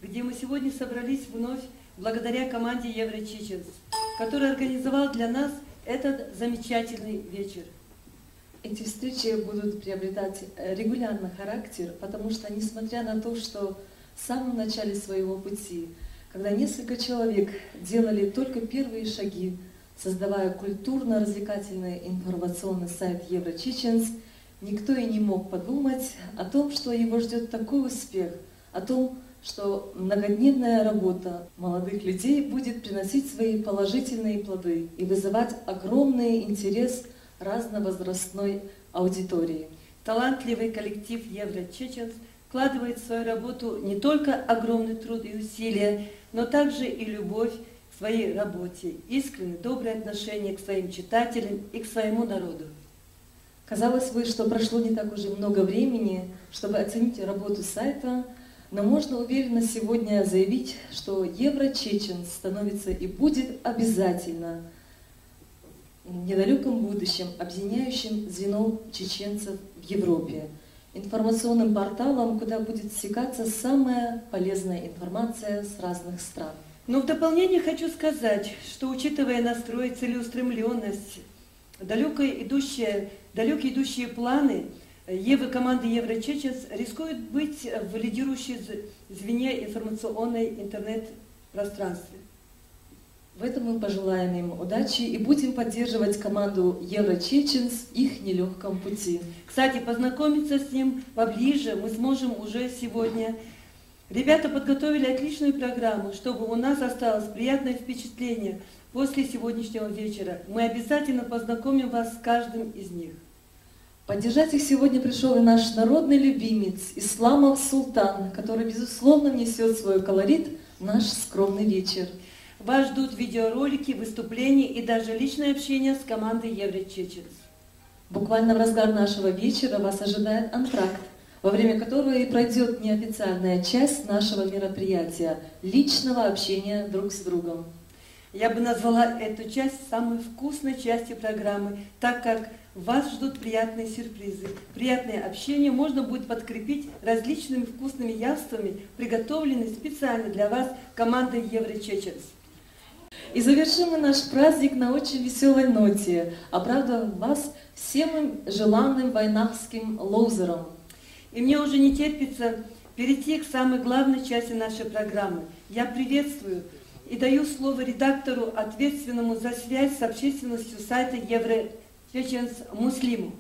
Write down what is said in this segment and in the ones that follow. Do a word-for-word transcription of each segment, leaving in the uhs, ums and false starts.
Где мы сегодня собрались вновь благодаря команде Еврочеченс, которая организовала для нас этот замечательный вечер. Эти встречи будут приобретать э, регулярный характер, потому что, несмотря на то, что в самом начале своего пути, когда несколько человек делали только первые шаги, создавая культурно-развлекательный информационный сайт Еврочеченс, никто и не мог подумать о том, что его ждет такой успех, о том, что многодневная работа молодых людей будет приносить свои положительные плоды и вызывать огромный интерес разновозрастной аудитории. Талантливый коллектив Еврочеченс вкладывает в свою работу не только огромный труд и усилия, но также и любовь к своей работе, искреннее доброе отношение к своим читателям и к своему народу. Казалось бы, что прошло не так уже много времени, чтобы оценить работу сайта, но можно уверенно сегодня заявить, что Еврочеченс становится и будет обязательно в недалеком будущем объединяющим звеном чеченцев в Европе, информационным порталом, куда будет стекаться самая полезная информация с разных стран. Но в дополнение хочу сказать, что, учитывая настрой, целеустремленность, далекие идущие, далекие идущие планы Евы, команды Еврочеченс рискуют быть в лидирующей з- звене информационной интернет-пространстве. В этом мы пожелаем им удачи и будем поддерживать команду Еврочеченс в их нелегком пути. Кстати, познакомиться с ним поближе мы сможем уже сегодня. Ребята подготовили отличную программу, чтобы у нас осталось приятное впечатление после сегодняшнего вечера. Мы обязательно познакомим вас с каждым из них. Поддержать их сегодня пришел и наш народный любимец Исламов Султан, который, безусловно, внесет свой колорит в наш скромный вечер. Вас ждут видеоролики, выступления и даже личное общение с командой Еврочеченс. Буквально в разгар нашего вечера вас ожидает антракт, во время которого и пройдет неофициальная часть нашего мероприятия — личного общения друг с другом. Я бы назвала эту часть самой вкусной частью программы, так как вас ждут приятные сюрпризы, приятное общение можно будет подкрепить различными вкусными явствами, приготовленными специально для вас командой Еврочеченс. И завершим мы наш праздник на очень веселой ноте, обрадовав вас всем желанным вайнахским лоузером. И мне уже не терпится перейти к самой главной части нашей программы. Я приветствую и даю слово редактору, ответственному за связь с общественностью сайта Еврочеченс Муслиму.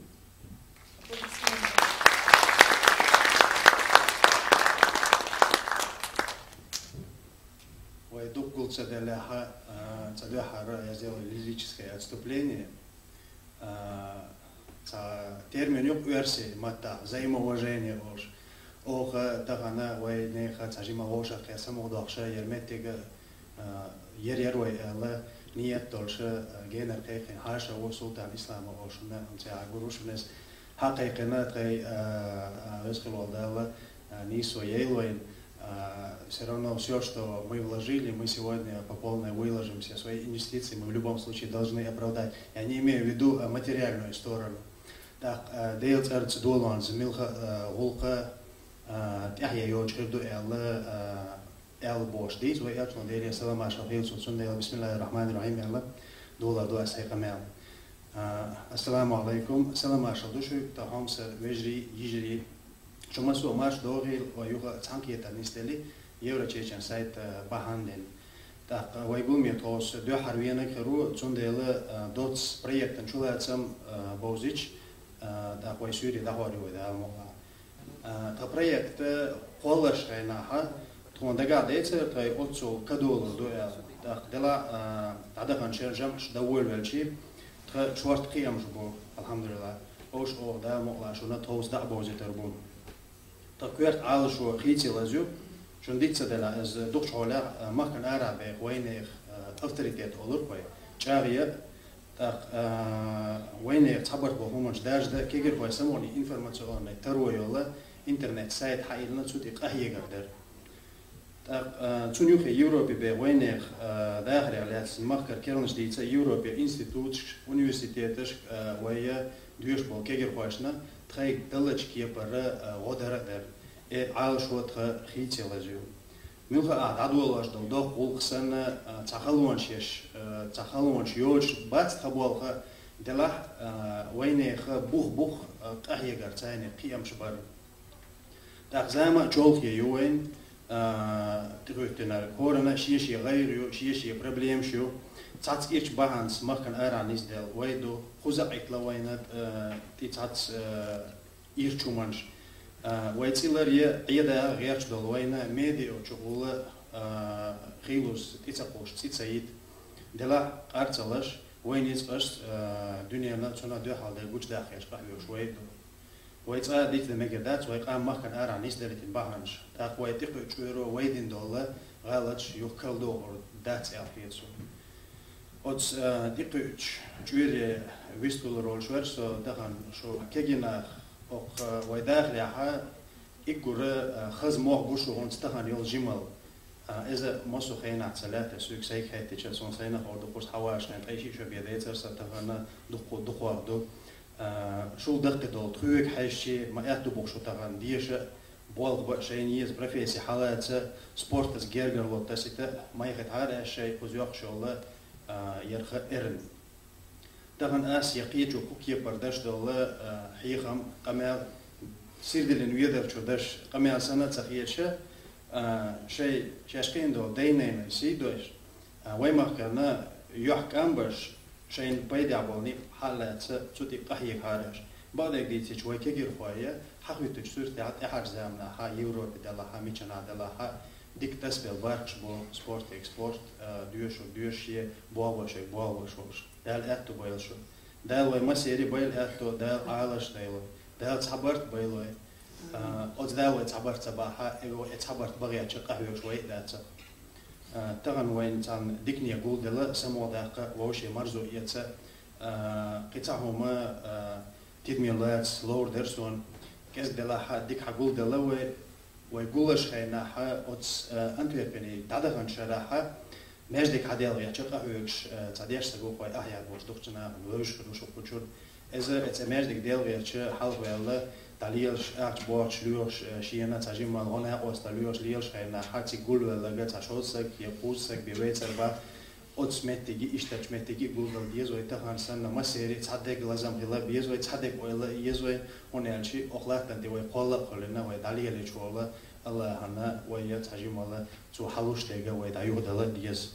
Вай дуккул ца делаха, ца дуьххьара я сделал лирическое отступление. Ца термин юкъ версия матта взаимоуважение олуш. Оха тахана вайнаха ца жима вовшах я самугъдохша ер меттига ер ер вай аьлла ниет долуша генар кхайкхина хьаша ву Султан Ислама олушна ца гурушнес хьакхайкхина тхай везхилол Далла нийсо яйлойн. Все равно все, что мы вложили, мы сегодня по полной выложимся, свои инвестиции мы в любом случае должны оправдать. Я не имею в виду материальную сторону. Так, Дел цӀарца долонца милха гӀуллакха тӀехьа йолчу хир ду аьлла, аьлла бохуш дийца вай Элчано, Деле салам-маршалла хуьлда цунна, цундела бисмиллахир рахманир рахим аьлла, дола ду аса хьайн къамел. Ассаламу алайкум, салам-маршалла ду шуьга, тахьомса вежарий, йижарий. Шу массо а марш догӀийла, вай юха цхьаьнакхетар нисделли, Еврочечен сайт бахьана дина. ТӀаккха вай гуламе тховса дуьххьара венаг хир ву, цундела доцца проектан чулацам бовзича, тӀаккха вай суьйре дӀахьор ю вай Дала мукъ лахь. Тхан проект кхолларш хенахьа, тхуна дагахь дайцара тхай оццул кадолур ду аьлла. ТӀаккха дела дӀадаханчу шеран жамӀаш довольна велчи, тхан шорта кхиамаш бу, алхьамдулиллахӀ. Ош оха Дала мукъ лахь шуна тховса дӀа а бовзийтар бу. Тхан коьрта Ӏалашо хийцалаза ю, шуна диц ца делахь, иза дукхачу хьолехь махкана арахь беха вайнех авторитет олург вай, чӀагӀъян, тӀаккха вайнех цхьабарх боху хӀуманаш даржа дан, кегирхой самукъане информационный таро йолла интернет-сайт хьаиллина, цу тӀе къахьегар дара. ТӀаккха цунна юххе Европе беха вайнех дахарехь лаьцна махкара керланаш дийца Европе институташка, университеташка вай доьшуш болу кегирхошна тхайга даллачу кепара гӀо дара а дара. Э, Ӏалашо тха хийцалаза ю. Муьлхха а дӀадолош дола доккха гӀуллакх санна, а, цхьа халонаш еш, а, цхьа халонаш йоцуш бац тха болх, делахь а, вайнеха бух-бух а, къахьегар цайна кхиамаш бар. ТӀаккха зама а чолхе ю вайн, а, тӀехӀоьттинарг. ХӀоранна шен-шен гӀайгӀа ю, шен-шен проблемаш ю. Цхьацца ирча бахьанца махкана арахьа нисделла вай ду, кхуза а Ӏиттала вайна, а, тӀе цхьацца, а, ирча хӀуманаш. А, вай цӀе ларъе, Ӏеда гӀерташ долу вайна медиа чухула, а, хийлуш тӀе ца кхуш, цӀе ца йита. Делахь къар ца лаш, вай ницкъаш, а, дуьненна цунах дуьхьал дай гучудаккха еш къахьоьгуш вай ду. Вай цкъа а дицдан мегар дац, вай къам махкана арахьа нисделлийтина бахьанаш. ТӀаккха вай тӀекхуьучу чкъуьро вай дина долу гӀалаташ юха карладохур дац аьлла хета суна. Оцу, а, тӀекхуьучу чкъуьре вистхуьлур волуш вара со тахана шу кегий нах, окху, а, вай дахарехьа уггар а, а, хаза мох бу шу хӀинца тахана йолу жималла. А, иза массо а хенахь ца лаьтта, соьга сайга хеттича, суна сайна ховду, кхуза хьавашхайн ткъе шиъ шо бен децара сан тахана дуккха дукхох ду. А, шул даккхий долу тхоьга хьаьжчи, ма аьтту бу шу тахана деша а, болх бан а шайна еза профессия хьалаца, спортаца гергарло тасита а, ма яхийтахьара аьшша шайн кхуза йоккхуш йолу, а, ярх а эрна. Тахана ас я кхечо кху кепара даш долу, а, хьехам, къамел, сирдалин ведар чу даш къамел санна а ца хеташ, а, шайн шаьш кхиъна долу дай-нанна сий деш, а, вай махкана юьхькӀам беш, шайна пайдехь болу некъ хьалаца цу тӀе къахьегахьара аьлла. Бакъдерг дийцича, вай кегирхой хьахӀуьттучу суьртехь тӀаьхьарчу заманахь Европе делахь, мичанахь делахь, дика тасабелла баркаш бу спортега спорт, а, доьшург доьшуш, болх бешерг болх беш волуш. Дала аьтту бойла шу. Дала вай массеран а бойла аьтту, Дала Ӏалаш а дойла. Дала цхьабарт а бойла вай. А, оцу Дала вай цхьабарт ца бахь, э, вай цхьабарт бахьийча къахьоьгуш вай а дац. А, тахана вайна цхьана дикане гулделла, самукъадаккха, вовшийн марзо эца, а, кхин цхьа хӀума, а, тидаме лаца ловр дара суна. КӀезиг делахь, дика хьагулделла вай, вай гуллучу хенахь, оцу, а, Антверпене дӀадаханчу шарахь, маьждиг хьаделла гӀерташ къахьоьгуш, а, цхьа дешна стаг ву, вай ахьа яр болуш дукхачу нахана вевзаш хир ву шу кху чуьра. Иза, оцу маьждиг делла гӀерташ хьалха ваьлла, дӀалелаш, ахча бохча лоьхуш, а, шена цхьа жимма гӀо-накъост лоьхуш лелаш хенахь, цига гулвелларг цхьа шовзткъа стаг я кхузткъа стаг бен вецар бац. Оцу меттиге, иштачу меттиге а гулдала деза вай тахана санна, массеран а цхьа дега лазам хила беза вай, цхьа дега ойла а еза вай, хӀунда аьлча окху латтана тӀе вай кхолла а кхоьллина, вай дӀалелийча волу АллахӀана вай я цхьа жимма цо хьалуш дерг вай дӀаюхадала а деза.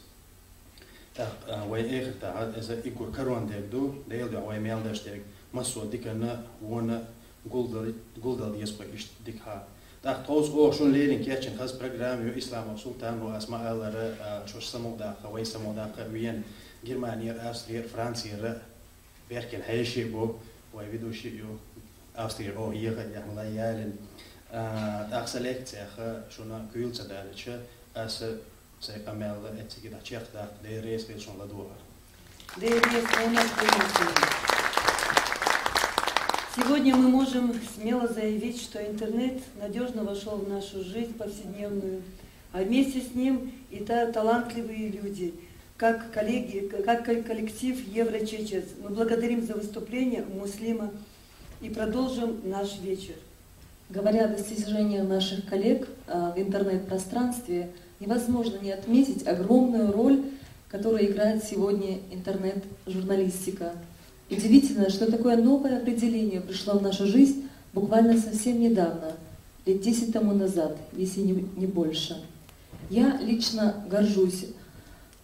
ТӀаккха, а, вай эхартахь иза уггар карор дерг ду, Делан дуьхьа вай мел деш дерг, массо а диканна, вонна гулдала, гулдала деза вай иштта дикахь. ТӀаккха тховса оха шуна леррина кечйина хаза программа ю, Исламов Султан ву, ас ма-аллара, а, шуьша самукъадаккха, вай самукъадаккха а вена, Германера, Австрера, Францера, беркина хьеший а бу, вай ведущий а ю, Австрера оха еха а яхна лай ялина. А, тӀаккха сан лекцех шуна куьйла ца далича, аса сайн къамел эццига дӀачекхдаккха, Дела реза хуьлда шуна ладогӀарна. Дела реза хуьлда. Сегодня мы можем смело заявить, что интернет надежно вошел в нашу жизнь повседневную, а вместе с ним и та-, талантливые люди, как коллеги, как кол-, коллектив Еврочеченс. Мы благодарим за выступление Муслима и продолжим наш вечер. Говоря о достижениях наших коллег, а, в интернет-пространстве, невозможно не отметить огромную роль, которую играет сегодня интернет-журналистика. Удивительно, что такое новое определение пришло в нашу жизнь буквально совсем недавно, лет десять тому назад, если не, не больше. Я лично горжусь,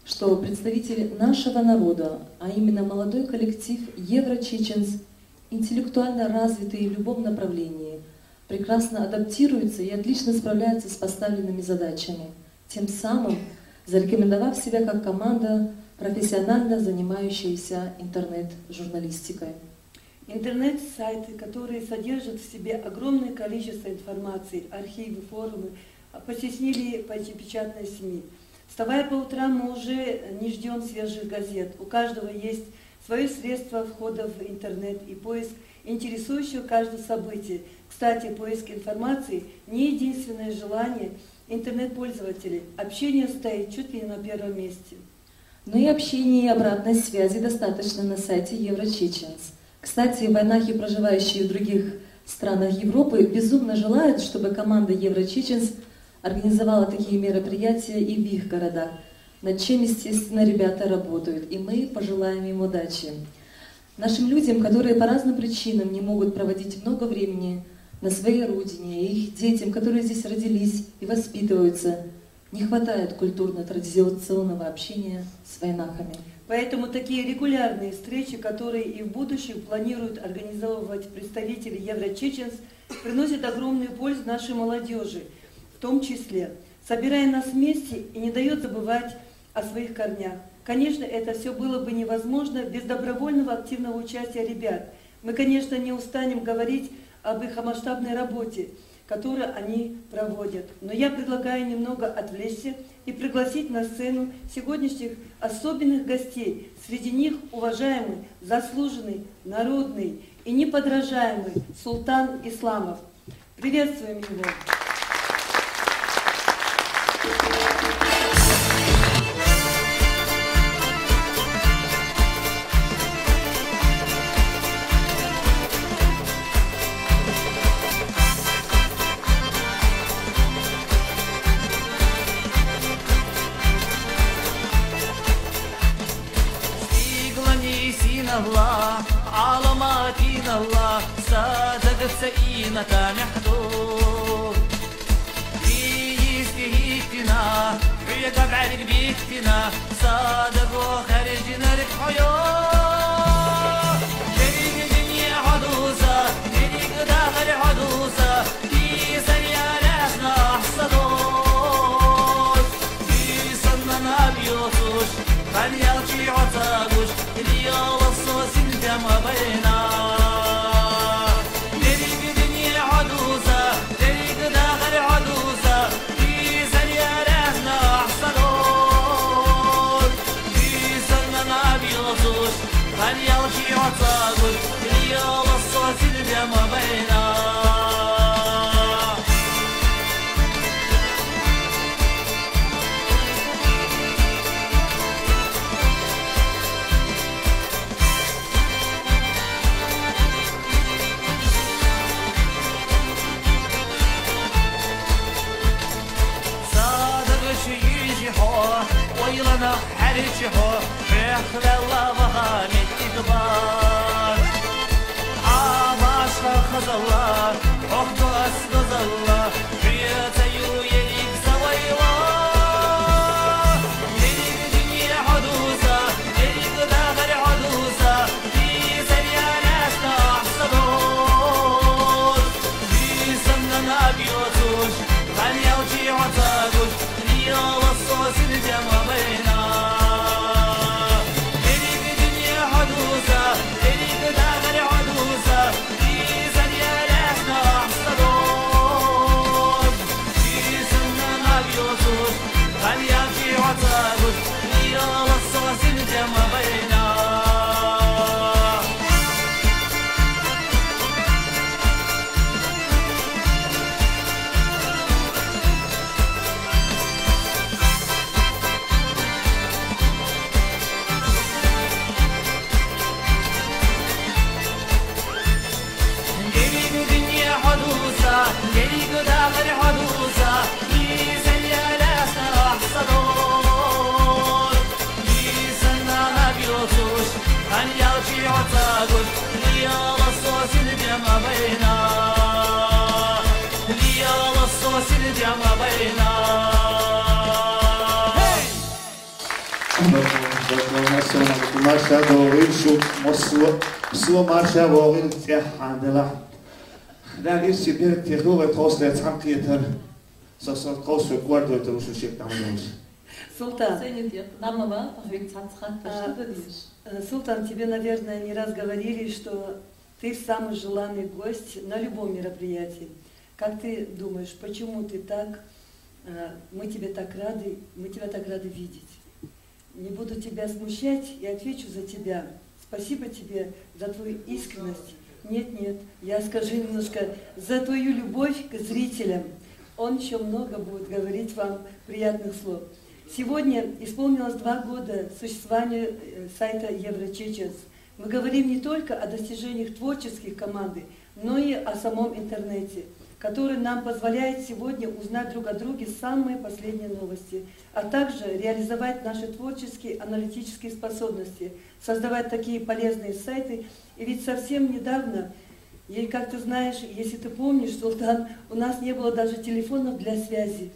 что представители нашего народа, а именно молодой коллектив Еврочеченс, интеллектуально развитые в любом направлении, прекрасно адаптируются и отлично справляются с поставленными задачами, тем самым зарекомендовав себя как команда, профессионально занимающаяся интернет-журналистикой. Интернет-сайты, которые содержат в себе огромное количество информации, архивы, форумы, а, потеснили почти печатные СМИ. Вставая по утрам, мы уже не ждём свежих газет. У каждого есть свои средства входа в интернет и поиск интересующего каждого события. Кстати, поиск информации — не единственное желание интернет-пользователей. Общение стоит чуть ли не на первом месте. Но и общения и обратной связи достаточно на сайте Еврочеченс. Кстати, вайнахи, проживающие в других странах Европы безумно желают, чтобы команда Еврочеченс организовала такие мероприятия и в их городах, над чем, естественно, ребята работают, и мы пожелаем им удачи. Нашим людям, которые по разным причинам не могут проводить много времени на своей родине, и их детям, которые здесь родились и воспитываются, не хватает культурно-традиционного общения с вайнахами. Поэтому такие регулярные встречи, которые и в будущем планируют организовывать представители Еврочеченс, приносят огромную пользу нашей молодежи, в том числе, собирая нас вместе и не дает забывать о своих корнях. Конечно, это все было бы невозможно без добровольного активного участия ребят. Мы, конечно, не устанем говорить об их масштабной работе, которую они проводят. Но я предлагаю немного отвлечься и пригласить на сцену сегодняшних особенных гостей. Среди них уважаемый, заслуженный, народный и неподражаемый Султан Исламов. Приветствуем его. Стиглани синала, алама тинала, садагца ината мяхду. Исти хитина, хьуя габарик биктина, садаго харжинарик хьуя. Дериг дини хьадуса, дериг дахар хьадуса, и сарья рясна ахсадос. И санна набьёсуш, ханьял чи хьоцагуш, рияла сосин дяма байна. Дериг дини хьадуса, дериг дахар хьадуса, и сарья рясна ахсадос. И санна набьёсуш, ханьял чи хьоцагуш, рияла сосин дяма байна. Садагъа чуйижи хьо, ойлана хьаричи хьо, хехлала ваха меттиг бар. Абашха хазалла, охдо ас гозалла, хьуя цаю ерик савайла. Ерик дини хьодуса, ерик дахар хьодуса, и сарья рясна ахсадос. Дисанна набьёсуш, ханьял чи хьоцагуш, рияла сосин дяма байна. Дериг дини хьодуса, дериг дахар хьодуса, дисанна рясна ахсадос. Дисанна набьёсуш, ханьял чи хьоцагуш, рияла сосин дяма байна. Гериг дини хьодуса, гериг дахар хьодуса, и сарья рясна ахсадос. И санна набьёсуш, ханьял чи хьоцагуш, рияла сосин дяма байна. Рияла сосин дяма байна. Марша догъил шу, масло, масло марша вогъил цӀеххьан дела. Дар ирси бер техула тхосле цхьан кхетар, со, со тхосле квардой трушу шек там донш. Султан. Ценит я, там ава, а ведь цхьацца хатта, а, что ты видишь? Э, Султан, тебе, наверное, не раз говорили, что ты самый желанный гость на любом мероприятии. Как ты думаешь, почему ты так, э, мы тебе так рады, мы тебя так рады видеть? Не буду тебя смущать и отвечу за тебя. Спасибо тебе за твою искренность. Нет, нет, я скажу немножко за твою любовь к зрителям. Он ещё много будет говорить вам приятных слов. Сегодня исполнилось два года существования, э, сайта Еврочеченс. Мы говорим не только о достижениях творческих команды, но и о самом интернете, который нам позволяет сегодня узнать друг о друге самые последние новости, а также реализовать наши творческие аналитические способности, создавать такие полезные сайты. И ведь совсем недавно, и как ты знаешь, если ты помнишь, Султан, у нас не было даже телефонов для связи.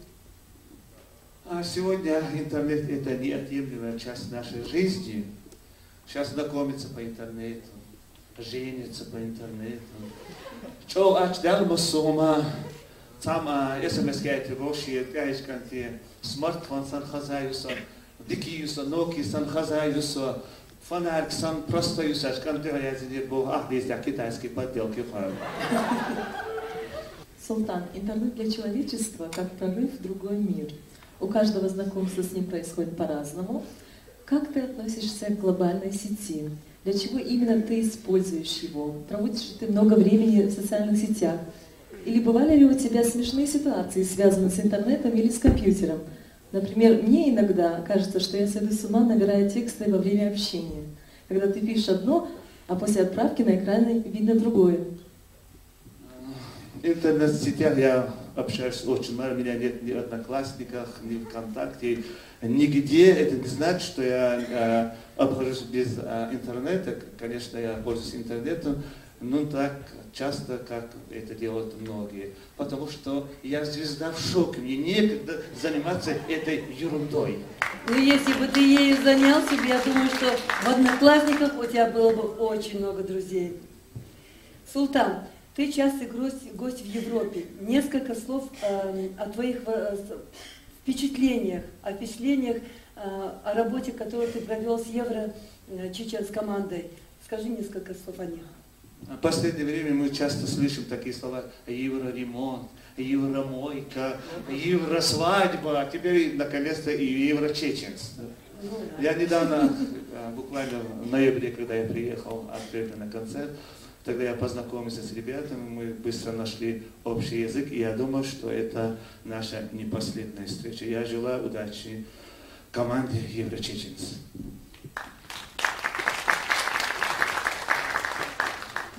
А сегодня интернет — это неотъемлемая часть нашей жизни. Сейчас знакомятся по интернету, женятся по интернету. Чо ач дал мусума. Цама СМС яйти гоши, яйчканти смартфон сан хазаюса, дикиюса, Nokia сан хазаюса, фонарик сан простаюса, ачканти языни бо ахдис я китайский подделки хан. Султан, интернет для человечества как прорыв в другой мир. У каждого знакомство с ним происходит по-разному. Как ты относишься к глобальной сети? Для чего именно ты используешь его? Проводишь ли ты много времени в социальных сетях? Или бывали ли у тебя смешные ситуации, связанные с интернетом или с компьютером? Например, мне иногда кажется, что я сойду с ума, набирая тексты во время общения. Когда ты пишешь одно, а после отправки на экране видно другое. В интернет-сетях я общаюсь очень мало, у меня нет ни в Одноклассниках, ни ВКонтакте, нигде. Это не значит, что я э, обхожусь без э, интернета. Конечно, я пользуюсь интернетом, но так часто, как это делают многие. Потому что я звезда в шоке, мне некогда заниматься этой ерундой. Ну, если бы ты ею занялся, я думаю, что в Одноклассниках у тебя было бы очень много друзей. Султан, ты частый гость, гость в Европе. Несколько слов э, о твоих э, впечатлениях, о впечатлениях э, о работе, которую ты провел с Евро э, Чечен с командой. Скажи несколько слов о них. В последнее время мы часто слышим такие слова: евроремонт, евромойка, евросвадьба, а теперь наконец-то и еврочеченс. Я недавно, буквально в ноябре, когда я приехал открытый на концерт, тогда я познакомился с ребятами, мы быстро нашли общий язык, и я думаю, что это наша непоследняя встреча. Я желаю удачи команде Еврочеченс.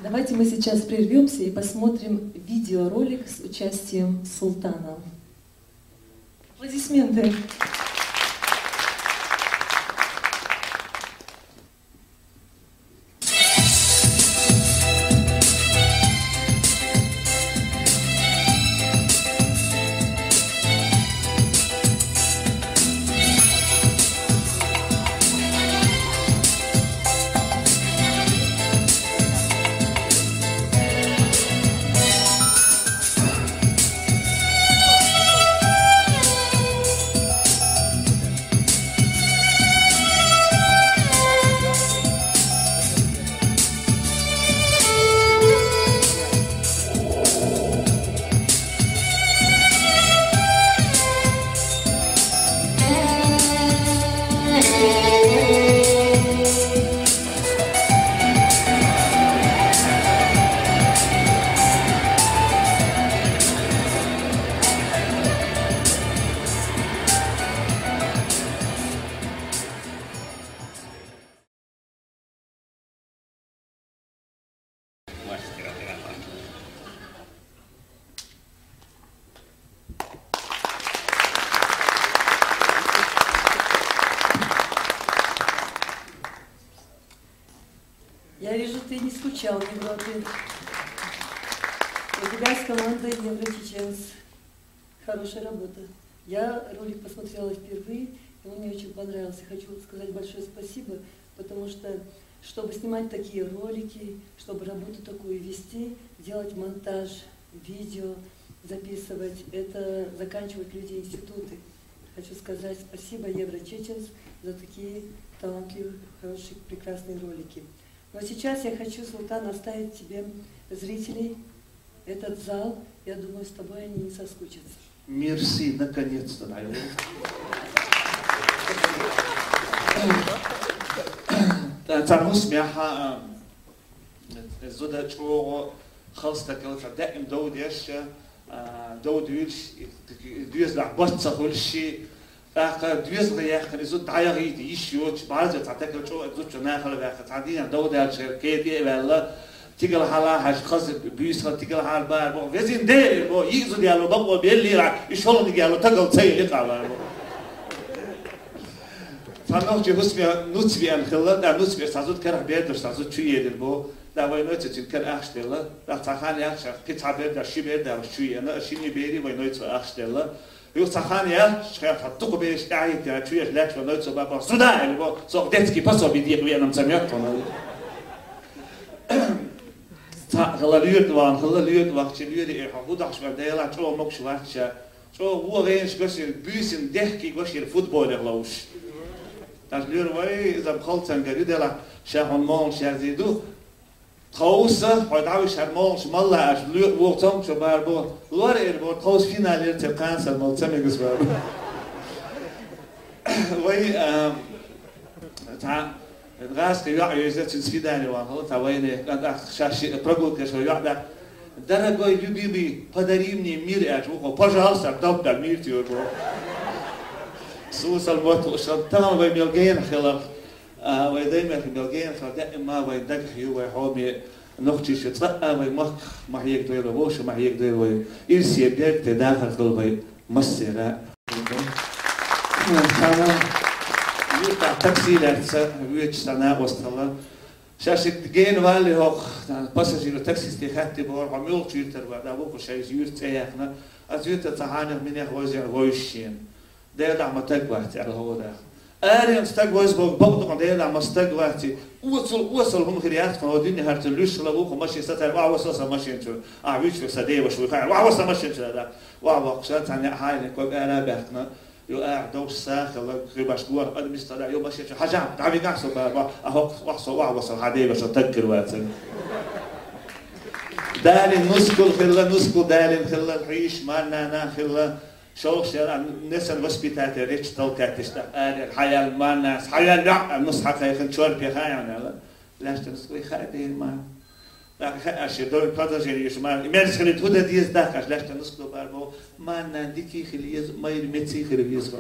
Давайте мы сейчас прервемся и посмотрим видеоролик с участием Султана. Аплодисменты. Я вижу, ты не скучал в Европе. У тебя с командой Еврочеченс. Хорошая работа. Я ролик посмотрела впервые, и он мне очень понравился. Хочу сказать большое спасибо, потому что, чтобы снимать такие ролики, чтобы работу такую вести, делать монтаж, видео, записывать, это заканчивают люди институты. Хочу сказать спасибо Еврочеченс за такие талантливые, хорошие, прекрасные ролики. Но сейчас я хочу, Султан, оставить тебе зрителей, этот зал. Я думаю, с тобой они не соскучатся. Мерси, наконец-то, наверное. Цамус мяха зуда чуо халста кел ца даим дов деш, дов дюльш, дюзлах бац ца хулши, аха дюзла яхар изу даяг иди иш йоч, базе ца такел чуо изу чуна хал вяха, ца дина дов деш кет вяла. Тигал хьалахьаш хаза буьйса, тигал хьалбар бо, везин дер бо, йизу дяло бакъо беллира, и шолгӀа дяло тагал цай ликъавар бо. Цхьа нохчи хӀусаме нуц веана хилла, да нуц веш цхьа зуда карах бердаш, цхьа зуда чу едир бо, да вай нойца цин кар ахш делла, да цхьа хан яхша, кхи цхьа бердаш, ши бердаш чу ена, шини бери вай нойца ахш делла. Юха цхьа хан яхш, хьа дукха бераш тӀаьхьа чу еш лаьчва нойца баба, сюда, или бо, сох детский пособие декъ веана ца меттона. Цхьа хала луьйртӀа ван, хала луьйртӀа вахча, луьйртӀа э, хьо худахш вар дела, чӀо мокш варча, чӀо во гӀенаш гошир, буьйсин дехки гошир футболе ловш. Таш луьйр вай, иза халцан гори дела, ша хьон молш язиду. Тховса, хьо дӀавиш хьар молш малла аш, луьйртӀа во цом чу бар бо, лор эр бо, тховс финал ер цер кхансар мол цамигас бар бо. Вай, а, цхьа, гӀазкхи йоӀ йойза цун свидание ван хала, цхьа вайне, кӀантӀа шаш прогулка шо йоӀ да. «Дорогой, любимый, подари мне мир», аьлча, вукхо, «Пожалуйста», даб да мир тиор бо. Сусал мотт ушал, тахана вай мел гена хилар, а, вай даймехи мел гена хилар, даима вай дагахь ю вай хьоме нохчиша цкъа а вай махках ма хьега дойла, вовша ма хьега дойла вай. Ирсе берг те дахар хила вай массера. Цхьана юртахь такси лаьцна воьдуш цхьа накъост хилла. Ша шиъ гена валли хӀокху пассажиро таксисте хаьттира бохура, хьо муьлхачу юьртара вара, да вукху шайца юьрта цӀе яьккхина. Аса юьртара цхьа хьанех минех вовзийна вовзуш шена. Дела дахьа ма стаг вац аьлла хӀора. Аренца стаг вайса боху бакъдукъа Дела дахьа ма стаг вац. Оцул осал хӀума хир яц тхуна, хӀо дуьне хӀара цу луьйш хила вукху машин сатара, охьаваса сан машин чуьра. Ахь вуьйцуш верг сан деваша вуй хаьара, охьаваса сан машин чуьра, да. Охьавоккхуша цхьа неӀ хьайна ког ара а баьхкина. Ю ара довш сахала, хи баш гор, администра, ю машин чу хьажа, дӀавигахь со баба, а хӀокху охьа со охьаваса хьан деваша таг хир вацара. Далин нускал хилла, нускал далин хилла, хьийш, маннана хилла, шовхаш яра, несан воспитатель речь толкать иштта, арер, хьаял маннас, хьаял ля, нус хьакхайхан чор пеха яна ла. Лаьшта нускал хай дер ма. ТӀаккха хаьа шен дойла продолжение еш ма, мерза хилийта хӀу дан деза тӀаккха аша лаьшта нускал бар бо, манна дикий хила еза, майра меций хила веза.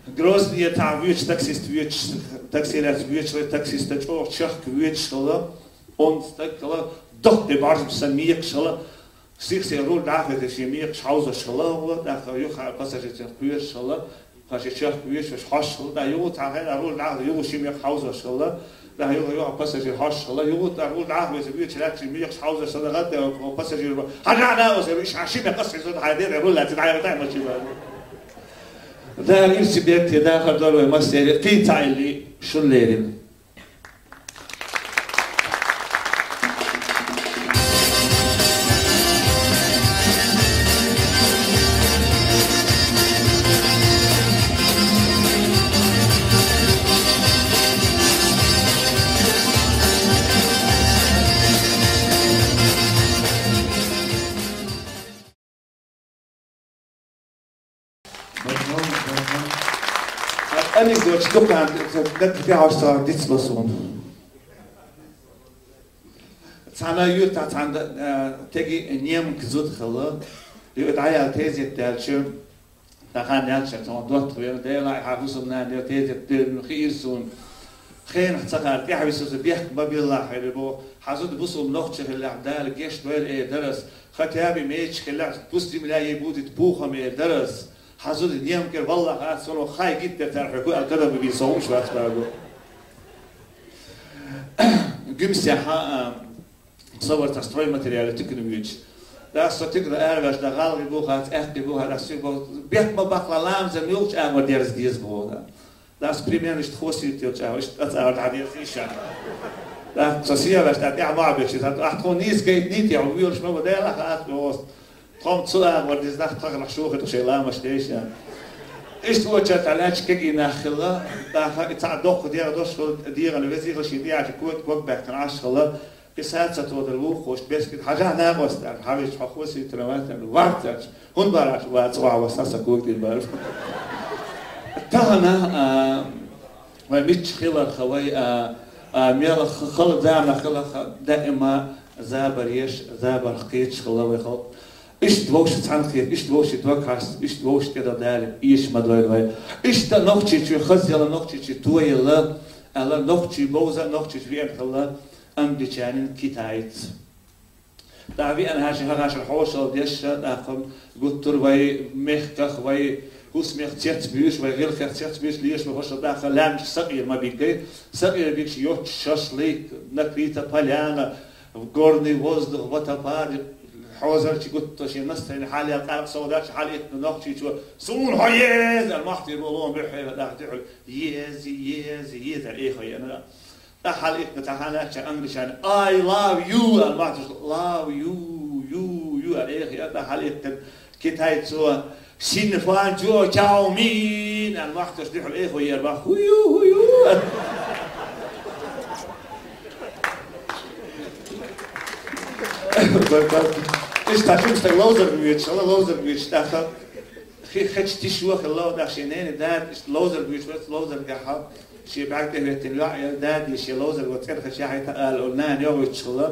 Грозный тӀа вуьйцуш таксист вуьйцуш, такси лаьцна вуьйцуш, вай таксиста чӀогӀа чехка вуьйцуш хила, онда стаг хила, дохке бӀарзб сан мекхаш хила, сих-сих руль дӀахеза шен мекхаш хьовзаш хила, тӀаккха юха пассажирцин кхоьруш хила, тхо ши чехка вуьйцуш хьош хила, тӀаккха юха цхьа хенахь руль дӀахеза юха ши мекх хьовзаш хила, тӀаккха юха, юха пассажир хьош хила, юха тӀаккха руль дӀахеза вуьйцуш лаьцна шен мекхаш хьовзаш хила, гӀадда пассажир бо, хьажа нахуса, иш хьан ши мекх ас хьиза хьайдера руль лаьцна дӀайра дай машина. Дала ирчи бетте дахар дор вай массеран, кхин цхьа илли шун лерина. Анекдот дукха даг тӀехьашца дицло суна. Цхьана юьртахь цхьана, э, теги немка зуда хилла. Ю дӀаяла тезет даьлча, тхан яьлча, тхан доттагӀ вена, Дела, хьан хӀусамнана тезет дерна хиира суна. Хенах ца хара, тӀаьхьа висаза бехк ма билла хьайра бо, хьан зуда бусулба нохча хиллехь, Дала геш дойла э дарас, хотя бы меча хиллехь, пусть земля ей будет пухом э дарас, хьан зуда немкер валлахь ас, цунах хай гиттар цара хьоьгу, аьлла, кадам бийса уш вац багу. Гуьмсехьа, а, Со вара цхьа стройматериале туькана вуьйцуш. Дас со туькана араваьлча, да гӀалгӀи бу хац, аьккхи бу хац, дас бехк ма баккхала, ламазан юлча агӀор дерза деза боху, да. Дас примерно иштта хосийта йолча агӀор, иштта аца агӀор дӀадерза иша. Да, со сияваьш, да, тӀехь ма бечи, да, ахь тхо нийса гайта нийти, хьо вуьйлуш ма бу, Дела хац боху. Тхом цу агӀор деза нах тхагӀнах шохи тхо шайн ламаш деш, да. Иштта воча тӀа лаьча кегий нах хилла, даха и цхьа доккха дегӀ дош хилла, дегӀана везийла шен тӀехьа кот ког баьккхина Ӏаш хилла. И саца тодар вуххуш, бескид хьажа накъостар, хьавич хьо хосийтина ватар, варцарч, хӀун бараш вац, ваха васа са куртин бар. Тахана, а, вай мичча хиларха, вай, а, а, мела х-, хала зама хиларха, даима забар еш, забар кхеча хила вай халкъ. Иштта вовши цхьаьна хета, иштта вовши дог хьаста, иштта вовши тӀе дан дали, ийш ма дойла вай. Иштта нохчичу хазъяла, нохчичу тояла, ала нохчи бовза, нохчичу веана хила. Англичанин китаец. ТӀаккха виъна хӀара ши хӀара хьошал деш, тӀаккха гуттар вай мехках, вай хӀусамех цецбуьйлуш, вай гӀиллакхех цецбуьйлуш лелаш вай хӀошал, тӀаккха лаьмнаш сакъера ма бигай, сакъера бигаш йоццуш шашлык, накрытая поляна, горный воздух, водопад, хьозарча гуттар шен настроение хьалъяьлла, къаркъа совдаьлча хьалъиккхина нохчочо: «Суна хьо еза!» — аьлла, мохк тӀера лоам бихье, тӀаккха дуьхьал: «Еза, еза, еза», — аьлла, эхо яьннай. ТӀаккха хьалъиккхина цхьа хьалха аьлча англичанин: «I love you», — аьлла, мохк тӀера: «Love you, you, you», — аьлла, эхо яьннай. ТӀаккха хьалъиккхина китайцо: «Синь фан чжоу чао мин», — аьлла, мохк тӀера дуьхьал эхо яьннай: «Хую, хую», — аьлла. Иштта шуна стаг ловзарга воьдуш хилла, ловзарга воьдуш тӀаккха хи-, хеча тиша хилла, тӀаккха шен нанас, дадас иштта ловзарга воьдуш вац, ловзаргахьа шен бӀарг тӀехӀоьттина йоӀ яр, дада шен ловзарго цӀерах чахьайта ала, ола нана йоӀ вуьтуш хилла.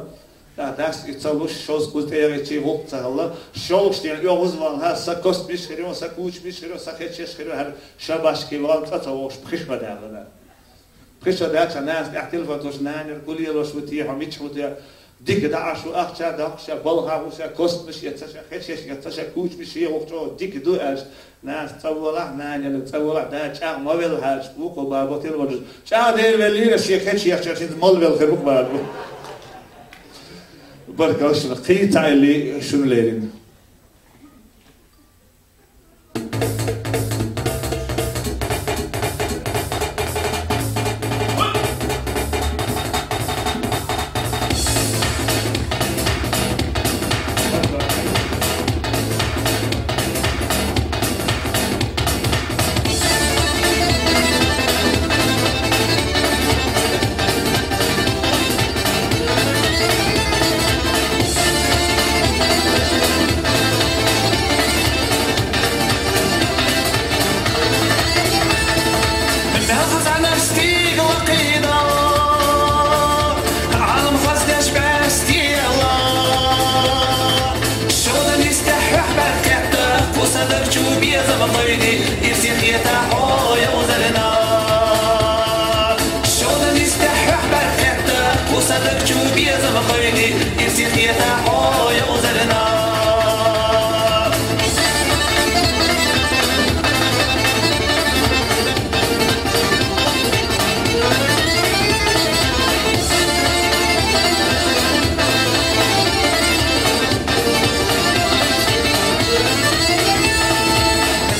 ТӀаккха дас и ца луш, шовзткъа кхуза тӀехьа гӀерташ вукху ца хилла. ШолгӀачу дийнахь оьгӀазвахана, хӀара са костамаш хир ю, са кучамаш хир ю, са хечеш хир ю, хӀара шабашки вала цӀа ца вогӀуш пхи шо даьлла. Пхи шо даьлча нанас тӀехь телефон тосуш: «Нана, хӀара гулъелош ву те хьо, мичахь ву те?» «Дика даьш ву, ахча доккхуш, балха гӀуш, костамаш эцаш, хечеш эцаш, кучамаш шен гӀуллакх чӀогӀа дика ду», — аьлча, нанас: «ЦӀа волахь, нана, цӀа волахь, да чӀагӀ ма велла», — аьлча, вукхо бабо телефон тосуш: «ЧӀагӀ дера веллера, шен хеча яхча, шуьнца мала велла хир ву-кх», — бабо. Баркалла шуна, кхин цхьа илли шуна лерина. Мел хаза нах стигла кхийда, Ӏалам хаза деш бӀаьсте елла. Шовдан йистехь хьоьх бӀаьрг кхетта, кху садарчу безам гӀойди, ирсе хета хьо йовзарна. Шовдан йистехь хьоьх бӀаьрг кхетта, кху садарчу безам гӀойди, ирсе хета хьо йовзарна.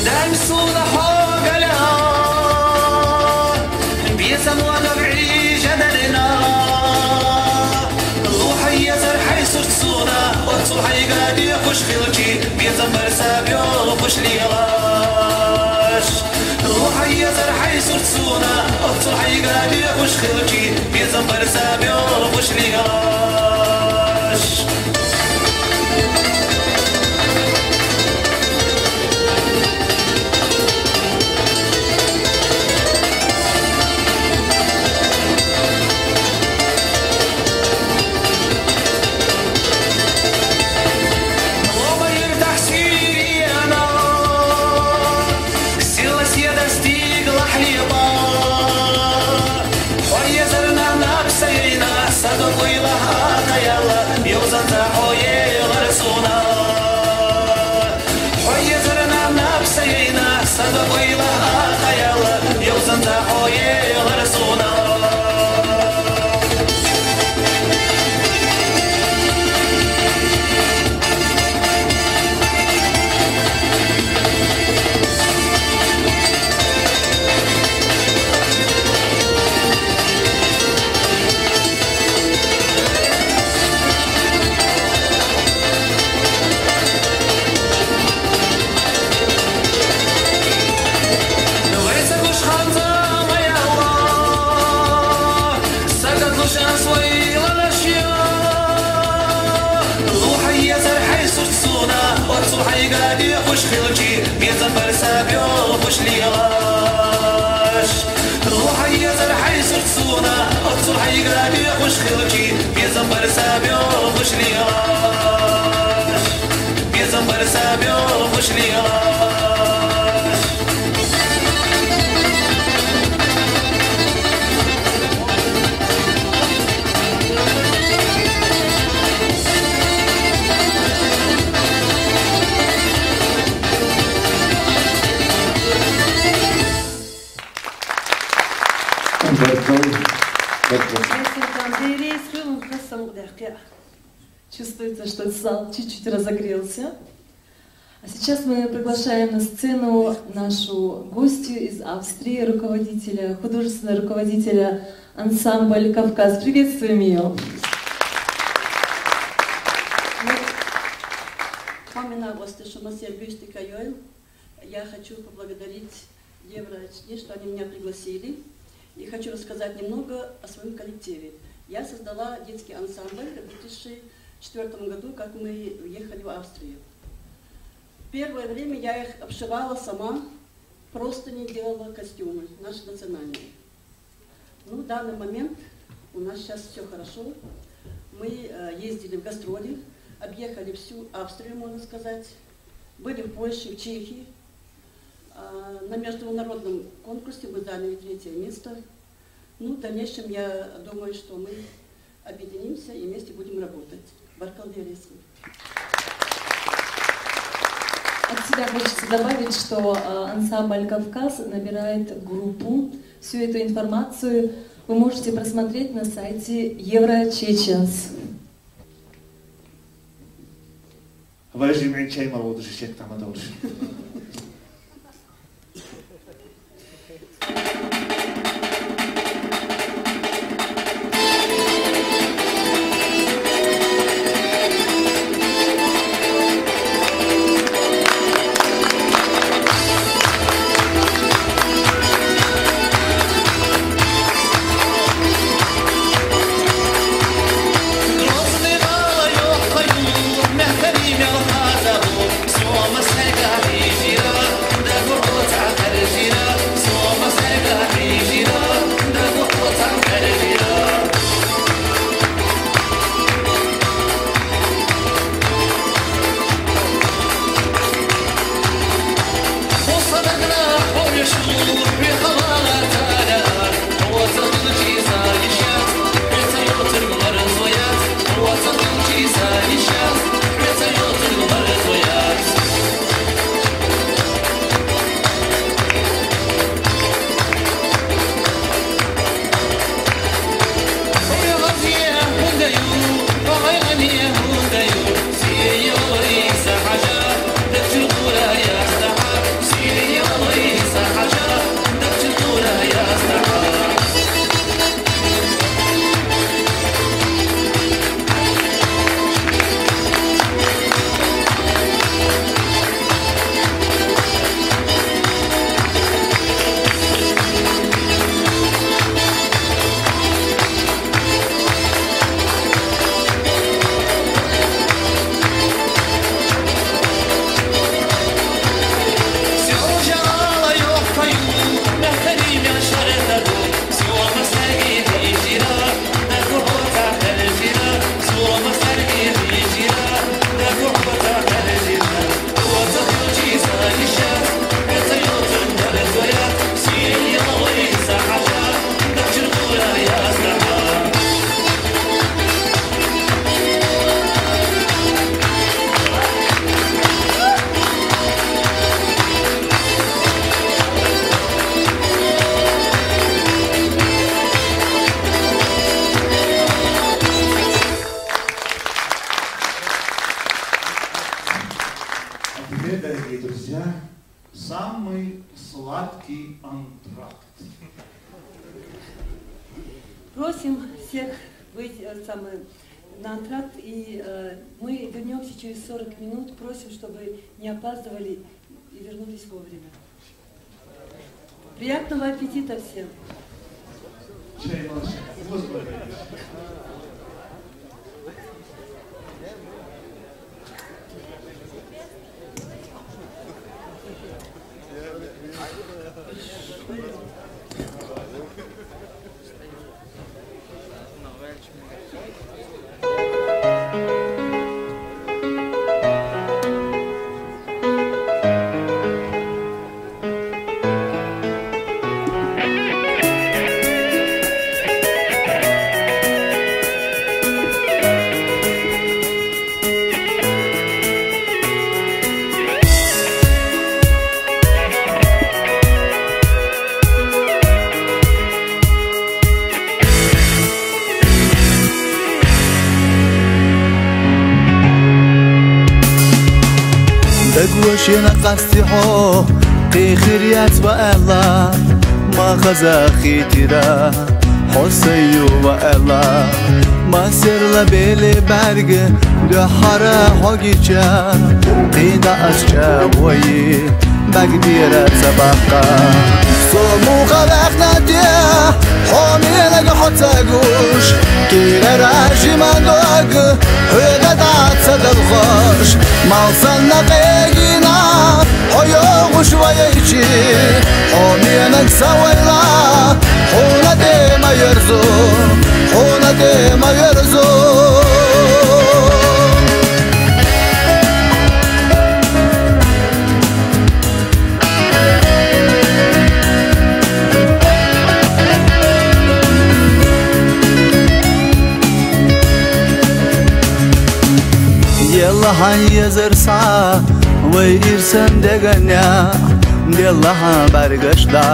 Дан суна хьо гала, безам вада вӀи жадарна. Лу хьо езар хьайн сурт суна, оццул хьайга доьхуш хилчи, безам бар са боьлхуш лелаш. Лу хьо езар хьайн сурт суна, оццул хьайга доьхуш хилчи, безам бар са боьлхуш лелаш. Лоба юьртахь сийрена, сила седа стигалахь лепа. Хьо езарна наб са яйна, са дог вуйла хьакхаялла, йовзанца хьо елар суна. Хьо езарна наб са яйна, са дог вуйла хьакхаялла, йовзанца хьо елар суна. Вай са гуш ханза ма ялла, сагатлуш ас вай лалаш я. Лу хьо езар хьайн сурт суна, оццул хьайга доьхуш хилчи, безам бар са боьлхуш лелаш. Лу хьо езар хьайн сурт суна, оццул хьайга доьхуш хилчи, безам бар са боьлхуш лелаш. Безам бар са боьлхуш лелаш. Баркал, баркал. Чувствуется, что зал чуть-чуть разогрелся. А сейчас мы приглашаем на сцену нашу гостью из Австрии, руководителя, художественного руководителя ансамбль «Кавказ». Приветствуем ее. Памена гости шумасер бюсти кайойл. Я хочу поблагодарить Евро, что они меня пригласили. И хочу рассказать немного о своем коллективе. Я создала детский ансамбль в две тысячи четвёртом году, как мы уехали в Австрию. Первое время я их обшивала сама, просто не делала костюмы наши национальные. Ну, в данный момент у нас сейчас все хорошо. Мы э, ездили в гастроли, объехали всю Австрию, можно сказать. Были в Польше, в Чехии. А, на международном конкурсе мы заняли третье место. Ну, в дальнейшем, я думаю, что мы объединимся и вместе будем работать. Баркал бересу. От себя хочется добавить, что э, ансамбль «Кавказ» набирает группу. Всю эту информацию вы можете просмотреть на сайте Евро Чеченс. Важи мен чай мал удуши чек тамада удуши. А теперь, дорогие друзья, самый сладкий антракт. Просим всех быть э, самый, на антракт, и э, мы вернемся через сорок минут. Просим, чтобы не опаздывали и вернулись вовремя. Приятного аппетита всем! Чай молча. Господи. Шена къасти хьо кхихир яц ва аьлла, ма хазахийтира хьо сай ю ва аьлла. Масерла бели бӀарг дуьххьара хьо гича, кхийда ас чӀагӀ вай, бӀарг бера ца баккха. Со муха ваьхна те, хьо менаг хьо ца гуш, кирара жима дог, хьоьга дӀа ца далхаш, мал санна къегина, хьо йогӀуш вайчи, хьо менаг са вайла, хьуна тӀе ма йерзу, хьуна тӀе ма йерзу. Елла хьан езар схьа, вай ирсан дегӀанаьхь, делла хьан бӀаргаш дӀа,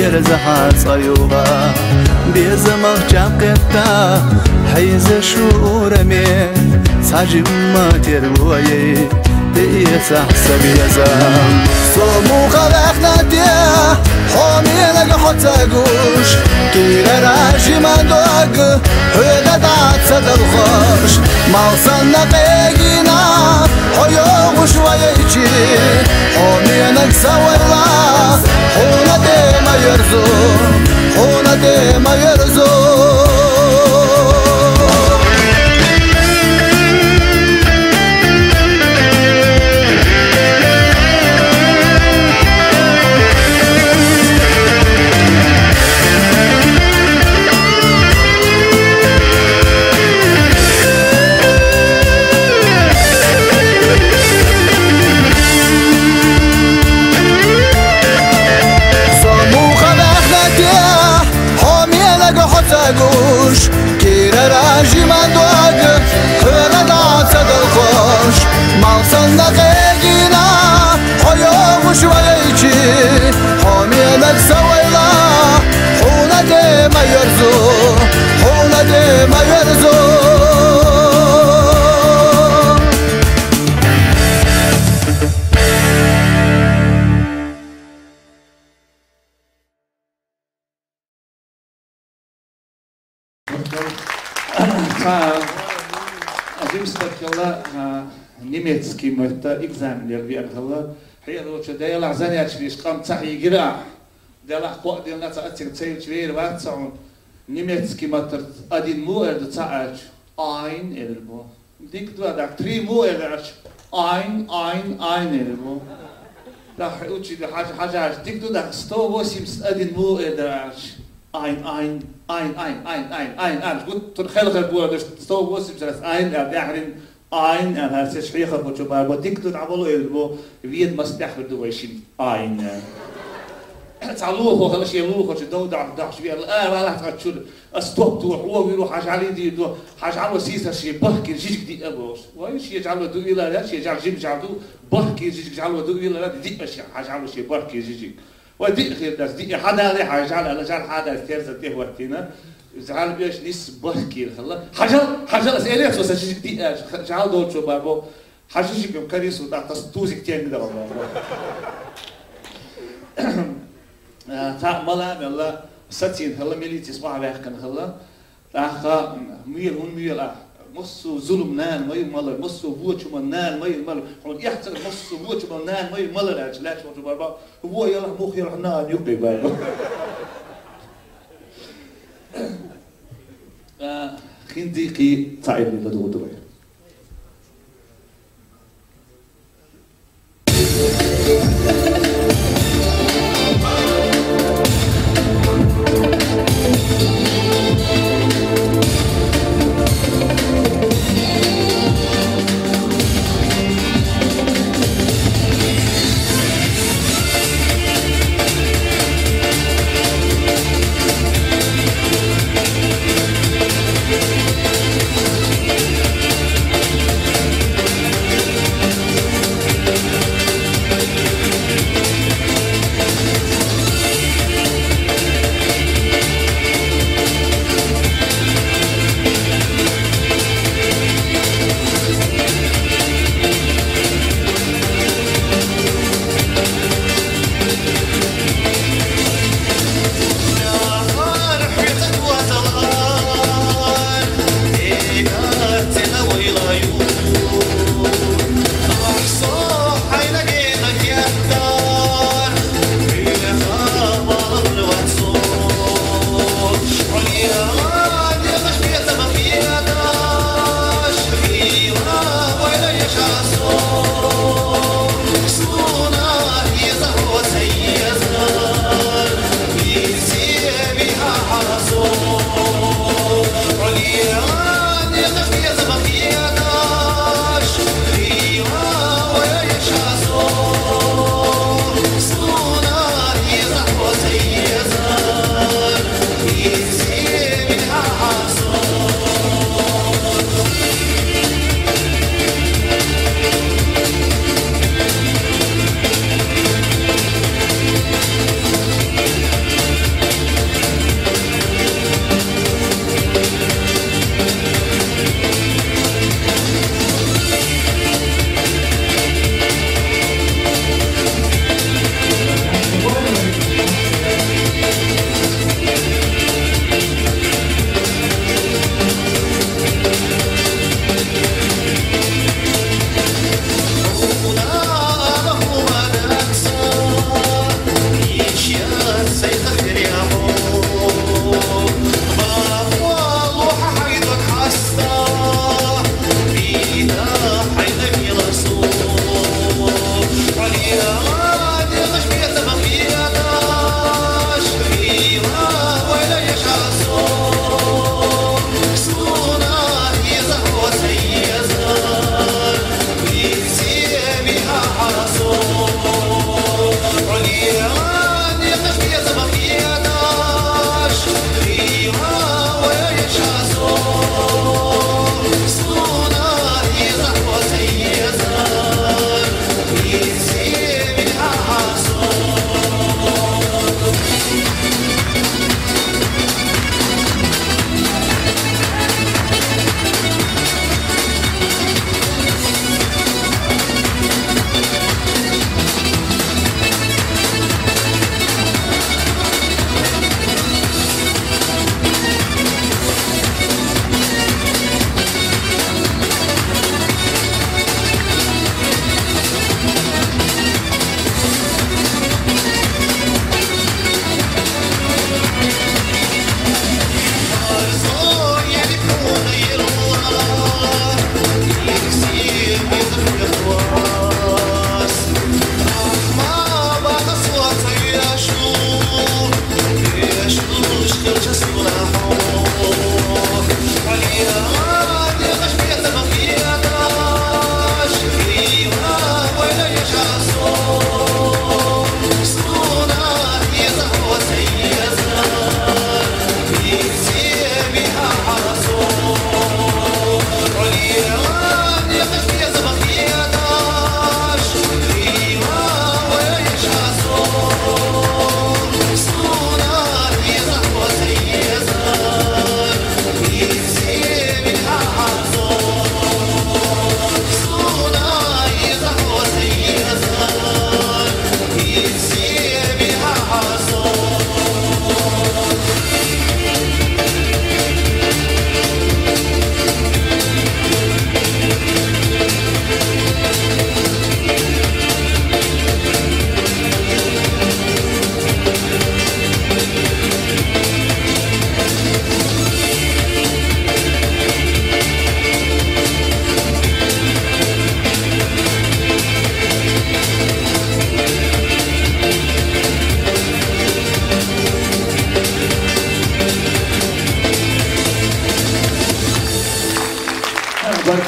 ерза хьан цӀа югӀа. Безамах чам кхетта, хьийза шу ураме, цхьа жимма тергояй, тӀеэцахь са безам. Со муха ваьхна те, хьо менаг хьо ца гуш, кирара жима дог, хьоьга дӀа ца далхаш, мал санна къегина, хьо йогӀуш вайчи, хьо менаг са вайла, хьуна тӀе ма йерзу, хьуна тӀе ма йерзу. Со муха ваьхна те, хьо менаг хьо ца гуш, кирара жима дог, хьоьга дӀа ца далхаш, мал санна къегина, хьо йогӀуш вайчи, хьо менаг са вайла, хьуна тӀе ма йерзу, хьуна тӀе ма йерзу. Цхьа жима стаг хилла, а, немецкий маттан экзамен яла веана хилла. Хьехарчо: «Делахь, занятие деш къам ца хьийгира ахь. Делахь, кхоъ дилла цхьа ацциг ца йилча вер вац хьуна. Немецкий маттара один муха эр ду ца аьлча, ein эр бу. Дика ду, дӀа, три муха эр ду аьлча, ein, ein, ein эр бу. ТӀаккха учитель хьаж-, хьажа аьлча, дика ду, дӀа, сто восемьдесят один муха эр ду аьлча, ein, ein, ein, ein, ein, ein, ein», аьлча, гуттар хелхар бора даш, сто восемьдесят раз ein аьлла, тӀаьхьарча ein аьлла, хӀара сеш хьехархочо бара бо, дика ду, дӀавало эр бо, ведомость тӀехьа ду вай шин ein аьлла. Цхьа лохо хилла, шен лохочун дов дахьаш веана, ара валахь цкъа чура. Ас топ тоху, хьо вуьйр ву, хьан жӀале дийр ду, хьан жӀало сийсара шен бахкийра жижиг диъа бохуш. Вай, шен жӀало дуийла аьлла, шен жӀал жима жӀал ду, бахкийра жижиг жӀало дуийла аьлла, диъа шен, хьан жӀало шен бахкийра жижиг. Вай, диъ хир дац, диъ хьадале хьан жӀал аьлла, жӀал хьадаьлча терза тӀе хӀоттийна. ЖӀал оьшуш нисса бахкийра хилла. Хьажал, хьажал, ас элира цо сан жижиг диъ аьлча, жӀал долчо бара бо. Хьан жижиг-м карийсу, тӀаккха ас тузик тенга дала. Э, цхьаъ мала а мелла, сацийна хилла, милицис охьаваьккхина хилла. ТӀаккха, м, муьйла, хӀун муьйла ахь? Массо а зулам нана ма ю малар, массо а вочу ма нана ма ю малар. Хьуна эхь ца, массо а вочу ма нана ма ю малар аьлча, лаьтташ волчо бара бо, во ялахь, мух ялахь, нана юкъе бара бо. Э, хин дийкхий цхьа элли ладугӀу ду вай.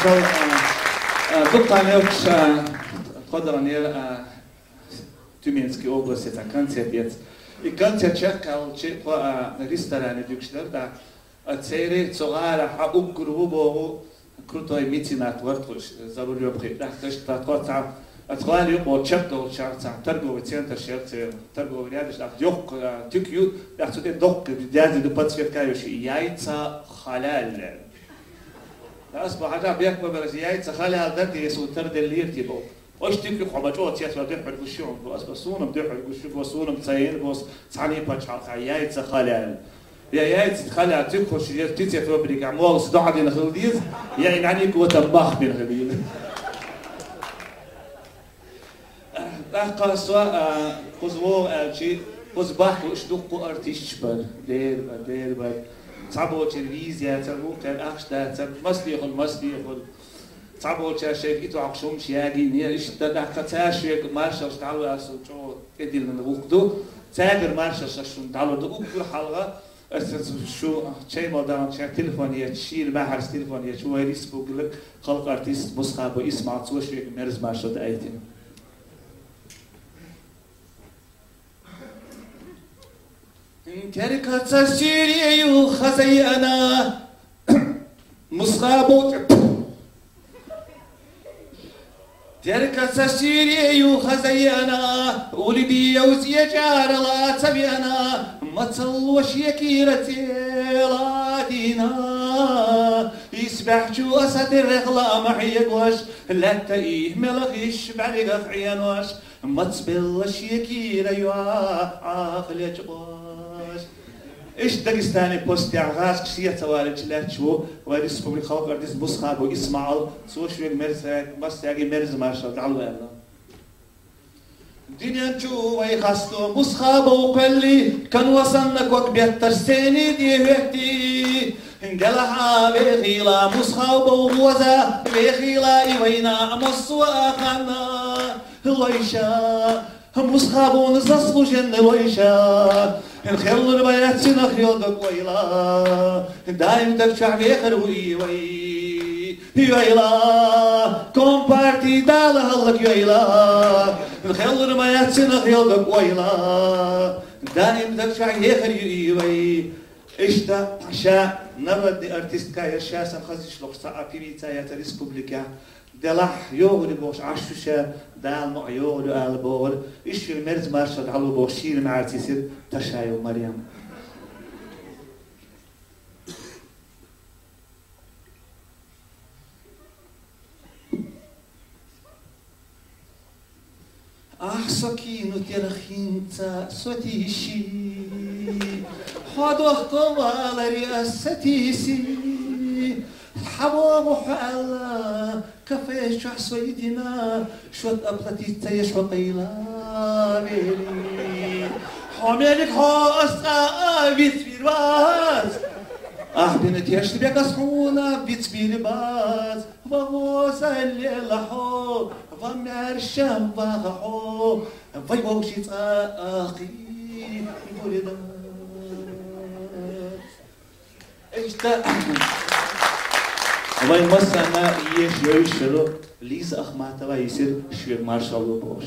А, а, дукха мелкаш, а, тхо даран яр, а, Тюменской области цхьа концерт яц. И концерт чакхъяьлча тхо, а, ресторане дуьгуш дар, да. А церан цу гӀара хьа уггар ву боху крутой меценат вар тхо, за рулём хи дахкаш, та тхо цхьа, а тхо юкъо чакх долчара цхьа торговый центр шер церан, торговый рядаш, тӀаккха йоккха, а, туька ю, тӀаккха цу тӀе доккха дязде ду подсветка йош, «Яйца халяль». Ас бо хьажа бехк ма бер, «Яйца халяль» дар те, со тар деллера те бо. Ош тик хьо ма чӀо цец ва дуьхьал гуш ю, ас бо, суна-м дуьхьал гуш ю, бо, суна-м ца ена, бо, цхьаний пачхьалкха «Яйца халяль». Я «Яйца халяль» тик хьо ши, я птицефабрика, молс дохьа дина хила деза, я и нани котам бах бина хила деза. ТӀаккха со, а, кхуза вогӀу аьлчи, кхуза бахка уьш дуккха артисташ бар, дер бар, дер бар. Цхьаболчар виза яцар, вукхар ахча дацар, маслехула, маслехула. Цхьаболчар шайга итт воккхуш хӀумаш ягийна, иштта тӀаккха цара шуьга маршаллаш дӀалур ас чӀогӀа тӀедиллина вукх ду. Цаьргара маршаллаш шуна дӀалур ду. Уггар хьалха аса шу чай ма даьлча телефон еча, шийла маьхьарца телефон еча, вай республика халкъа артист Мусхабов Исмаил, цо шуьга мерза маршалла даийтина. Теркаца сирею хазаена, Мусхабов. Теркаца сирею хазаена, улби йовзъечарала ца вена, мацалло шекира цӀела дина. Исбаьхьчу аса деррехла ма хьегош, лаьтта и мелхиш бӀаргах Ӏенош, мацбелла шекира йоӀ Ӏахлечкъош. Иштта Дагестане постехь гӀазкхаш сеца валича лаьтташ ву вай республика халкъа артист Мусхабов Исмаил, цо шуьга мерза, массаьрга мерза маршалла дӀалур аьлла. Дуьнен чу вай хасто Мусхабов кхоьллий, кано санна ког бетташ сцени тӀе хӀоьттий. Делахь а вехийла Мусхабов воза, вехийла и вайна массо а ханна. Лойша, Мусхабовна заслуженный лойша, хӀинца хеллур ма яц цунах йолу дог ойла, даим даг чохь вехар ву и вай. Йойла, компарти Дала хӀаллак йойла, хӀинца хеллур ма яц цунах йолу дог ойла, даим даг чохь вехар ю и вай. Иштта ша народный артистка я, ша сан хазиш лохуш цхьа а певица яц республикехь. Делахь йогӀур ю бохуш Ӏаш шу ша, Дала мукъ йогӀур ю ала бохура, иштта шуьга мерза маршалла дӀалур бохуш шийла маьхьарца йисира Ташаева Марем. Ахь со кийна тера хӀинца со тийши, хьо дохко валаре ас ца тийси. Хьан вогӀу хьо аьлла, кафе чохь со йитина, счёт оплатить ца еш хьо къайла вели. Хьо мелик хьо ас цкъа а вицвийр вац. Ахь бина тешна бекас хьуна вицбийр бац. Ва возаллела хьо, ва маьрша ваха хьо, вай вовши цкъа а кхин гур дац. Иштта вай массарна еш йовзуш йолу Лиза Ахматова йисира шуьга маршалла бохуш.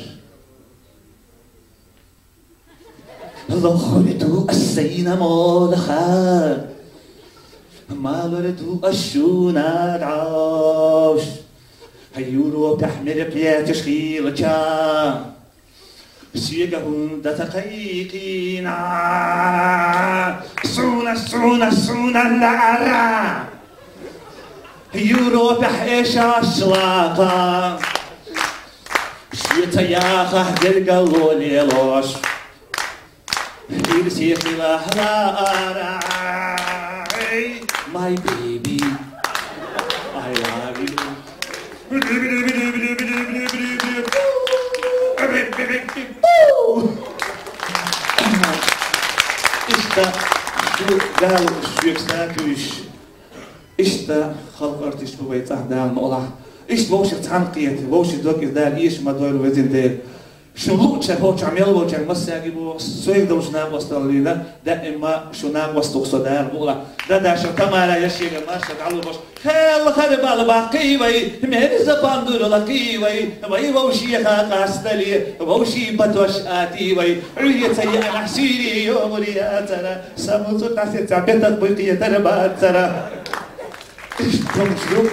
Лохур ду ас сайна молха, малур ду ас шуна дӀовш. Европехь мероприятеш хийлча, соьга хӀунда ца кхайкхийна? Суна, суна, суна лаьара! Европехь эшаш лакха, шуьца яхахь гергало лелош. Хила сехила хала ара. My baby, I love you. Иштта, шу Дала шуьга сатуьйсуш. Иштта, халкъ артист бу вай цӀахь Дала ма олахь. Иштта вовшах цхьаьна кхета, вовшийн дог иза Дала эша ма дойла везин Дела. Шун луъча хӀокху чохь мел волчаьрга массаьрга боху, соьга долчу накъосталлина, даима шун накъост ву со Дала мукъалахь. Дада шун Тамара я шега марша дӀалур баш. Хелла хара бала баккхий вай, мерза пандур лакхий вай, вай вовшеха къастале, вовшийн батош атий вай, Ӏуьйре ца еанахь суьйре йогӀур яцара, самуцу тӀасеца бетах буй кхетар бацара. Иштта хӀумаш ду.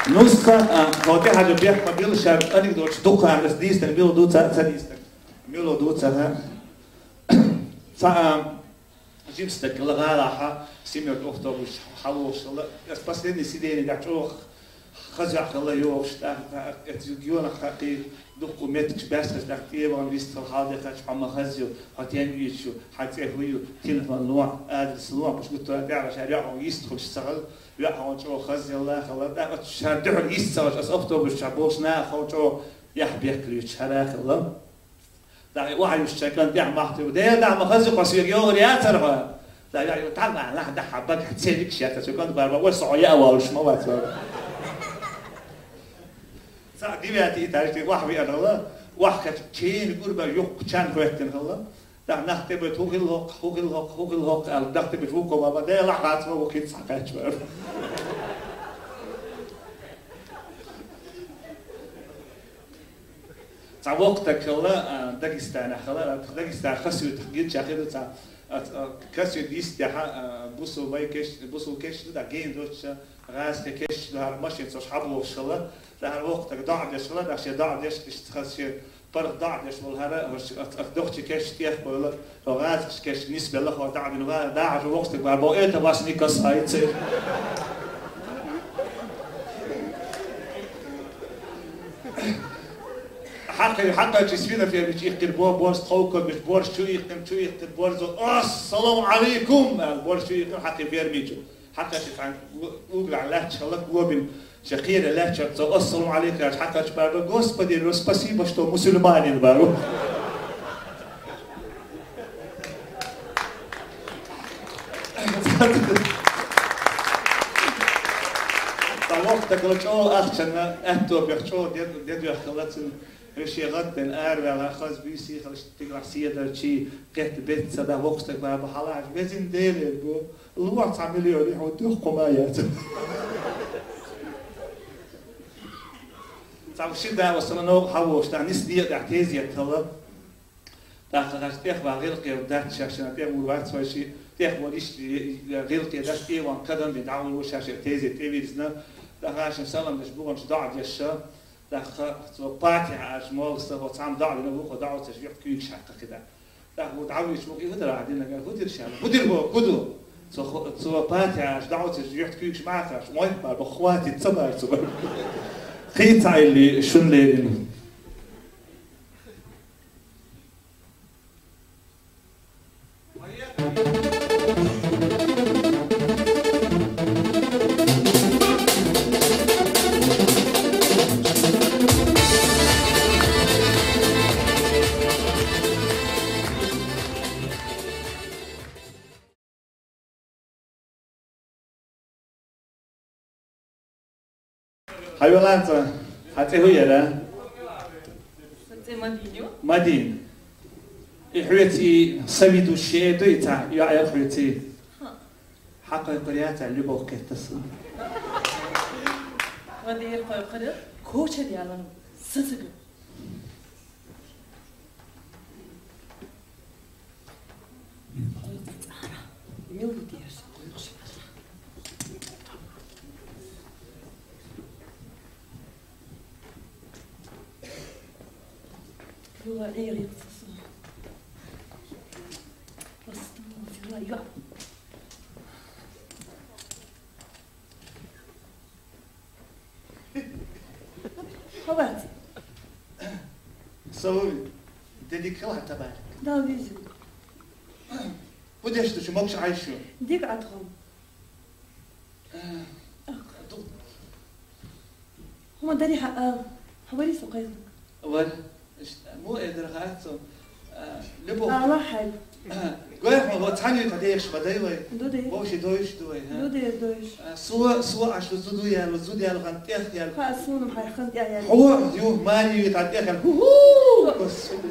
Ну, сан, а, хьо тӀе хьажа бехк ма билла, шаьш анекдоташ дукха ас дийцинарг мила ду, ца, ца дийцинарг мила ду, ца, хӀа. Цхьа, а, жима стаг хилла гӀалахь, Семён автобус хьалвогӀуш хилла. Ас последний сиденье тӀехь чӀогӀа хаза хилла йогӀуш, тӀаккха, тӀаккха, эцу юьгонах хьакхий, дуккха меттигаш баьсхьаш, тӀаккха тӀе вахана вистхила хьалдехкача, хьо ма хаза ю, хьо стенга вуьйцуш ю, хьан цӀе хӀун ю, телефон лохьа, адрес лохьа, пуш гуттара а тӀаьхьа ша йоӀ хьуна йистхуьлуш ца хилла, йоӀ хьуна чӀогӀа хаза елла хилла, тӀаккха ша дуьхьал йист ца хилча, ас автобус чохь болчу наха хьуна чӀогӀа яхь бехк луьйчу хьара хилла. ТӀаккха и охьаюьсучу кӀанта тӀехь махкахь ю: «Дела, дӀа ма хаза ю, кхо соьга йогӀур яцара хьо». ТӀаккха ю: «Тахана нах дахьа багахь церигаш яц, цу кӀанта бара ма вай со хьо яа волуш ма вац». Цхьа девятый этажехь охьавеана хилла, охьакхаьчча, чена гурба юххе чан хӀоьттина хилла. ТӀаккха нах тӀе бевлла: «ХӀун хилла хӀокху, хӀун хилла хӀокху, хӀун хилла хӀокху?» аьлла, нах тӀе бевлла вукхо ма бан, Дела, лахьа хац ма ву, кхин цхьа кхаьчна вара. Цхьа воккха стаг хилла, а, Дагестанехь хилла, а, Дагестан хасуьйтах гинчех хир ду цхьа, а, а, хасуьйта йистехь, а, бусул вай кеш-, бусул кешнаш ду, да, гена доцуш, гӀазкхи кешнаш ду, хӀара машина цо хьабохуш хилла, да, хӀара воккха стаг доӀа деш хилла, да, шен доӀа деш, иштта хаза шен паргӀат доӀа деш волу хӀара, хӀара ш-, а, а, дохчий кешнаш тӀехбевлла, хӀара гӀазкхи кешнаш нисбелла, хӀара доӀа дина вара, да, хӀара воккха стаг вара, бо, это вас не касается. Хьакхи-, хьакхаьчча, свинофермичу иккхира бо-, борз тховкалбича, борз чу иккхина, чу иккхина борзо: «Ассаламу Ӏалайкум!» аьлла, борз чу иккхина, хьакхи фермичу. Хьакхаьчча, цхьаьна у-, уграхь лаьтташ хилла гобина, ша кхера лаьтташ цо: «Ассаламу Ӏалайкум!» аьлча, хьакхаьчча бара: «Господи, ну, спасибо, что мусульманин», бара. Сан воккха стаг хилла чӀогӀа ахчанна аьтто бехк чӀогӀа де-, де доьхкина хилла цуьнан. Шен гӀаддина араваьлла хаза буьйса хилла, стигалахь седарчий, кхетта бетта ца дахь, воккха стаг бара: «Хьалаьцча, везан Делера бу, лохьа цхьа миллион, и хьуна туьха кху ма яц». Цхьа ши да вассана новкъа хьавогӀуш, тӀаккха нисса некъа тӀехь тезет хилла. ТӀаккха хӀара тӀехвала гӀиллакхе дац шаьш, шена тӀе а вур вац вай ши, тӀехвала иштта гӀиллакхе дац, тӀе а ван кадам бина дӀавур ву шаьш, тезет тӀевирзина. ТӀаккха хӀара шен салам деш буханчу доӀа деш ша, тӀаккха цо Патихьа аьлча, молла сан, хӀо цхьамма доӀа дина ву, хӀо доӀа ца деш юьхь куьйгаш хьаькхна кхидӀа. ТӀаккха ву дӀавуьйцуш ву, и хӀу дара ахь динарг, хӀу дира ша, хӀу дира боху, хӀу ду? Цо хӀо-, цо Патихьа аьлча, доӀа ца деш юьхь куьйгаш ма хьаькхна, ой, бара, хватит, ца бара цо, бара. Кхин цхьа илли шуна лерина. Хьан йоланца, хьан цӀе хӀун яра? Сан цӀе Мадина ю. Мадина. И хьоьца и соведущий дуй цхьа, йоӀ яра хьоьца? Хьан кхойкхур яц аьлла, Любовь кхетта сан. Ва дера кхойкхур, коча ялан сацага. ХӀавац. Саури, де дика хила хьан, Тамара. Дала веза. ХӀун деш ду шу, могуш Ӏайша? Дика Ӏа тхо. Э, ду. ХӀума дари хьан, а, хьан вари со кхайкхинарг? Вар. Иш-, муха эр дара хац со? А, Любовь. Ала хьайга. Гой хьо, хьо цхьаьна юй тха дехаш ба дай вай? Ду дай. Вовши дойш ду вай, хӀа? Ду дай, дойш. А, со, со аш зуду ял, зуду ял хан тӀех ял. Ха, со нам хай хан тӀех ял. Хьо, ю, Мари юй тха тӀех ял. Ху-ху! Господи.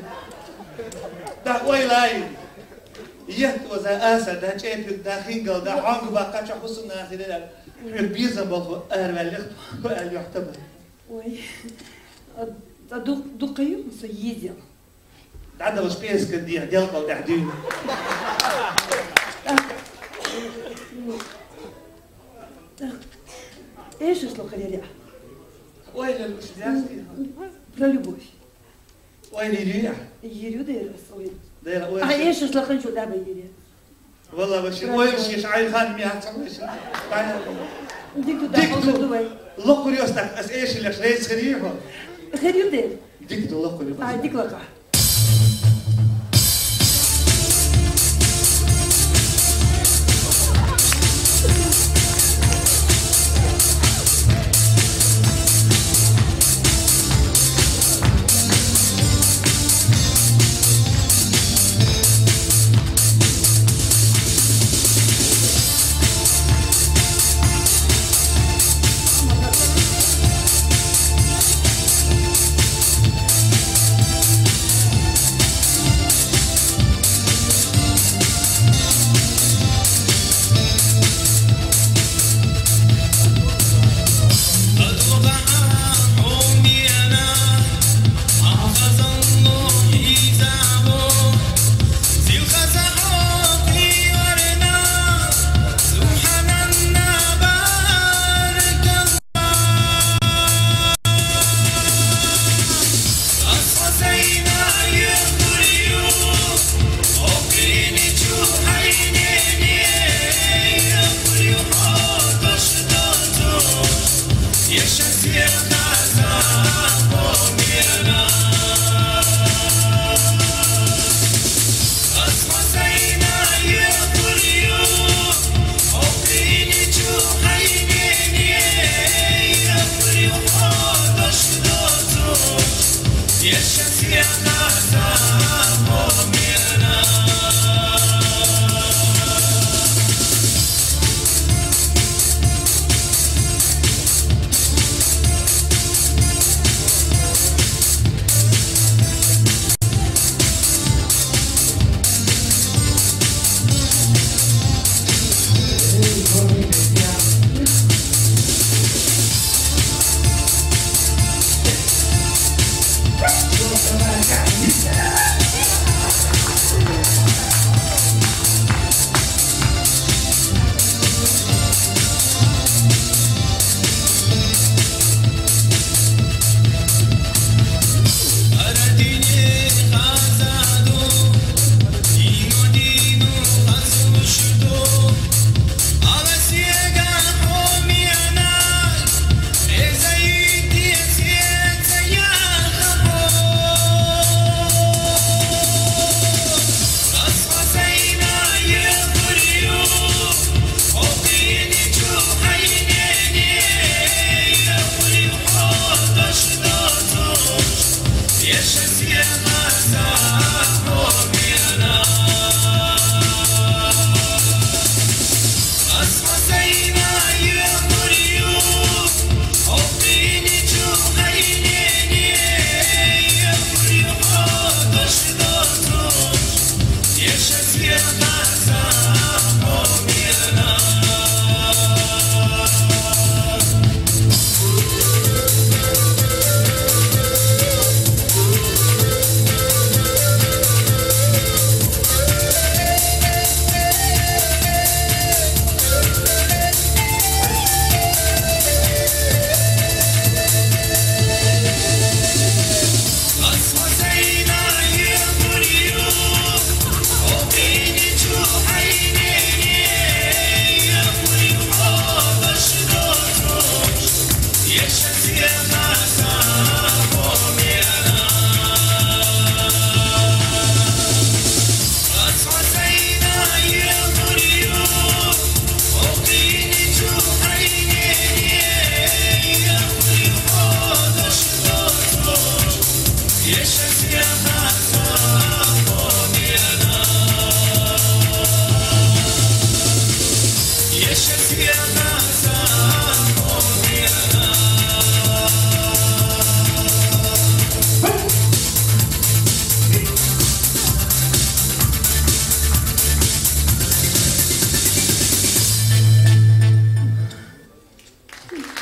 Да, ой, лай. Ет оза аса, да чепик, да хингал, да ханг ба кача хусу нахире ял. Хьур бизам бол ху, ар валих, ху, ар юхта ба. Ой. А, а ду, ду каю, со ездил. ДӀадалаш пӀераска дийхьа, делкъал тӀехь дуьйна. Эшаш лакхарьяр я. Ой, лелаш, дясти. Про любовь. Ой, лилия. Ерю дерас, ой. Дера, ой, а, ши- эшаш лакхан чу даба ере. Валла, ваши, ой, шиш, ай, хан, ми, а, цам, ши. Дик ду, дик ду. Лакхарьяр я, ас эши леш, рейс хири, хо. Хири де. Дик ду, лакхарьяр я. А, дик лакха.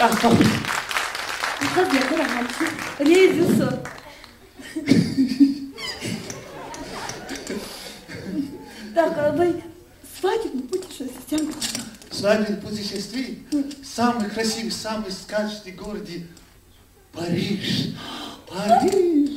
Ахъа. Ахъа, я, кара, хамси. Резиса. Так, а вы свадебный путешествие, тем более. Свадебный путешествие? Самый красивый, самый сказочный город — Париж. Париж.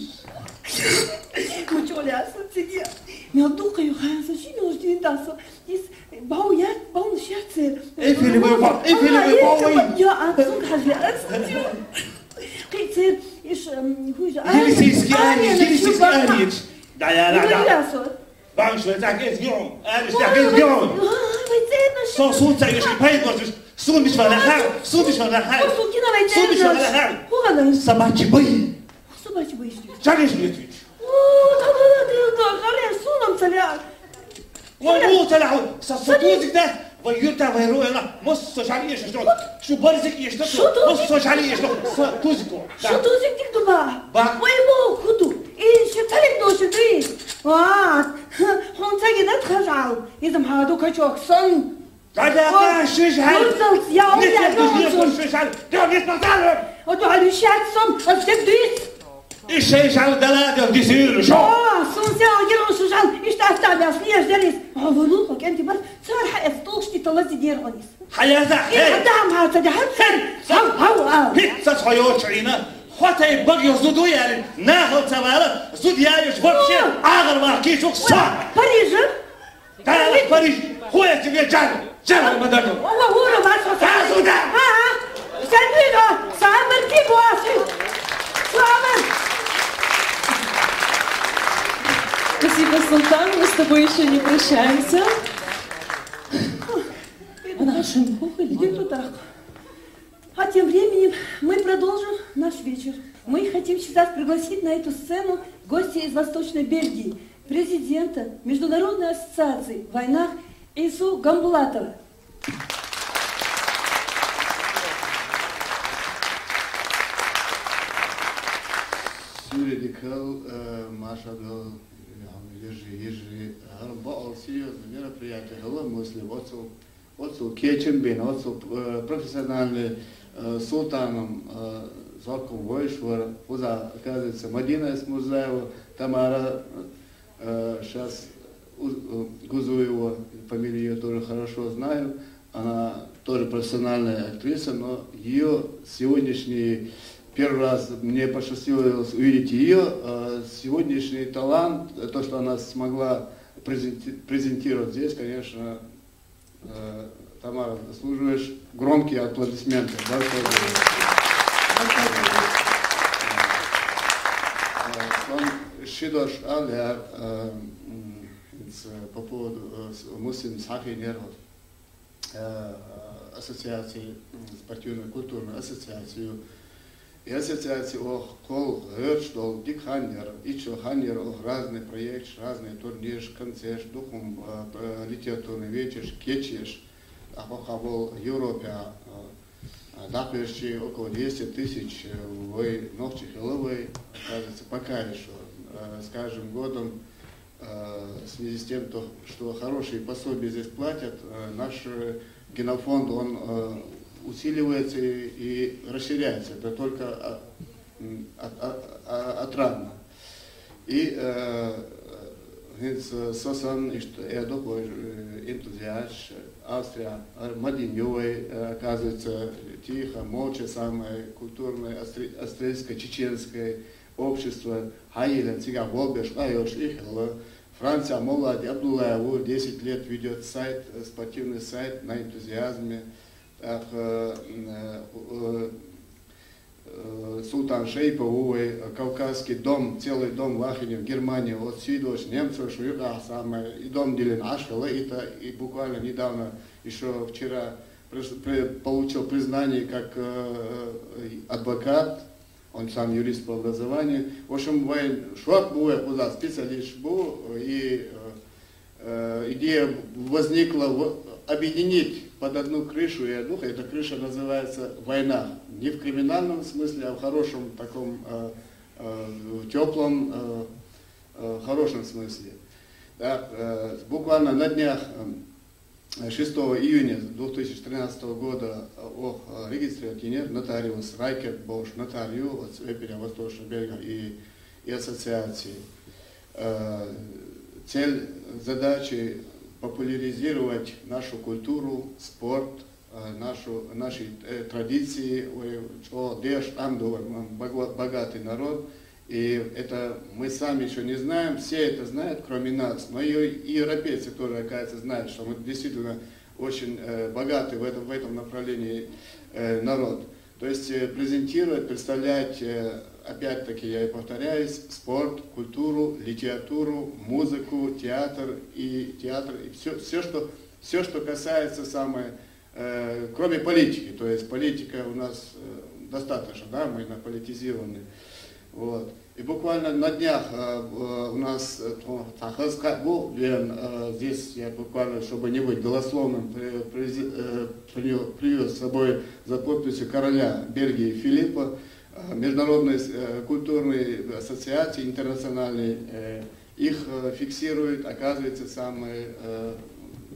Мучоляса тебе. Мел духаю ханса, жи мел ждин даса. Дис бау я, бау шерце. Эйфелевая ба-, Эйфелевая башня. Я, а, су хажи, а, су. Кыйцы, иш, м, хуй жа. Елисейский арьериш, Елисейский арьериш. Да, да, да, да. Мучоляса. Вам что, так и сделал? А, так и сделал. Сосуд, так и поет, вот, сумиш валахар, сумиш валахар. Сумиш валахар. Собачий бой. Собачий бой. Жаришь, нет, ведь. О, да, да, да, да, да, жаришь, сунам цаля. Ой, ну, цаля, вот, со-, со-, сосудик, да? Вай юрта, вай руэла, мос со жаришь, что? Шу барзик ешта, мос со жаришь, что? Со тузико. Да. Шу тузик дик дуба. Ба. Ой, бо, худу. И ещё цалик доши, ты. Ва, хун цаги да тхажал. Изам хаду качок сон. Гада, ой, шиш хал. Юртал, я, нет, я, нет, я, нет, шиш хал. Да, нет, Назаров. А то алишат сом, а все дыс. И шиш хал дала, да, дисыр, шо. О, сун се алгир шиш хал, ишта астабяс, не ждерис. А валу, как энти бас, цар ха эс толшти талази дерганис. Хаяса, и хей. Адам ха, цади ха, цар. Хей. Хау, хау, хау. Хит, сас хойо чуина. Хотай баг ё зуду яри, нахал цавала, зуд яри, вообще, о, агар ва кишук са. Парижа? Да, Париж. Хуя тебе, Джан. Джан, мадам. Аллах, ура, вас. Да, сюда. Ага. Садись, сабр, ты босс. Слава. Спасибо, Султан. Мы с тобой еще не прощаемся. Она ошибку. Иди туда. А тем временем мы продолжим наш вечер. Мы хотим сейчас пригласить на эту сцену гостя из Восточной Бельгии, президента Международной ассоциации вайнах Ису Гамбулатова. Сюре дикал, э, машалла, э, ежи, ежи, э, гьар баъал серьёзный мероприятие, гьала муслим, оцу Оцу кечим бен, оцу, э, профессиональный, э, Султаном, э, зоккун вайш вар, хуза, оказывается, Мадина Эсмурзаева, Тамара, э, щас у-, э, Гузуева, фамилию её тоже хорошо знаю. Она тоже профессиональная актриса, но её сегодняшний, первый раз мне посчастливилось увидеть её, э, сегодняшний талант, э, то, что она смогла презенти-, презентировать здесь, конечно, Э, Тамара, заслуживаешь громкие аплодисменты. Большое дело. Э, сон ши дош ал яр, э, м, ц-, по поводу, э, с-, муслим сахи нервов. Э, ассоциации, м, спортивную, культурную ассоциацию. И ассоциацияс ох кол гӀерташ дола дика хан яр, иччо хан яр ох разные проекташ, разные турнираш, концерташ, дукха, а, а, литературный вечераш, кечеш, а, кхо-кхо бола Европе, а, а, дӀакхоьхьучи около двести тысяч, э, вай нохчий хила вай, оказывается, пока ещё, э, с каждым годом э, в связи с тем, то, что хорошие пособия здесь платят, э, наш, э, генофонд, он, э, усиливается и, и расширяется. Это только, а, м, от-, а, а, отрадно. И, э, э, гинц, э, сосан, ишт, э, дохлой, э, энтузиаст, Австрия, э, Мадин Ювей, э, оказывается, тихо, молча, самое культурное австри-, австрийско-чеченское общество, хьайила цига болбеш къайош ихила. Франция Мовлад Абдуллаев десять лет ведёт сайт, э, спортивный сайт на энтузиазме. Так, э, м, э, э, э, Султан Шейпа увой, э, Кавказский дом, целый дом в Ахене, в Германии, от Сидош, немцев, Шуюка самое, и дом Дилин Ашкала, это, и буквально недавно, ещё вчера, прис-, при-, получил признание как, э, э, адвокат, он сам юрист по образованию. В общем, вай шваб бу, вай хуза специалист бу, и, э, э, идея возникла в-, объединить под одну крышу, я думаю, эта крыша называется «Война». Не в криминальном смысле, а в хорошем таком, э, э, в тёплом, э, э, хорошем смысле. Так, э, буквально на днях, эм, шестого июня две тысячи тринадцатого года, э, ох, э, регистрировать нотариус Райкерт Бош, нотариус, вот, Эпеля Восточного берега и, и ассоциации. Э, Цель, задачи популяризировать нашу культуру, спорт, э, нашу, наши э, традиции, ой, что деш анду, м, богатый народ. И это мы сами еще не знаем, все это знают, кроме нас. Но и, и европейцы тоже, оказывается, знают, что мы действительно очень э, богатый в этом, в этом направлении э, народ. То есть э, презентировать, представлять, э, опять-таки я и повторяюсь, спорт, культуру, литературу, музыку, театр и театр, и все, все, что, все, что касается самой, э, кроме политики. То есть политика у нас э, достаточно, да, мы наполитизированы. Вот. И буквально на днях э, э, у нас э, то- тахыз ка- бу, блин, э, здесь я буквально, чтобы не быть голословным, при- приз- э, принё- привез с собой за подписью короля Бельгии Филиппа э, международные э, культурные ассоциации интернациональные, э, их э, фиксируют, оказывается, самые, э,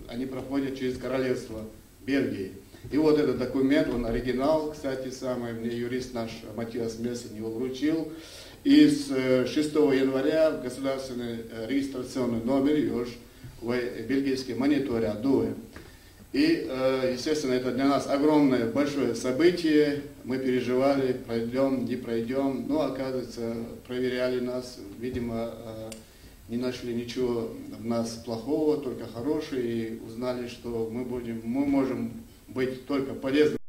они проходят через королевство Бельгии. И вот этот документ, он оригинал, кстати, самый, мне юрист наш Матиас Мессинг его вручил. И с э, шестого января в государственный э, регистрационный номер ёж в бельгийский монитор дуэ. И, э, естественно, это для нас огромное, большое событие. Мы переживали, пройдем, не пройдем. Но, оказывается, проверяли нас. Видимо, э, не нашли ничего в нас плохого, только хорошее. И узнали, что мы будем, мы можем быть только полезными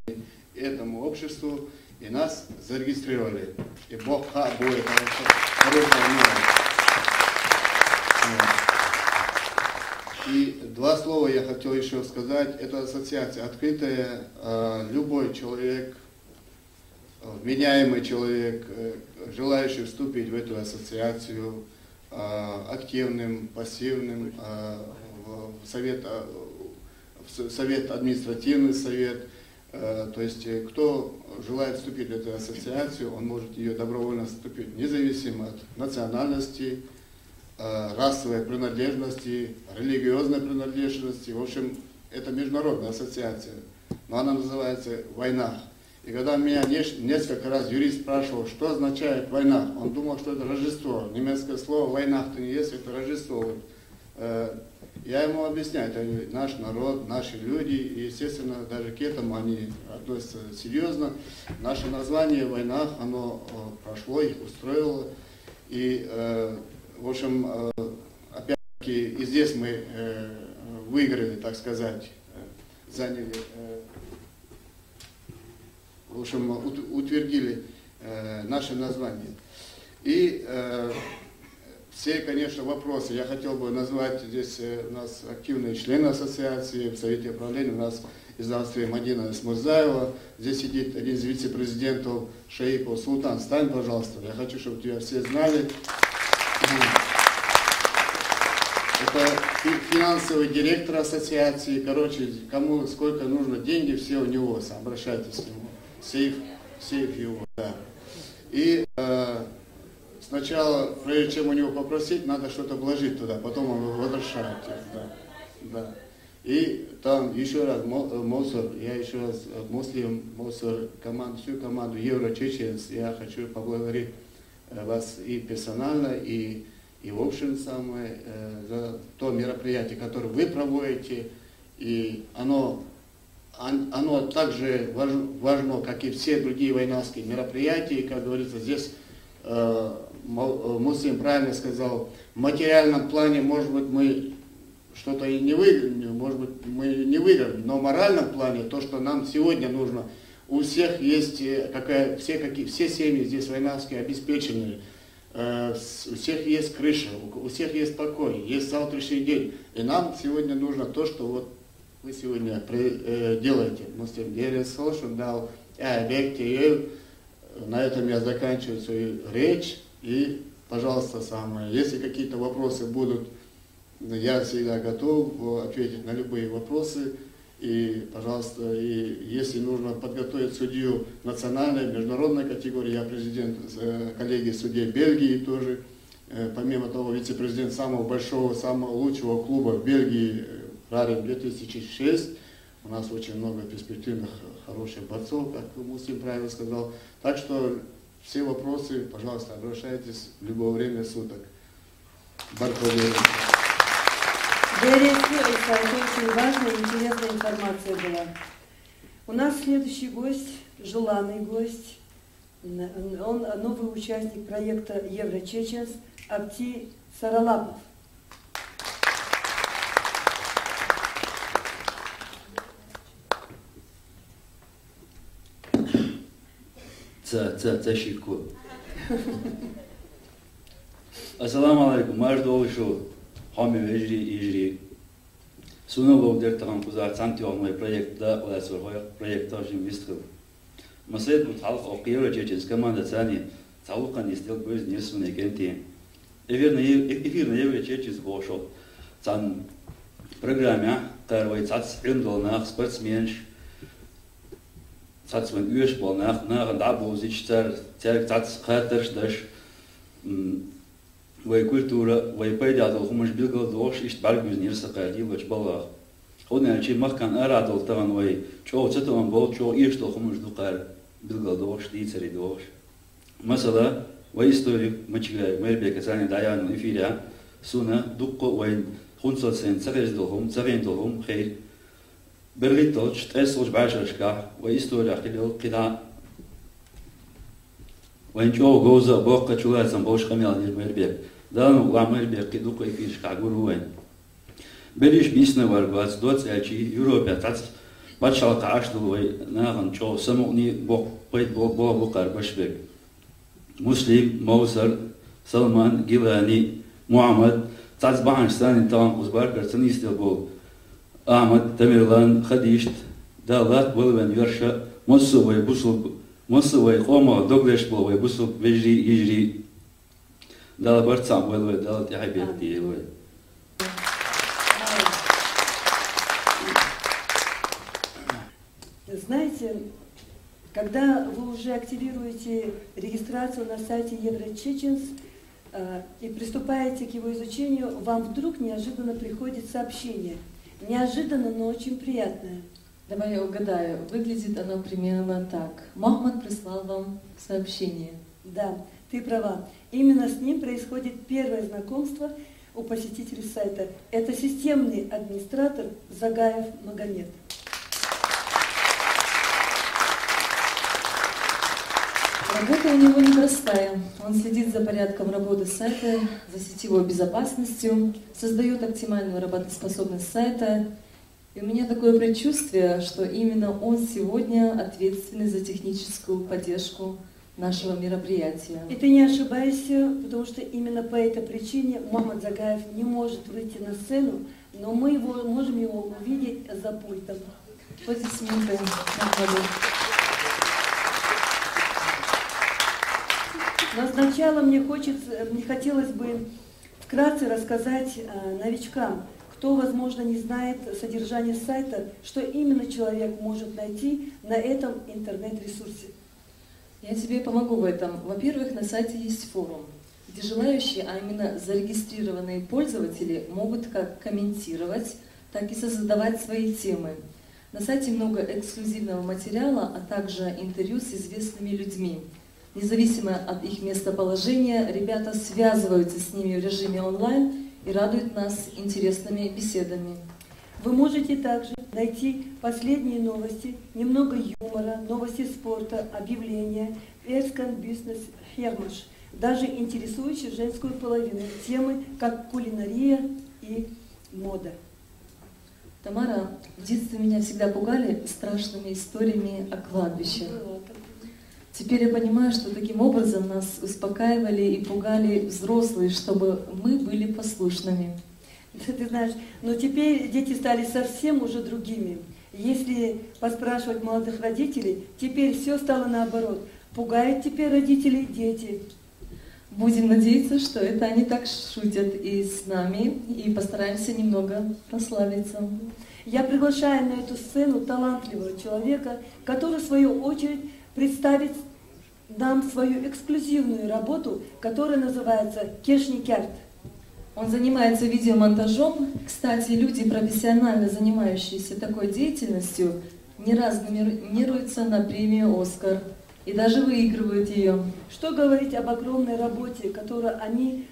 этому обществу. И нас зарегистрировали. И Бог ха будет хорошая новость. И два слова я хотел еще сказать. Эта ассоциация открытая. Э, Любой человек, э, вменяемый человек, э, желающий вступить в эту ассоциацию, э, активным, пассивным, э, в в совет, э, в с- совет, административный совет, э, то есть э, кто желает вступить в эту ассоциацию, он может в нее добровольно вступить, независимо от национальности, э, расовой принадлежности, религиозной принадлежности. В общем, это международная ассоциация, но она называется Вайнах. И когда меня неш- несколько раз юрист спрашивал, что означает Вайнах, он думал, что это Рождество. Немецкое слово Вайнах-то не есть, это Рождество. Вот. Э, Я ему объясняю, это наш народ, наши люди, и, естественно, даже к этому они относятся серьезно. Наше название Вайнах, оно э, прошло, их устроило. И, э, в общем, э, опять-таки, и здесь мы э, выиграли, так сказать, э, заняли, э, в общем, ут- утвердили э, наше название. И э, все, конечно, вопросы. Я хотел бы назвать здесь э, у нас активные члены ассоциации, в Совете правления у нас из Австрии Мадина Смурзаева. Здесь сидит один из вице-президентов Шаипов. Султан, встань, пожалуйста. Я хочу, чтобы тебя все знали. Это фи- финансовый директор ассоциации. Короче, кому сколько нужно деньги, все у него. Обращайтесь к нему. Сейф, сейф его, да. И э, сначала, прежде чем у него попросить, надо что-то вложить туда, потом он возвращает тебе. Да. Да. И там еще раз, Мо- э, Мосор, я еще раз, э, Муслим, Мосор, команду, всю команду Евро-Чеченс, я хочу поблагодарить э, вас и персонально, и, и в общем самое, э, за то мероприятие, которое вы проводите. И оно, он- оно также важ- важно, как и все другие вайнахские мероприятия. И, как говорится, здесь э, Мо- э, Муслим правильно сказал, в материальном плане, может быть, мы что-то и не выиграем, может быть, мы не выиграем, но в моральном плане то, что нам сегодня нужно, у всех есть, э, какая, все, какие, все семьи здесь вайнахские обеспечены, э, с- у всех есть крыша, у, у всех есть покой, есть завтрашний день. И нам сегодня нужно то, что вот вы сегодня при- э, делаете. Муслим, дерес, слушай, дал, э, бек, те, э, На этом я заканчиваю свою речь. И, пожалуйста, самое, если какие-то вопросы будут, я всегда готов э, ответить на любые вопросы. И, пожалуйста, и если нужно подготовить судью национальной, международной категории, я президент э, коллегии судей Бельгии тоже, э, помимо того, вице-президент самого большого, самого лучшего клуба в Бельгии, э, Аграрии две тысячи шесть. У нас очень много перспективных, хороших борцов, как Мусим правильно сказал. Так что все вопросы, пожалуйста, обращайтесь в любое время суток. Баркалла. Береси, это очень важная и интересная информация была. У нас следующий гость, желанный гость. Н- Он новый участник проекта Еврочеченс Апти Саралапов. Ца, ца, ца шику. Ассаламу алейкум, марш дола шу, хьоме вежарий, йижарий. Суна лов дер тахан кхузара цхьана тоьхна вай проект да, лаьцар хойх проект жим вистхил. Масайт бу хьалха оккха Еврочеченс команда цани цхьа вукханна йистел буйз нир суна кентин. Эфирна, эфирна Еврочеченс боху шо. Цхьана программехь кхара вай цхьацца Ӏилма долу нах, спортсменаш, цхьацца вайн оьшуш болу нах, нахана дӀабовзуьйтуш цара, цаьрга цхьацца хаттарш даш, м, вай культура, вай пайда долу хӀуманаш билгал дохуш, иштта бӀаьрг буьзна йира сан кхара лелочу балхах. ХӀунда аьлча махкана арахь долу тахана вай чӀогӀа ца тоам болу, чӀогӀа эшаш долу хӀуманаш ду кхара билгал дохуш, дийцаре дохуш. Масала, вай историк Мачигаев Майрбека царна дӀаяьхьна эфирехь, суна дуккха а вайн хӀунцалц сайна ца хезна долу хӀума, ца хезна долу хӀума хир. БерхӀитталгӀачу, ткъесталгӀачу бӀешерашкахь вай исторехь хилла кхидӀа а вайн чӀогӀа говза а, боккха а чулацам болуш къамел дира Майрбек. Дала мукъ лахь, Майрбек кхин дуккха а эфирашкахь гур ву вайн. Берриш бийсина варг вац, доцца аьлча, Европехь цхьацца пачхьалкхехь Ӏаш долу вай нахана чӀогӀа самукъане а, боккха пайда бо-, болу бу кхара Башбек. Муслим, Мовсар, Салман, Гилани, Мухьаммад, цхьацца бахьанаш санна тахана кхуза баркар ца нисделла болу Ахьмад, Тамерлан, Хадишта, Дала латта балвен йоьрша, массо а вай бусулба, массо а вай къомах дог леш болу вай бусулба вежарий, йижарий. Дала барт цхьаъ бойла вай, Дала тӀаьхье бехке йойла вай. Знаете, когда вы уже активируете регистрацию на сайте Еврочеченс, э, и приступаете к его изучению, вам вдруг неожиданно приходит сообщение. Неожиданно, но очень приятное. Давай я угадаю. Выглядит оно примерно так. Махмад прислал вам сообщение. Да, ты права. Именно с ним происходит первое знакомство у посетителей сайта. Это системный администратор Загаев Магомед. Работа у него непростая. Он следит за порядком работы сайта, за сетевой безопасностью, создает оптимальную работоспособность сайта. И у меня такое предчувствие, что именно он сегодня ответственный за техническую поддержку нашего мероприятия. И ты не ошибаешься, потому что именно по этой причине Махмад Загаев не может выйти на сцену, но мы его, можем его увидеть за пультом. Аплодисменты Махмаду. Но сначала мне хочется, мне хотелось бы вкратце рассказать э, новичкам, кто, возможно, не знает содержание сайта, что именно человек может найти на этом интернет-ресурсе. Я тебе помогу в этом. Во-первых, на сайте есть форум, где желающие, а именно зарегистрированные пользователи, могут как комментировать, так и создавать свои темы. На сайте много эксклюзивного материала, а также интервью с известными людьми. Независимо от их местоположения, ребята связываются с ними в режиме онлайн и радуют нас интересными беседами. Вы можете также найти последние новости, немного юмора, новости спорта, объявления, Эрскан бизнес Хермаш, даже интересующие женскую половину темы, как кулинария и мода. Тамара, в детстве меня всегда пугали страшными историями о кладбищах. Теперь я понимаю, что таким образом нас успокаивали и пугали взрослые, чтобы мы были послушными. Ты знаешь, но теперь дети стали совсем уже другими. Если поспрашивать молодых родителей, теперь все стало наоборот. Пугают теперь родителей дети. Будем надеяться, что это они так шутят и с нами, и постараемся немного расслабиться. Я приглашаю на эту сцену талантливого человека, который, в свою очередь, представит нам свою эксклюзивную работу, которая называется «Кешникерт». Он занимается видеомонтажом. Кстати, люди, профессионально занимающиеся такой деятельностью, не раз номинируются на премию «Оскар» и даже выигрывают ее. Что говорить об огромной работе, которую они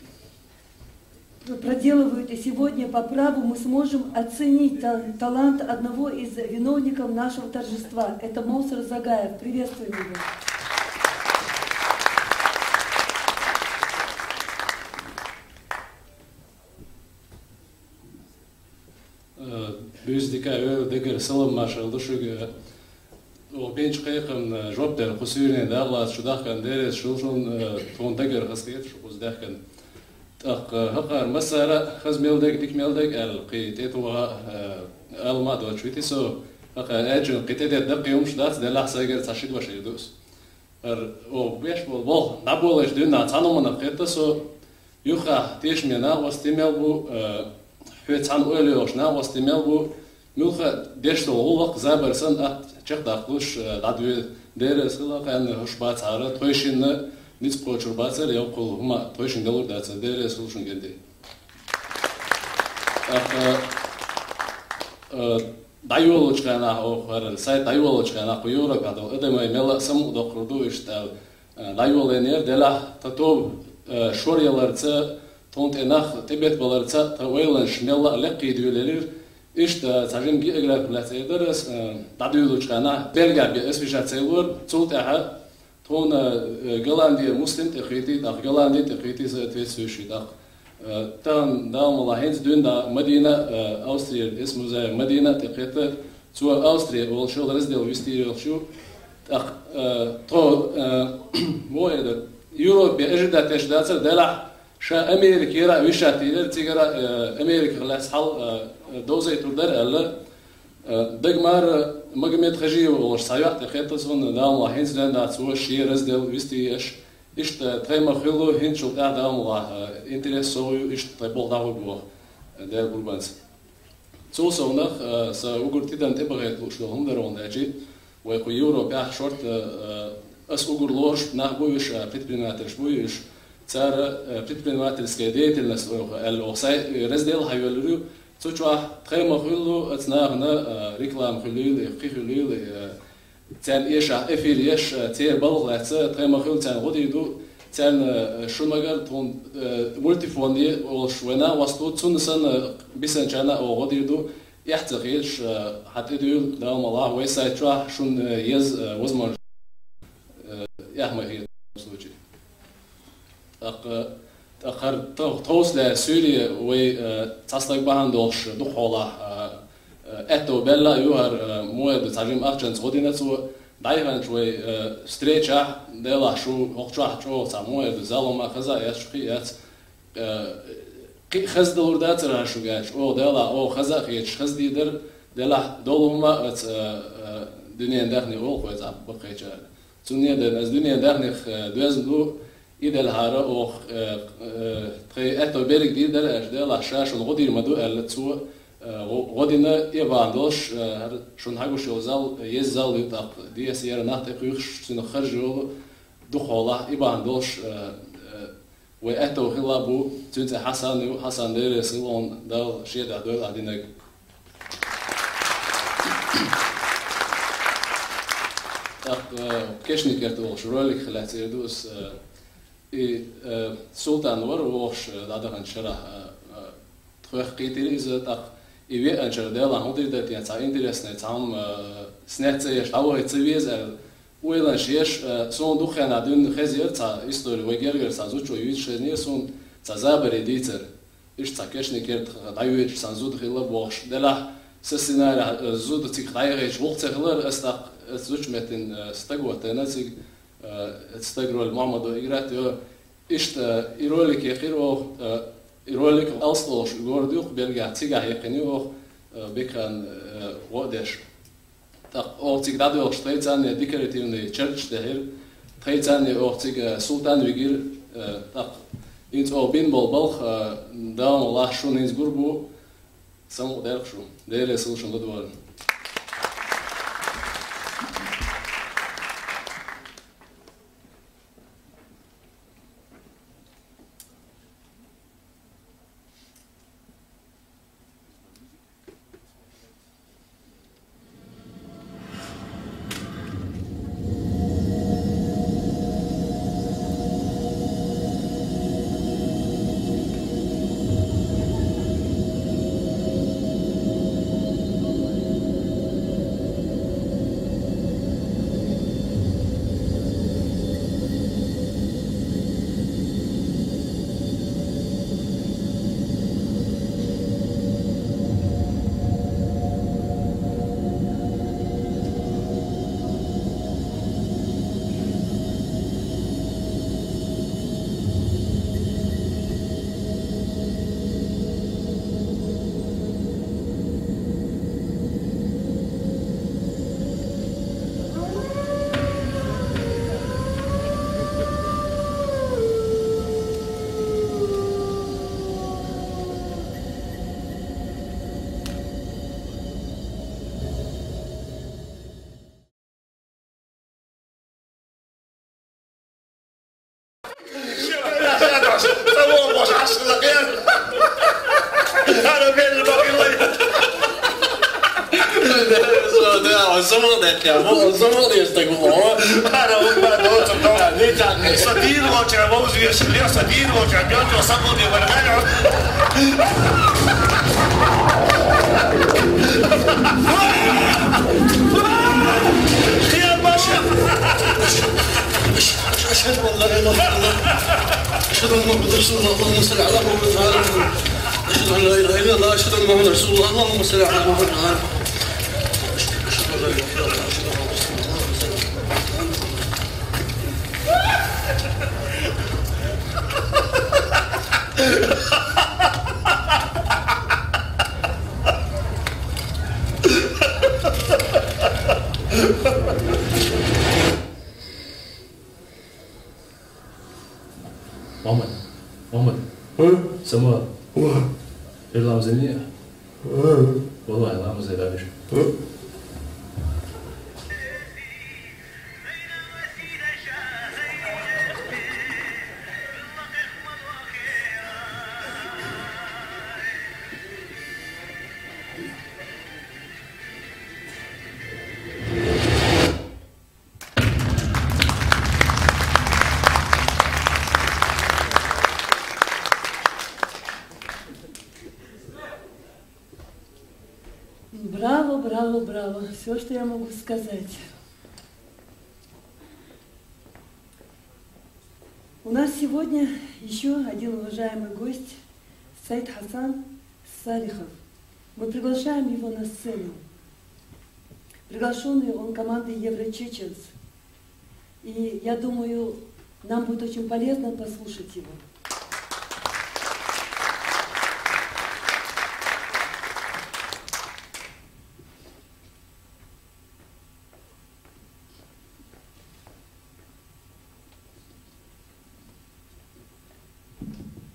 проделывают, и сегодня по праву мы сможем оценить та- талант одного из виновников нашего торжества. Это Мовсар Загаев. Приветствуем его. Э, Буьйса дика, э, дагара салам-маршалла ду шуга. Э, о бинчу кхайкхамна, э, жоп дала кху суьйренна дагӀалаца шу дахкан деррес шул шун, э, тхуна дагара хазахета шу кхуза даьхкина. ТӀаккха, э, хӀокхара массара хаза мел дега, дика мел дега аьлла, кхин тӀетоха, э, ала ма доцуш вити со. ХӀокхара аьлча кхин тӀедетта даккхий хӀумаш дац, делахь сайгара цхьа ши дош эр ду ас. ХӀара оха беш болу болх дӀаболийча дуьйна цхьана хӀуманах кхетта со, юха тешаме накъостий мел бу, э, хьоьца цхьана ойла йолуш накъостий мел бу, муьлхха а деш долу гӀуллакх забар санна атта чекхдаккхалуш, э, дӀадоьду. Деррис хила кхаьнна хӀуш бацахьара, тхойшинна ницкъ кхочур бацара, йоккхул хӀума тхойшинна далур дацара, деррис хила шун генди. ТӀаккха, э, ДӀайолучу хенахь, оха хӀара сайт дӀайолучу хенахь, кху Европехь долу адамаш мелла а самукъадоккхур ду иштта аьлла, э, дӀайолийнера, делахь тхан тоба, э, шоръяларца, тхуна тӀе нах тӀебеттабаларца тхан ойланаш мелла а лекхе доьлуьйтура. Иштта цхьа жимма географи лаьцна эр дара ас, э, дӀадуьйлучу хенахь, Бельгехь бен ас виша ца йилора, цул тӀаьхьа тхуна, э, Голландера Муслим тӀекхийтий, тӀаккха Голландера тӀекхийтий соответствующий, тӀаккха, э, тахана, Дала мукъ лахь, хӀинца дуьйна Мадина, э, Австрера, эс музей Мадина тӀекхетта, цо Австрия волчу раздел вистийна йолчу. ТӀаккха, э, тхо, э, муха эр дара, Европе ожидать деш дацара, делахь ша Америкера а виша тийрара, цигара, э, Америках лаьцна хьал, э, довзийтур дара аьлла. Э, дагмара Магомед Хажиев волуш цхьа йоӀ тӀекхетта цунна, Дала мукъ лахь, хӀинца дуьйна цо шен раздел вистийна еш. Иштта тхайн ма хуьллу, хӀинцачул тӀаьхьа, Дала мукъ лахь, э, интерес сов ю, иштта тхайн болх дӀахӀутту боху, э, Делан гурбанца. Цул совнах, э, сан уггар тидам тӀебахийта лууш долу хӀума дара хьуна аьлча, вай кху Европехь шорта, э, ас уггар лоруш нах бу уьш, э, предпринимательш бу уьш. Цара, э, предпринимательская деятельность оха аьлла, оха сайт, э, раздел хьайоьллур ю. Цу чохь тхайн ма хуьллу, оцу нахана, э, реклама хуьлийла, кхин хуьлийла, э, царна эшахь эфир еш, э, церан балха лаьцна, тхайн ма хуьллу, царна гӀо дийр ду, царна, э, шу магар тхуна, э, мультифон е олуш вайна а васту, цунна санна бисанчарна а оха гӀо дийр ду, эхь ца хилаш, э, хьан тӀедуьйла, Дала мукъ лахь, вай сайт чохь шуна, э, еза, э, возможность, э, эхь ма хета случай. ТӀаккха, тӀаккха хӀара тов-, товсале суьйре вай, э, цхьа стаг бахьана долуш дукха хьолахь, э, э, аьтто белла а ю хӀара, э, муха эр ду, цхьа жимма ахчанца гӀо дина цо, дӀаяханчу вай, э, встречахь, делахь шу хӀокху чохь чӀогӀа цхьа муха эр ду, зал хӀума хаза а яц, шу кхин а яц, э, кхин а хаза далур дацара хӀара шуьга аьлча, оха делахь, оха хаза а хеташ, хаза дийр дара, делахь долу хӀума оцу, э, э, дуьненан даьхни олу вай цхьа баккхийчара. Цунна а дена, аса дуьненан даьхних, э, доьзна ду, и делахьара оха, э, э, тхайн аьтто берриг дийр дара аьлча, делахь ша шуна гӀо дийр ма ду аьлла цо, э, гӀо-, гӀо дина, и а бахьана долуш, э, хӀара шуна хьагуш йолу зал, еза зал ю, тӀаккха десера нах тӀекхуьйхуш, цуьнан харж йолу, дукха хьолахь, и бахьана долуш, э, э, вай аьтто хилла бу, цуьнан цӀе Хьасан ю, Хьасан, деррис хила хьуна, Дала шен дуьхьа дойла ахь динарг. ТӀаккха, э, Кешнийн керта олуш ролик лаьцна эр ду ас, э, и, э, Султан вара вохуш, э, дӀадаханчу шарахь, э, э, тхоьх кхийтира иза, тӀаккха и веанчара, делахь хӀун дийр дара те, цхьа интересный, цхьа хӀума, э, снять ца еш, дӀавахийта ца веза аьлла, ойланаш еш, э, суна дукха хенахь дуьйна хезира цхьа истори, вай гергара цхьа зудчо юьйцуш хезнера суна цхьа забаре дийцар. Иштта цхьа Кешнийн керта дӀайоьдуш цхьана зуда хилла бохуш, делахь сан сценарехь, э, зуда цига дӀаяхийташ гӀуллакх ца хилар, ас тӀаккха, ас зудчун меттана, э, стаг ваттийна цига, э, стаг роль Мухьаммадо играть йо. Иштта, э, и ролик яьккхира оха, э, и ролик Алстолш город ю-кх Бельгехь, цигахь яьккхина ю оха, э, Бекхан, э, гӀо а деш. ТӀаккха оха цига дӀадоьлхуш тхайцанне декоративный чертеж тӀехьира, тхайцанне оха цига Султан вигира, э, тӀаккха хӀинца оха бина болу балха, э, Дала мукъ лахь, шуна хӀинца гур бу, самукъадаьлла шу, деррис хила шун ладогӀарна. Да, он самого дать, я, он самого дать, так, о. Ара, вот, да, да, вот, да, да, да, да. Сатир, вот, я, вот, я, я, сатир, вот, я, я, я, самого не варгаю. Я, Паша. أشهد أن لا إله إلا الله. أشهد أن محمدا رسول الله. اللهم صل على محمد وعلى آل محمد. أشهد أن لا إله إلا الله. أشهد أن محمدا رسول الله. اللهم صل على محمد وعلى آل محمد. محمد، محمد. ها؟ سموها. واه. إيه اللهم زلني؟ ها؟ والله اللهم زل أبش. ها؟ Браво, браво, браво. Все, что я могу сказать. У нас сегодня еще один уважаемый гость, Саид Хасан Салихов. Мы приглашаем его на сцену. Приглашенный он команды Еврочеченс. И я думаю, нам будет очень полезно послушать его.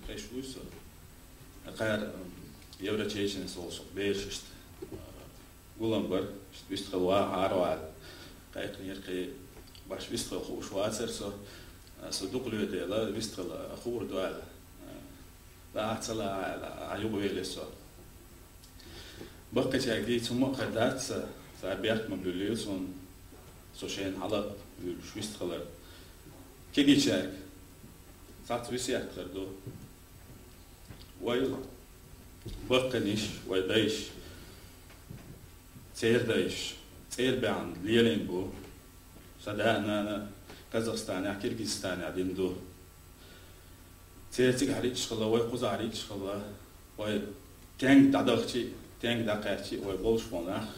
Хеш вуй со. Акхар, м, Еврочеченс волчу берашта, а, гулам бар, иштта вистхила ваха хьаравала. Кхайкхинера кхе баш вистхила хууш вацара со. А, со дукха лоьдела, вистхила хуур ду аьлла. А, ла ца ла аьлла, а, юкъавелира со. Баккхийчаьрга дийца хӀумма а кхаьчна дац сан, цара бехк ма буьллийла суна, со шайна хьала а вуьйлуш вистхилар. Кегийчаьрга цхьацца весет хир ду. Вай баккхийнаш, вай дайша, церан дайша, цӀера баьхна лелийна бу. Сан да а, нана а Казахстанехь, Киргизстанехь дина ду. Церан цигахь лиъча хилла, вай кхузахь лиъча хилла, вай тенга дӀадахча а, тенга дӀакхаьчча а, вай болуш болу нах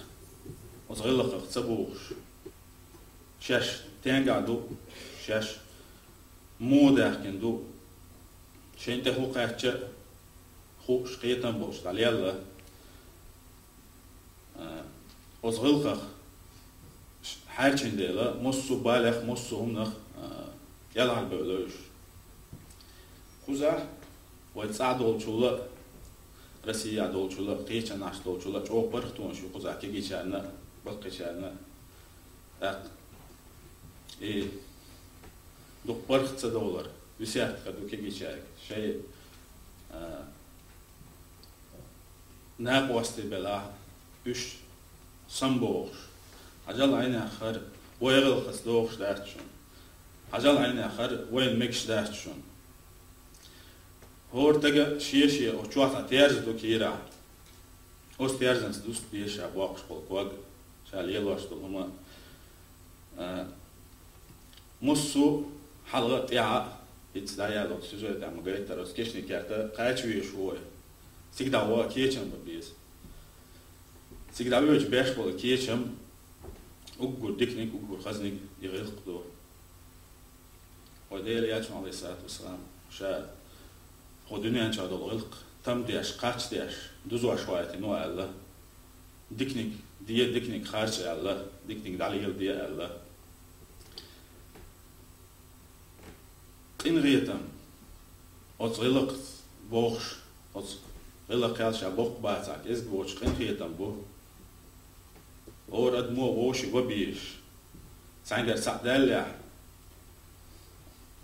оцу гӀиллакхах ца бухуш, шаьш тенгахь ду, шаьш муха даьхкина ду, шайна тӀе хӀун кхаьчча а хууш, кхетам болуш дӀалелла. А, оцу гӀиллакхах хьаьрчина дела, массо а балех, массо а хӀуманах, а, кӀелхьарбевлла уьш. Кхузахь вай цӀахь долчул а, Россехь долчул а, кхечанхьаш долчул а чӀогӀа паргӀатонаш ю кхузахь кегийчарна а, баккхийчарна а. ТӀаккха и дукха паргӀат ца довлар весет хир ду кегийчаьрга. Шайн, а, накъостий белахь, уьш самабохуш. Хьажал, Ӏайнех хӀара вай гӀиллакхаца догӀуш дац шуна. Хьажал, Ӏайнех хӀара вайна мегаш дац шуна. ХӀора стага шен-шен оцу чохь цхьа терза ду кийрахь. Оцу терзанца дуста деза ша боккхуш болу ког, ша лелош долу хӀума. А, массо а хьалха а, тӀаьхьа а, хӀинца дӀаяьллачу сюжетехь ма-гайттара, оцу кешнийн керта кхача везаш ву вай. Цига дӀаваха кечам бан беза. Цига дӀавоьдуш беш болу кечам уггар диканиг, уггар хазаниг и гӀиллакх ду. Вай Делан Элчано, Ӏалайхиссалату вассалам, ша хӀокху дуьнен чохь долу гӀиллакх там деш, кхачдеш, дузош вайтина ву аьлла. Диканиг де, диканиг харжа аьлла, диканиг дӀалеладе аьлла. Къинхетам, оцу гӀиллакхца бохуш, оцу гӀиллакх кхел ша боккха бацахь, кӀезиг воцуш къинхетам бу. ХӀора адамо вовшийн ва безаш, цхьаьнгара цхьаъ даьллехь,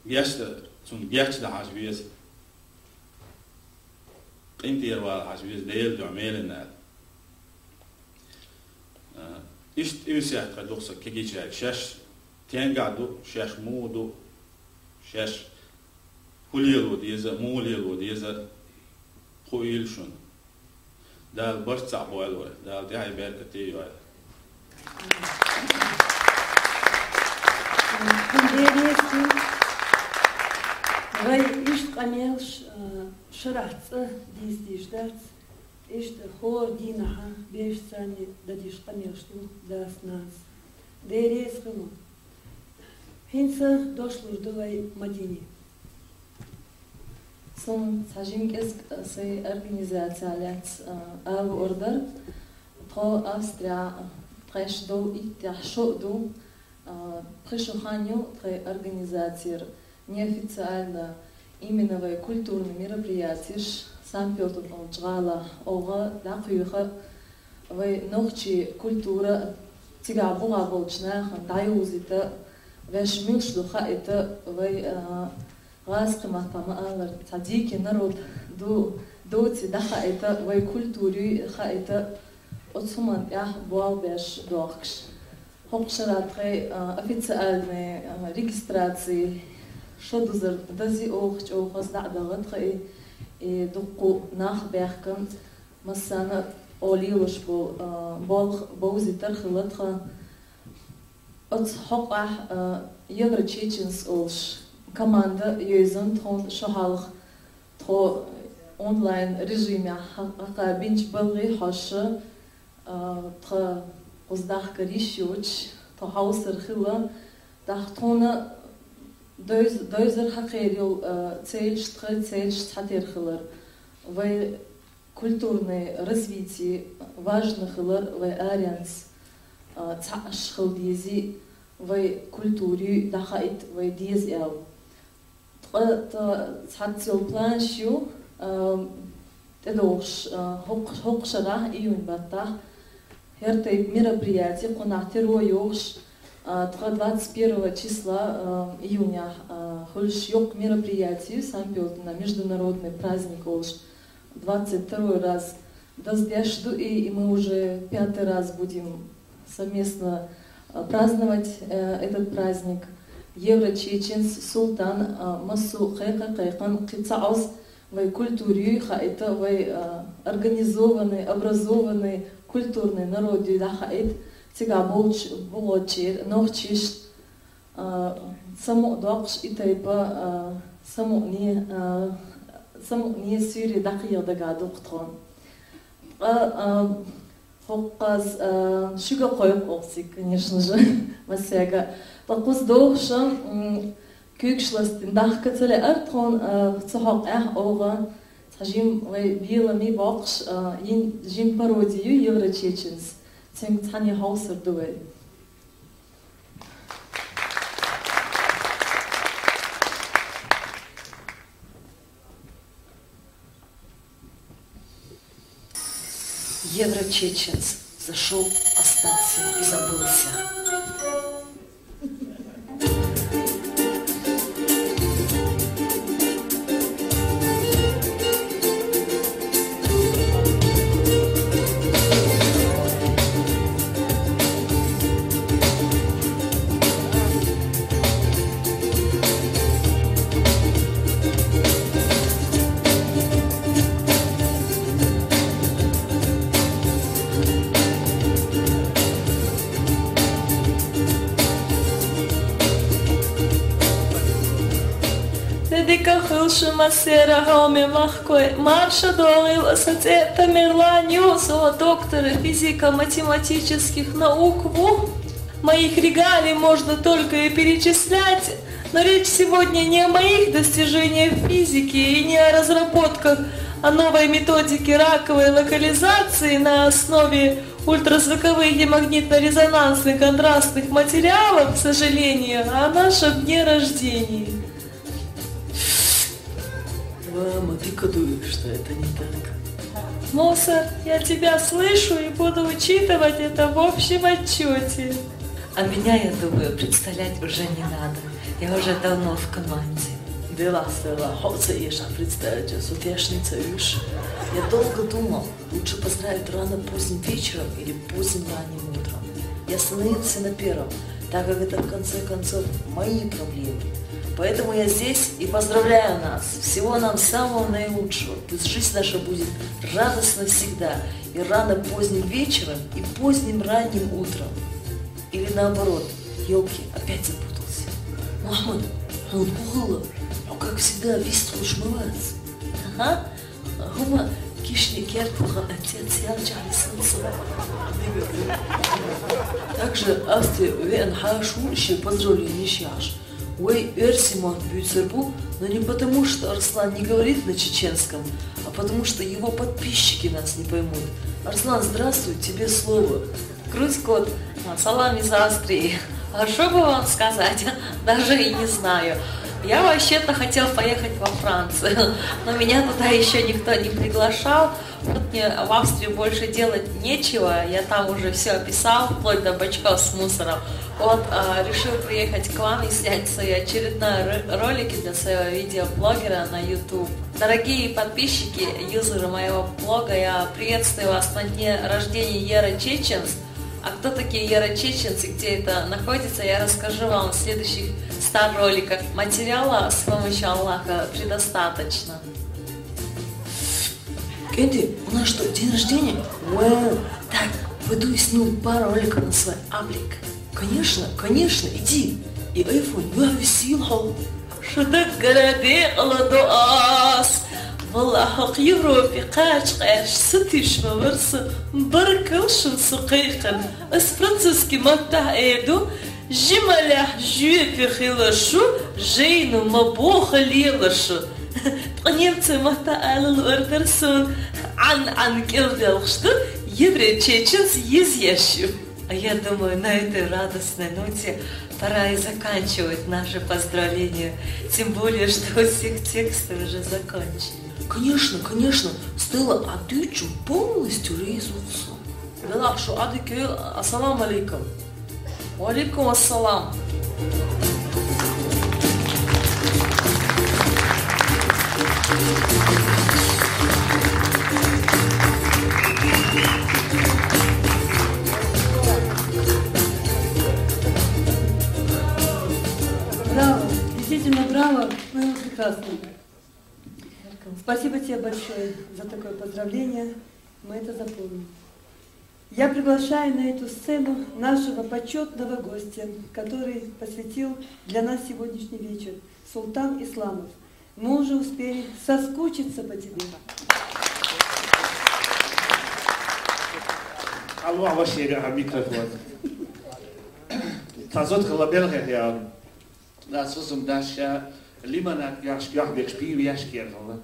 гечдан, цунна гечдан хьажа веза. КъинтӀера вала хьажа веза, Делан дуьхьа мелина аьлла. А, Иштта уьйсехь тхо дукха са кегийчаьрга шаьш тенгахь ду, шаьш муха ду, шаьш хӀун лело деза, муха лело деза, хуъийла шуна. Дала барт цхьаъ бойла вай, Дала тӀаьхье беркате йойла. Вай иштта къамелаш, а, шарахь цӀа дийца дезаш дац, иштта хӀора дийнахьа бешацара дан дезаш къамелаш ду дас-нанас. Дела реза хуьлда. ХӀинца дош луш ду вай Мадине. Суна цхьа жима кӀезига сай организаци лаьцна, а, ала луш дар. Тхо Австрехь, тхоьца долу иттех шо а ду, а, пхи шо хан ю тхайн организацера неофициально именно вай культурный мероприятеш Санкт-Пётр волчу гӀалахь оха дӀакхоьхьу, вай нохчийн культура цигахь бухахь болчу нахана дӀайовзийта, ваьш муьлш ду хаийта, вай, а, гӀазкхийн маттахь ма-аллара, цхьа дикий народ ду, доций дӀахаийта, вай культура юй хаийта, оцу хӀуманна тӀехь болх беш дохкуш. ХӀокху шарахь тхайн, а, официальный, а, регистраци шо дузар дази оха чӀогӀа хаза дӀа а даха тхо и, и дуккха нах баьхкина, массарна а лелош болу, а, болх бовзийтар хилла тхан. Оцу хьокъехь, а, Еврочеченцы олуш команда йовзана тхуна шо хьалха, тхо онлайн режимехь хьа-, хьакха бинчу балхе хьожуш, а, тхан кхуза дахкар йиш йоцуш, тхо хьовсур хилла, тӀаккха тхуна дойз-, дойзар хьакхер йолу, а, целаш, тхан целаш цхьатерра хилар. Вай культурный развитие важно хилар вай аренца, а, цхьаъ аш хила дезий, вай культура юй дӀахаийта вай деза аьлла. Ткъа тхан цхьацца йолу планаш ю, а, тӀедогӀуш, а, хӀокху-, хӀокху шарахь июнь баттахь. ХӀара тайпа мероприяти кхунах тера йогӀуш, а, тхан двадцать первого числа, а, июнехь, а, хуьлуш йоккха мероприяти ю Санкт-Пётр, международный праздник олуш. Двадцать второй раз даздеш ду и, и мы уже пятый раз будем совместно, а, праздновать, э, этот праздник. Еврочеченцы, Султан, а, массо а кхайкха-кхайкхина кхин цхьа Ӏоз вай культура юй хаийта, вай, а, организованный, образованный, культурный народ юй дӀахаийта, цигахь болчу бухочеран нохчашна, а, самукъа доккхуш и тайпа, а, самукъане, а, самукъане суьйре дӀакхехьа дагахь ду-кх тхо. Ткъа, а, хӀокхуза, а, шуьга кхойкху оха цига, конечно же, массаьрга. Ткъа кхуза догӀуш, м, куьйгаш ластийна дахка ца лаьара тхуна, а, цу хьокъехь оха цхьа жима вай беламе боккхуш, а, йина жима пароди ю Еврочеченцы. Цуьнга цхьаьна хьовсур ду вай. Еврочеченец зашёл, остался и забылся. Де дика хуьлда шун массеран, хьоме махкой, марша догӀийла сан цӀе Тамерлан ю, со доктор физико-математических наук ву. Моих регалий можно только и перечислять, но речь сегодня не о моих достижениях в физике и не о разработках, о новой методике раковой локализации на основе ультразвуковых и магнитно-резонансных контрастных материалов, к сожалению, а о нашем дне рождении. Мама, ты кодуешь, что это не так. Моцарт, я тебя слышу и буду учитывать это в общем отчёте. А меня, я думаю, представлять уже не надо. Я уже давно в команде. Дела, Стелла, хьо ца эшахь представитель, со тешна ца уьш. Я долго думал, лучше поздравить рано поздним вечером или поздним ранним утром. Я остановился на первом, так как это в конце концов мои проблемы. Поэтому я здесь и поздравляю нас. Всего нам самого наилучшего. Пусть жизнь наша будет радостна всегда. И рано поздним вечером, и поздним ранним утром. Или наоборот, елки, опять запутался. Мухаммад, хьун хӀу хилла? ХӀу, как всегда, вист хӀу шмавац. Ага. ХӀума кишни керт хӀу отец ял чахли сан сама. Также Австрия веан хьашу ши поздравление шаш. Вай эрси мат бюцербу, но не потому, что Арслан не говорит на чеченском, а потому что его подписчики нас не поймут. Арслан, здравствуй, тебе слово. Грузь кот, а, салам из Австрии. А что бы вам сказать? Даже и не знаю. Я вообще-то хотел поехать во Францию, но меня туда еще никто не приглашал. Вот мне в Австрии больше делать нечего, я там уже все описал, вплоть до бачков с мусором. Вот, а, решил приехать к вам и снять свои очередные ры- ролики для своего видеоблогера на YouTube. Дорогие подписчики, юзеры моего блога, я приветствую вас на дне рождения Ера Чеченс. А кто такие Ера Чеченс и где это находится, я расскажу вам в следующих ста роликах. Материала с помощью Аллаха предостаточно. Кенди, у нас что, день рождения? Вау! Так, пойду и сниму пару роликов на свой облик. Конечно, конечно, иди. И айфон, я висил хо. Шудаггара декъала дуас. Валла, хӀокху Европе кхача къаьрша сатуьйсуш ма вара со. Баркалла шуна со кхайкхина. Ас французский маттахь эр ду, жималехь жоьпе хила шу, жайна ма бохалела шу. Ткъа немцойн маттахь ала луъар дара суна, Ӏан-Ӏан кӀел делхаш ду, еврей чеченс йизъеш ю. А я думаю, на этой радостной ноте пора и заканчивать наше поздравление. Тем более, что у всех тексты уже закончены. Конечно, конечно, Стелла, а ты чё полностью резался? Делахь шу Ӏадика, ассаламу алейкум. Ва алейкум ассалам. Браво! Действительно, браво! Было прекрасно. Спасибо тебе большое за такое поздравление. Мы это запомним. Я приглашаю на эту сцену нашего почетного гостя, который посвятил для нас сегодняшний вечер, Султан Исламов. Мы уже успели соскучиться по тебе. Алло, а ваш я, а, микрофон. Тазот хала белхе я. Да, сузум да ша лимонад яш, яш бекш пиво яш керхала.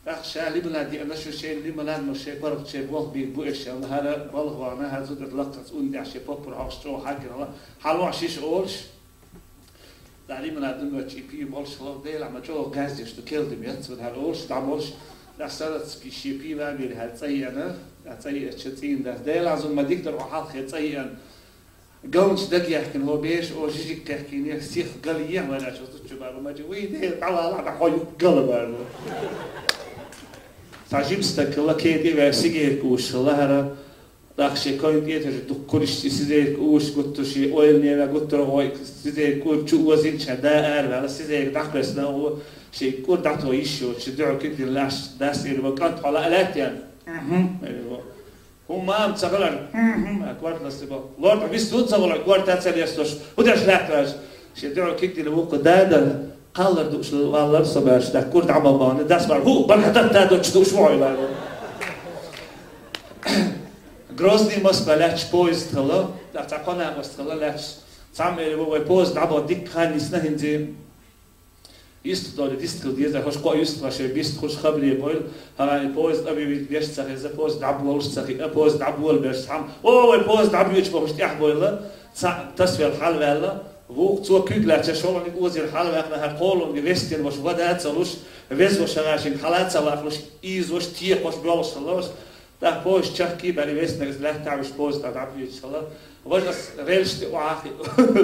Так ша лимонад я, нашу шей лимонад, но шей парк, шей бох биг бу эш, хара балгвана, хазут лакас ун яш, шей попур хаш, шо хаграла. Хало шиш олш. Да, лимонад дун вач и пиво олш хала, дела ма шо газдеш, что келдим яц, вот хар олш, там олш. Да, сарац пи-, шей пиво бир хар цайяна, да, цайя чецин, да, дела зум ма диктор о хал хе цайян. Галнаш дагаяхкина хӀо беш, о жижиг кхехкине, сих гал ехьа вара, чо зуччу бара, мачи, уй, де, талала, да хой гал бара. Са жимста килла кеди ве сигер куш лахара, дахше койн тетер дуккуриш сизер куш гуттуши, ойл нева гуттур ой сизер кур чу озин ча да ар вала сизер дахпес на о ши кур дато ишо чи дё кидин лаш дас ирва кант хала алатян. Мгм. ХӀумма ца хилар, хӀумма, кварт ласти бо. Лорд вис дун ца хилар, кварт ца лесташ. ХӀу деш лаьтташ. Ши дуьо киттили вукху дада, кхаллар душ валлар со баш, да кур дӀа ма бани, дас бар, хӀу, бар хатат да доч душ вой лар. Грозный Москва лач поезд хала, да ца кона Москва лач. Сам эли вой поезд дӀа бо дик хан нисна хинзи. Ист доли дистхил деза, хош кхо ист ваша бист хуш хабре бойл, хагани поезд объявить беш ца хеза, поезд даб волш ца хи, поезд даб вол беш сам. О, вай поезд даб юч бохуш тях бойла, ца тасвел халвела, вух цо кюдлача шолони озир халвахна ха колонги вестен вош вада цалуш, вез вош хагашин хала цалахлуш, из вош тиехош болш лош. Тах поезд чахки бали вестнерс лаьттавиш поезд даб юч хала. Важас рельшти вахи,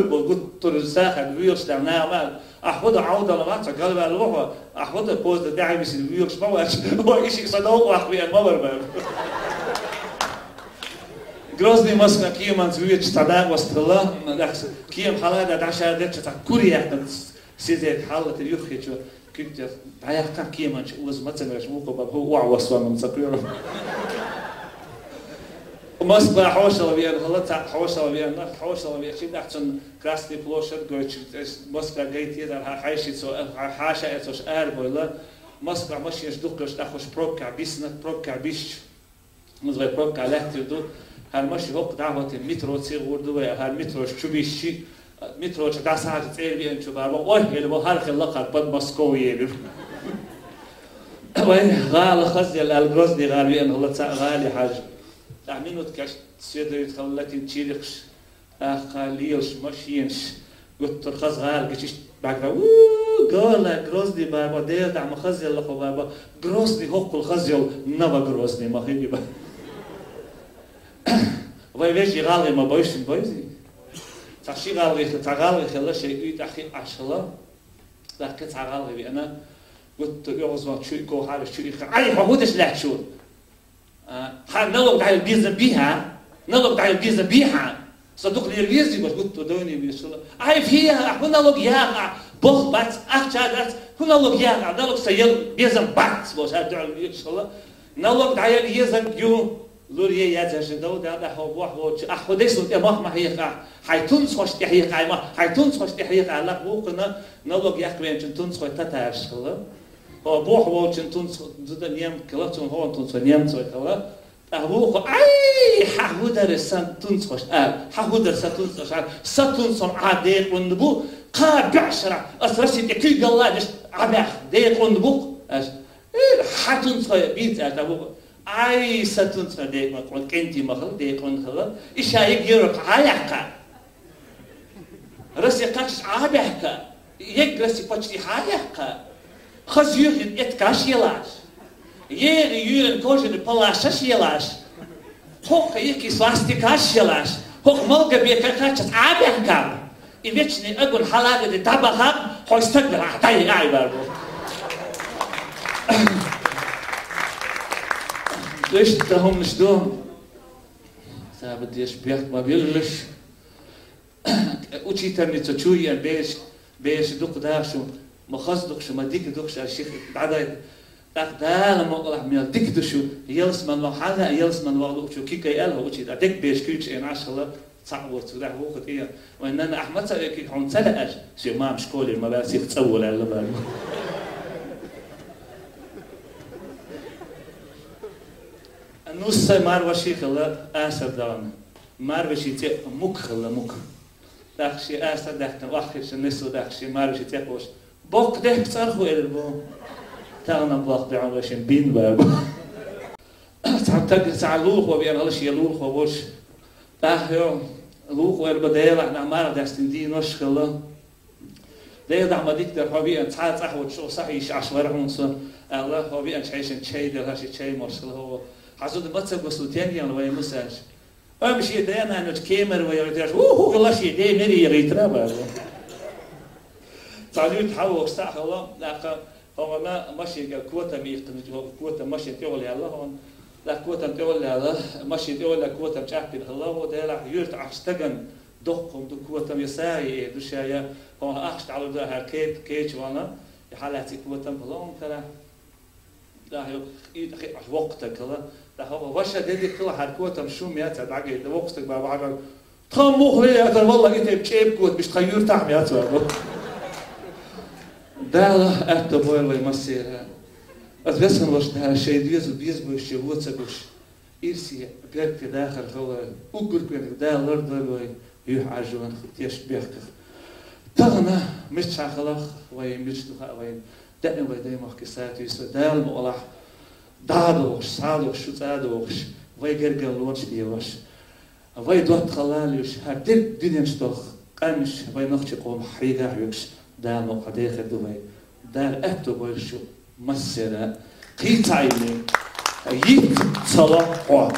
бо гуттур сахад вирш да нама. Ахвода Ӏавдала вац, ца галваьлла ваха, ахвода позда дӀахьа висина вуьйлуш ма вац, ва иши са довкъа вахвиан ма вар бара. Грозный, Москва кеманца воьдуш цхьа дакъост хилла, кема хьалха дӀашаьрдеча цхьа кура яьккхина сизет хьаллатир юххечу куьг тӀера дӀаяьккхина кеманча оза ма ца мераш вукхо бан хӀу охьавоссаван ца кхоьру. Москва хьошалла веана хилла, цхьаъ хьошалла веана, хьошалла веача, тӀаккха цунна Красный площадь гойтуш, Москва гайта езар хьа-, хьаьший цо, хьа-, хьаша а цо ара бовла. Москва машинаш дукха йолуш, тӀаккха уьш пробкахь бисина, пробкахь бисча. Муза вай пробкахь лаьттар ду, хӀара машин хӀокху дӀахӀоттийна метро ца гӀур ду вай, хӀара метрош чу бисчи, метро чу дӀасахьажа цӀера веанчу бара, ой, ели бо хӀара хилла кхара Подмосковье бира. Вай гӀала хазъелла аьлла, Грозный гӀала веана хилла цхьаъ гӀали хьажа. ТӀаккха минуткаш свет дойта хилла латийна чирикхаш. ТӀаккха лелаш машинаш, гуттар хаза гӀала гича иштта бӀаьрга, у, гола, Грозный бара бо, дера дӀа ма хазъелла кхо бара бо, Грозный хӀоккхул хазъелла, Новогрозный ма хили бара. Вай вежарий гӀалгӀай ма бойшин бойзи. Цхьа ши гӀалгӀай хи-, цхьа гӀалгӀай хилла шайн уьйтӀахь хи Ӏаш хилла. ТӀаккха цхьа гӀалгӀай веана, гуттар оьгӀазван чуьйкӀ ков хьараш чу ихха. Ай, хьо хӀун деш лаьтташ ву? А, хьан налог дӀаяла безам бий хьан? Налог дӀаяла безам бий хьан? Со дукха лела везий баш гуттар дойне везаш хилла. Ай, фи, ахь хӀун налог яха? Бох бац, ахча дац, хӀун налог яха? Налог сан яла безам бац, бо ша дуьхьал везаш хилла. Налог дӀаяла езам ю, лур е яц аша дов, да, да, хьо бохь волчу. Ахь хӀун деш сун тӀе мах ма хьеха, хьайн тунцхошна тӀе хьеха, ай, мах, хьайн тунцхошна тӀе хьеха, лакха вукхана налог яккха веанчун тунцхой татараш хилла. Хьо бохь волчун тунц-, зуда немка хилла, цунна хӀокхун тунцхой немцой хилла. ТӀаккха вукхо, ай, хьан хӀун дара сан тунцхош, а, хьан хӀун дара сан тунцхош, а, сан тунцхо Ӏа декъонна бу, кхаа бӀешарахь, ас Росси тӀе куьйгалла деш, Ӏа баьхна декъонна бу, аш, э, хьан тунцхой бийца, а, тӀаккха вукхо, ай, сан тунцхой декъонна, кӀентий ма хилла, декъонна хилла, и ша йиг йоьрах Ӏа яьккха. Росси кхаччалц Ӏа баьхка, егга Росси почти хьа яьккха, хаза юьхина эткаш елаш, ега юьйран кожаный палашаш елаш, хӀокху йихкий свастикаш елаш, хӀокху малга бекар кхаччалц Ӏа баьхка, и вечный огонь хьалагӀа де дӀабаха, хьо стаг бара, ахь дӀайи ай бар бу. Иштта хӀуманаш ду. Саба деш бехк ма биллаш. Учительница чу еана, бераш, бераш дукха даха шу, ма хаза дукха шу, ма дика дукха шу, аьлла ших дӀадайта. ТӀаккха Дала мукъалахь мел дика ду шу, ялсаман ваха, хьан лаьа ялсаман ваха луучу кикай аьлла хӀо учитель, дерг бераш куьйгаш Ӏийна Ӏаш хилла, цхьаъ воцург дӀа вуху тӀе. Вайн нанна, ахь ма ца векиг хьуна ца лаьаш, шен мама школера ма ваьлла, сиха цӀа волу аьлла бара. Нус сай марваши хилла асар дахана. Марваши цӀе мук хилла, мук. ТӀаккха шен асар даьккхина, охьахиъча несо даьккхина шен марваши цӀе кхош. Боккха дехка цӀархо элира бу. Тахана боккха дехьа вай шен бин бара бу. Цхьа таг, цхьа лулахо веана хилла, шен лулахо волуш. ТӀаккха йо, лулахо эр бу Делахь, нах марха даьстина дийнош хилла. Дела дахьа ма дика дара, хьо веана цхьа а цӀахь воцуш, хьо сахьийша Ӏаш вара хьуна со, аьлла, хьо веанчу хьешан чай дара, хьан ши чай молуш хилла хьо. Хьан зуда ма ца гусу, тен ян вай мусаьрша. Амма шен дена ночу кемар вай гӀийтараш, у, хӀу хилла шен де мери гӀийтара бара. Цхьа луьйта хьан вохуш сахь хилла, тӀаккха хьо вана машинка котам иккхина, котам машин тӀехула яьлла хьуна. ТӀаккха котам тӀехула яьлла, машин тӀехула котам чӀаппина хилла, хьо Делахь юьрта Ӏаш стаган доккхун ду котам я сагӀи э ду ша я, хьо ахча дӀалур ду хӀара кет-, кеча вана, я хьалаьци котам балон кара. Да, хьо и, хи, воккха таг хила. Да, хьо ваша дедик хила хӀара котам шум яц, а дӀагайта, воккха стаг бан вахьагар. Тхан мух ле ятар, валла, и тайп чӀеб кота, биш тхан юьртахь яц вар. Дала аьтто бойла вай массера. Ас весан ваша да, шайн дезу безбойш, шен воцагуш. Ирсе беркате дахар хала, уггар кхоьниг Дала лардойла вай, юьхьӀаьржонах, теш бехках. Тахана миччахь халах вай, мичча ду хаьа вайна, даим вай даймахке сатуьйса, Дала мукъалахь, дӀа а дохуш, схьа а дохуш, шу цӀа а дохуш, вай герган лонаш лелош. Вай доттагӀалла луьйш, хӀара дерриг дуьнен чу доху къаьмнаш вай нохчийн къомах хьийгахь а вуьгуш, Дала мукъа дехар ду вай. Дала аьтто бойла шу массера. Кхин цхьа йилли, йиц ца ло хьо.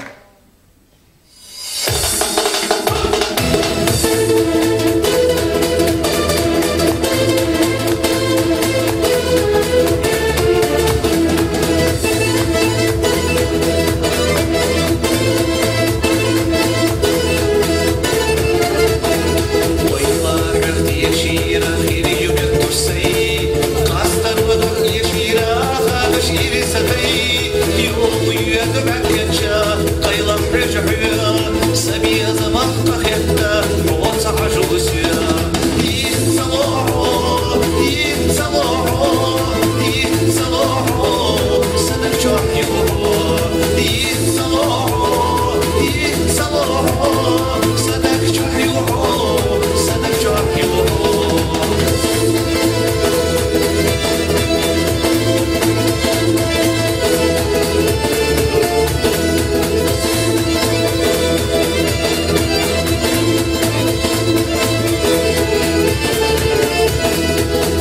Са безам къахетта, оцахьажу соь. Ийцалохьо, ийцалохьо, ийцалохьо, са даг чохь юхьо. Ийцалохьо, ийцалохьо, са даг чохь юхьо, са даг чохь юхьо.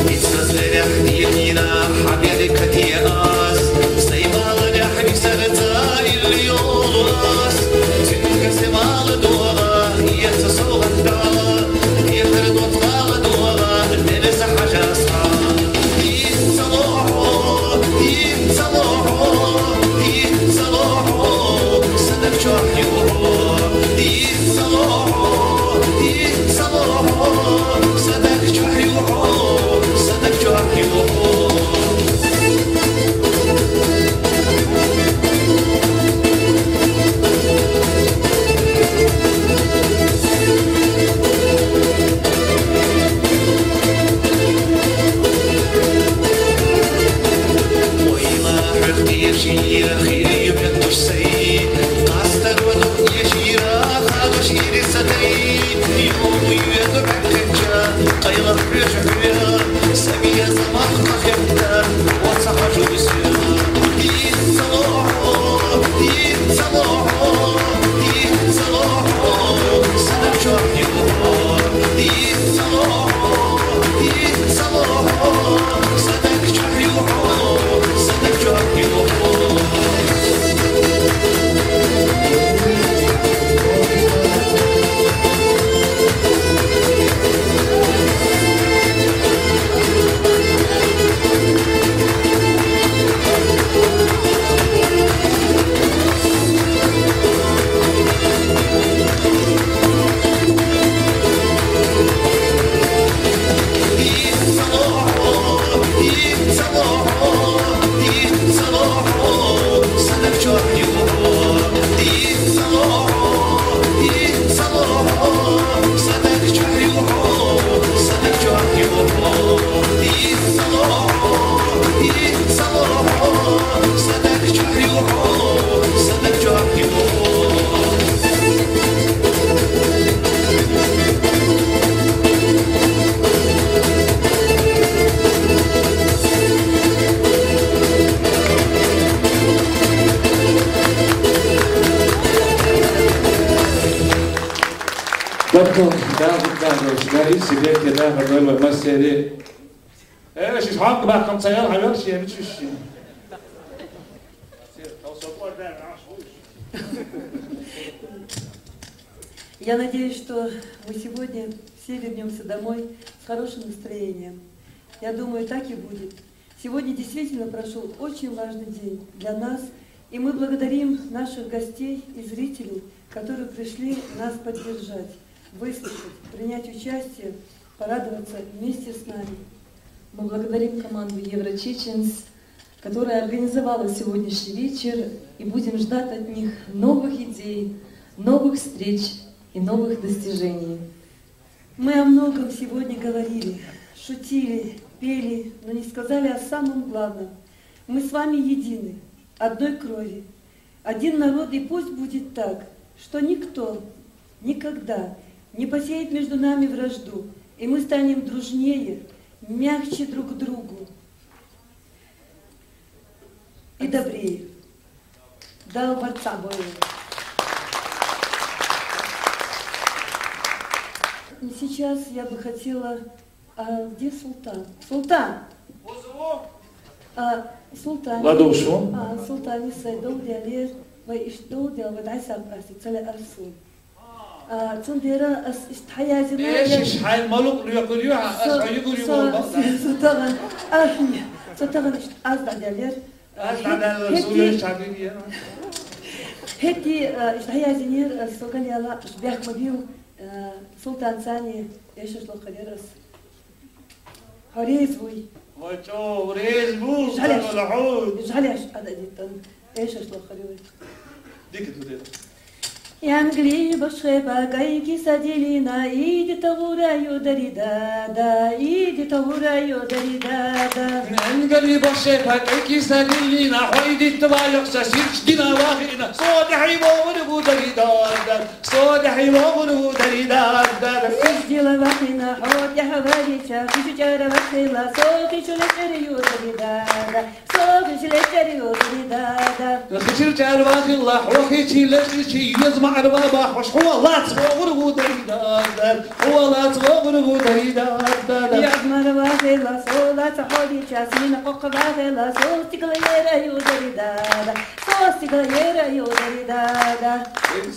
Ницкъ зарах дийна хьан беркате аз, сайн баланехь висар цӀа илли йолу ас. Цуьнга сайн бала догӀа, эца совгӀат дала, дехар доцу бала догӀа, дерриза хьажа ас. Ийцалохьо, ийцалохьо, ийцалохьо, са даг чохь юхьо. Ийцалохьо, ийцалохьо, са даг чохь юхьо, са даг чохь юхьо. Ойла хьоьх тешийра хир ю метташ сай, къастар вадур эшийра хадош ири ца дай. Йо, йоьду бӀаьргача, къайлах хьоьжу хьоь, са безам къахетта, оцахьажу соь. Ийцалохьо, ийцалохьо, ийцалохьо, са даг чохь юхьо. Ийцалохьо, ийцалохьо, са даг чохь юхьо, са даг чохь юхьо. Доккхал дахар дахаралц, Лариса, беркате дахар дойла вай массеран. Э, шиш хьалха бахкам ца ял хьавел шен, мича шиш шен. Я надеюсь, что мы сегодня все вернёмся домой с хорошим настроением. Я думаю, так и будет. Сегодня действительно прошёл очень важный день для нас, и мы благодарим наших гостей и зрителей, которые пришли нас поддержать, выслушать, принять участие, порадоваться вместе с нами. Мы благодарим команду Еврочеченс, которая организовала сегодняшний вечер, и будем ждать от них новых идей, новых встреч и новых достижений. Мы о многом сегодня говорили, шутили, пели, но не сказали о самом главном. Мы с вами едины, одной крови, один народ, и пусть будет так, что никто никогда не посеет между нами вражду, и мы станем дружнее, мягче друг к другу и добрее. Да, барцаъ бойла. Сейчас я бы хотела... А где Султан? Султан! А, Султан. Ладугу шу. А, Султан, исай дов делер, вай иш дов дел, вай дайсаб аси, цале арсу. А, цундела ас иштта хьаязина. Эшиш, хьайн малукъ лоькхур ю, ас хьо югур ю, со, со, со таган, а, со таган иштта аз дӀаделлера. Аз дӀаделлера, хӀетте, суьлуьйш чабиги я. ХӀетте, а, иштта хьаязинера, ас со галъяла, аш бехк ма бийла, а, Султан цани эшаш лохарера ас. Хьо реза вуй? Ой, чӀо, реза ву, жӀалеш, жӀалеш, ада диттан, эшаш лохарера. Дика ду деда. Янгли бошхе пакайки садилина, иди тавураю даридада, иди тавураю даридада. Янгли бошхе пакайки садилина, хойди твайохса сирч дина вахина, содахи вогуру даридада, содахи вогуру даридада. Сирч дила вахина, хойди хаварича, хичу чара вахила, сохи чуле даридада. Сохи чуле даридада. Хичил чар вахила, хохи чиле чи, язма арва бахош, хуалац вогуру даридада. Хуалац вогуру даридада. Язма арва хила, солац ходи час, мина коква хила, сол стикла ераю даридада. Сол стикла ераю даридада.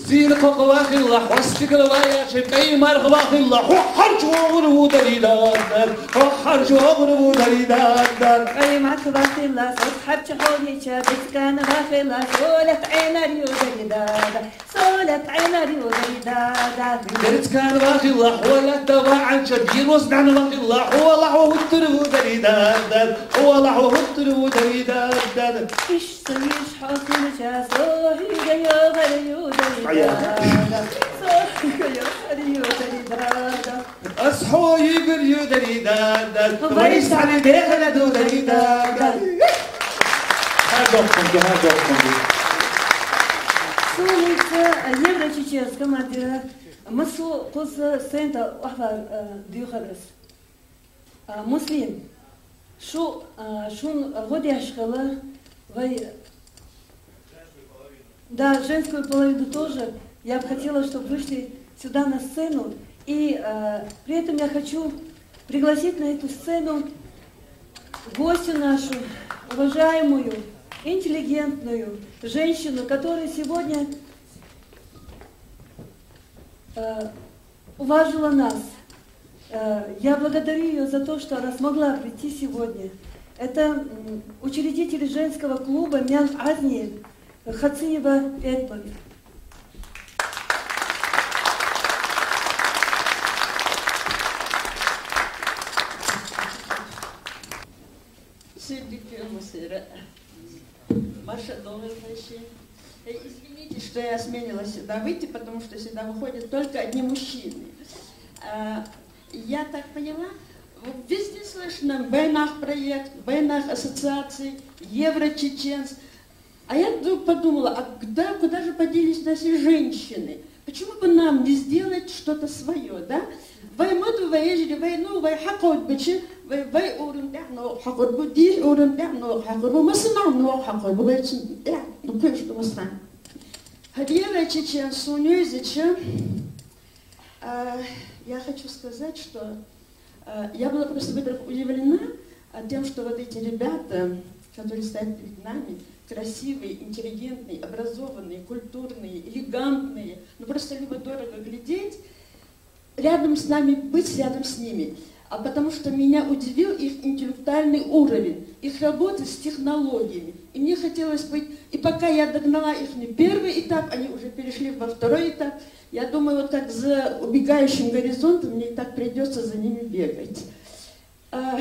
Син коква хила, хо стикла вая, чи каймар хва хила, хо харч вогуру даридада. Хо харч вогуру даридада. Каймар хва хила, сол харч ходи ча, бицкан ва хила, солят энар ю даридада. Солят энар ю даридада. Бицкан ва хила, хуалат дава анча, бирос дан ва хила, хуала хо хуттуру даридада. Хуала хо хуттуру даридада. Иш соиш хо хилча, сохи гайо гарю даридада. Сохи гайо гарю даридада. Ас хо югурю даридада. Вай сали дехараду даридада. Хар дохтунги, хар дохтунги. Слушайте, Еврочеченская мадира. Масу кус сента ахва дюхарас. А, Муслим, шу, а, шун годяшкала, вай, да, женскую половину тоже. Я бы хотела, чтобы вышли сюда на сцену. И а, при этом я хочу пригласить на эту сцену гостью нашу, уважаемую, интеллигентную женщину, которая сегодня э, уважила нас. Э, я благодарю ее за то, что она смогла прийти сегодня. Это м, учредитель женского клуба Мянг Азни Хациева Этман. Сиддик Мусира. Маша Долгознайши. Э, извините, что я осмелилась сюда выйти, потому что сюда выходят только одни мужчины. А, я так поняла, вот везде слышно, Вайнах проект, Вайнах ассоциации, Еврочеченс. А я вдруг подумала, а куда, куда же поделись наши женщины? Почему бы нам не сделать что-то свое, да? Вай муту вай эжри вай ну вай хакъот бичи вай вай урун тяно хакъот бу диш урун тяно хакъот бу масна ну хакъот бу вай чин тя ну кыш ту масна. Хадира чечен сунюзичи. А, я хочу сказать, что а, я была просто, во-первых, удивлена а, тем, что вот эти ребята, которые стоят перед нами, красивые, интеллигентные, образованные, культурные, элегантные, ну просто любо-дорого глядеть, рядом с нами быть, рядом с ними. А потому что меня удивил их интеллектуальный уровень, их работы с технологиями. И мне хотелось быть, и пока я догнала их не первый этап, они уже перешли во второй этап. Я думаю, вот как за убегающим горизонтом, мне и так придется за ними бегать. А,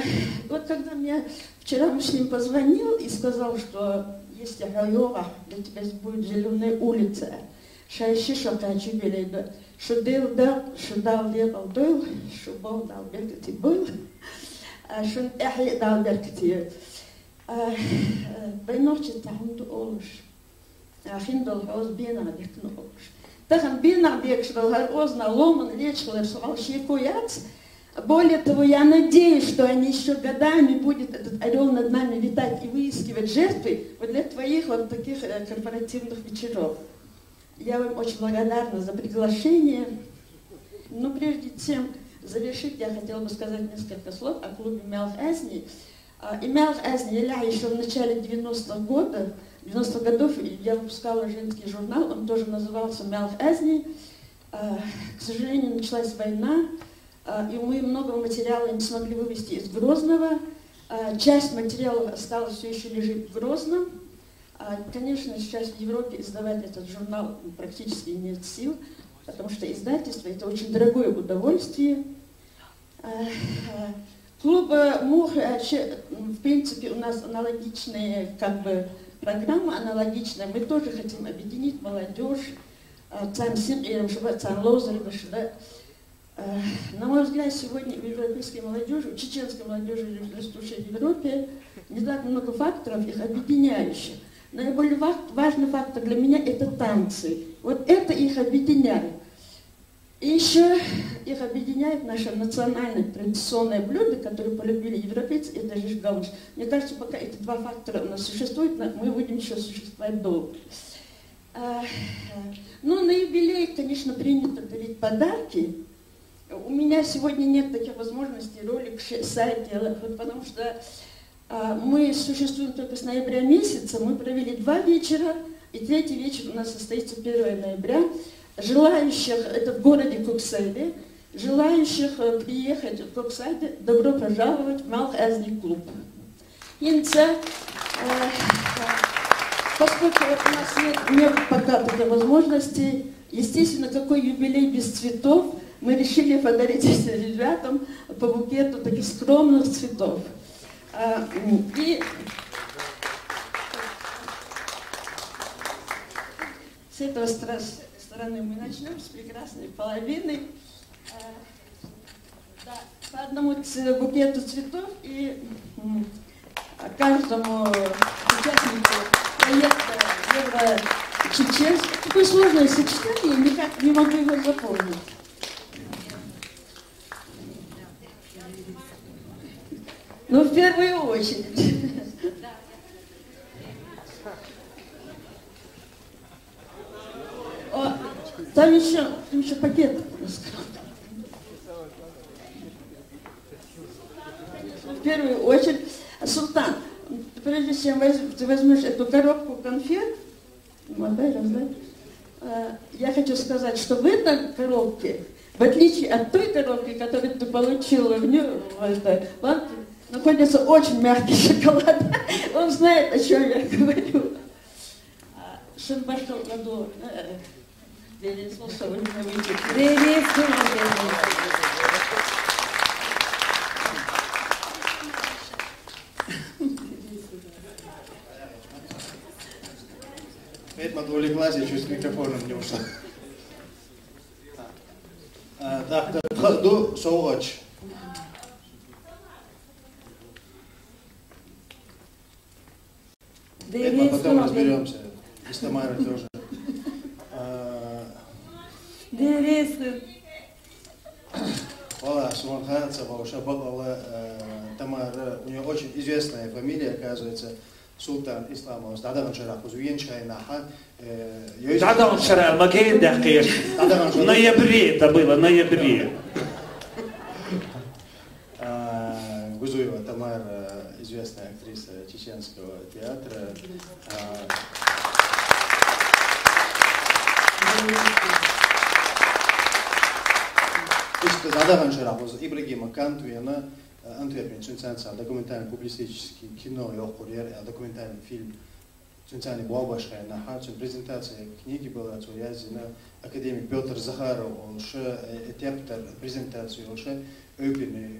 вот когда мне вчера Муслим позвонил и сказал, что если Хайога, для тебя будет зеленая улица, шайши шо качи белейда, шо дел да, шо дал дел дел, шо бол дал беркати был, а, шо эхли дал беркати. А, э, байнохчи тахунду олуш. Ахин дол хоз бена бекну олуш. Тахан бена бекшрал гар озна ломан лечхлар суал шеко яц. Более того, я надеюсь, что они еще годами будет этот орел над нами летать и выискивать жертвы вот для твоих вот таких э, корпоративных вечеров. Я вам очень благодарна за приглашение. Но прежде чем завершить, я хотела бы сказать несколько слов о клубе Мялх Азни. А, и Мялх Азни, я еще в начале девяностых годов, девяностых годов я выпускала женский журнал, он тоже назывался Мялх Азни. А, к сожалению, началась война, а, и мы много материала не смогли вывести из Грозного. А, часть материалов осталась, все еще лежит в Грозном. А, конечно, сейчас в Европе издавать этот журнал практически нет сил, потому что издательство — это очень дорогое удовольствие. А, а, клуб э, «Мух», э, вообще, м, в принципе, у нас аналогичные, как бы, программы аналогичные. Мы тоже хотим объединить молодежь, а, царна синкъерамаш ба, царна ловзаргаш да. А, на мой взгляд, сегодня у европейской молодежи, у чеченской молодежи, растущей в Европе, не так много факторов, их объединяющих. Наиболее ва-, важный фактор для меня — это танцы. Вот это их объединяет. И еще их объединяет наше национальное традиционное блюдо, которое полюбили европейцы, это же галуш. Мне кажется, пока эти два фактора у нас существуют, на- мы будем еще существовать долго. А, ну, на юбилей, конечно, принято дарить подарки. У меня сегодня нет таких возможностей, ролик, ш- сайт делать, вот, потому что а, мы существуем только с ноября месяца. Мы провели два вечера, и третий вечер у нас состоится первого ноября. Желающих, это в городе Коксайде, желающих э, приехать в Коксайде, добро пожаловать в Малых Азни клуб. Инца, э, поскольку вот у нас нет, нет пока такой возможности, естественно, какой юбилей без цветов, мы решили подарить этим ребятам по букету таких скромных цветов. А, м, и с этого стра- стороны мы начнем, с прекрасной половины. А, да, по одному ц- букету цветов и м, а каждому участнику проекта Евро-Чеченск. Такое сложное сочетание, никак не могу его запомнить. Ну, в первую очередь. О, там еще, там еще пакет. В первую очередь, Султан, прежде чем воз- ты возьмешь эту коробку конфет, ну, отдай, раздай. Э, я хочу сказать, что в этой коробке, в отличие от той коробки, которую ты получила в, ню- в этой банке, находится очень мягкий шоколад. Он знает, о чем я говорю. А, шын башылғыду, э, Денис болса, вы меня выйдете. Денис, Ведь отвлеклась, я чуть с микрофоном не ушла. А, так, так, ду соугач. Ведь мы потом разберемся. И с Тамарой тоже. А, Денис. Вала, Султан Ханца, Бауша Бакала, э, Тамара, у нее очень известная фамилия, оказывается, Султан Исламов. Дадаган Шарахуз, Венчайнаха. Дадаган Шарахуз, Макен Дакеш. Дадаган Шарахуз. В ноябре это было, в ноябре. А, Гузуева Тамара, известная актриса чеченского театра. А, Иште Дадаган Шарахуз, Ибрагима Кантвена, Антверпен, цунцанца документальный публицистический кино, я курьер, документальный фильм. Цунцани Буабашхай, на Харцун презентация книги была, цу язина академик Петр Захаров, он ше, э, тептер презентацию, он ше, Эйпин,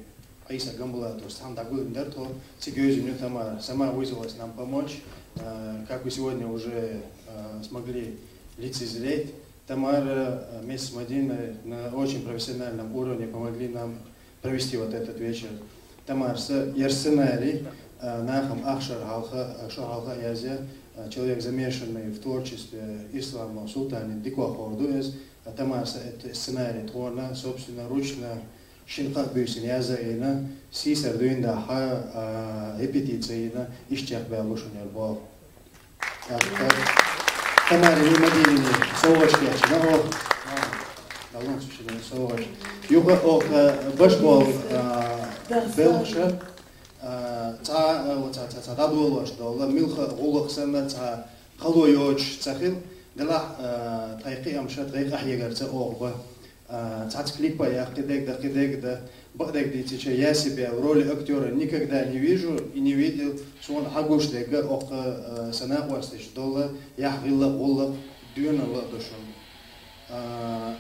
Айса Гамбулатов, сам дагулин дартхо, цигёзин Тамара, сама вызвалась нам помочь, э, как вы сегодня уже э, смогли лицезреть. Тамара, э, вместе с Мадиной на очень профессиональном уровне помогли нам провести вот этот вечер. Тамарса, ер сценарий, э, нахам ахшар халха, э, шо халха язя, э, человек, замешанный в творчестве Ислама Султани, диква хорду эз, э, Тамарса, это сценарий творна, собственноручно, шинха бюсин яза ина, сисар дуинда ха, э, репетиция ина, ишчах бялушин ер бол. Тамара Юмадиевна, соочки, ну, ох, далон сушина, соочки. Юха ох, э, башкол, э, белша, э, ца, э, вот ца, ца, ца, дадуолош дола, милха гулах сана, ца, халуйоч, цахил, дела, э, тайки амша, тайки ахьегар, ца, ох, ба. А, цац клипа я, кидег да, кидег да, бадег дицича, я себя в роли актера никогда не вижу и не видел, сон хагуш дега, ох, э, сана уастыш дола, я гилла гулла, дюна ла душун. А,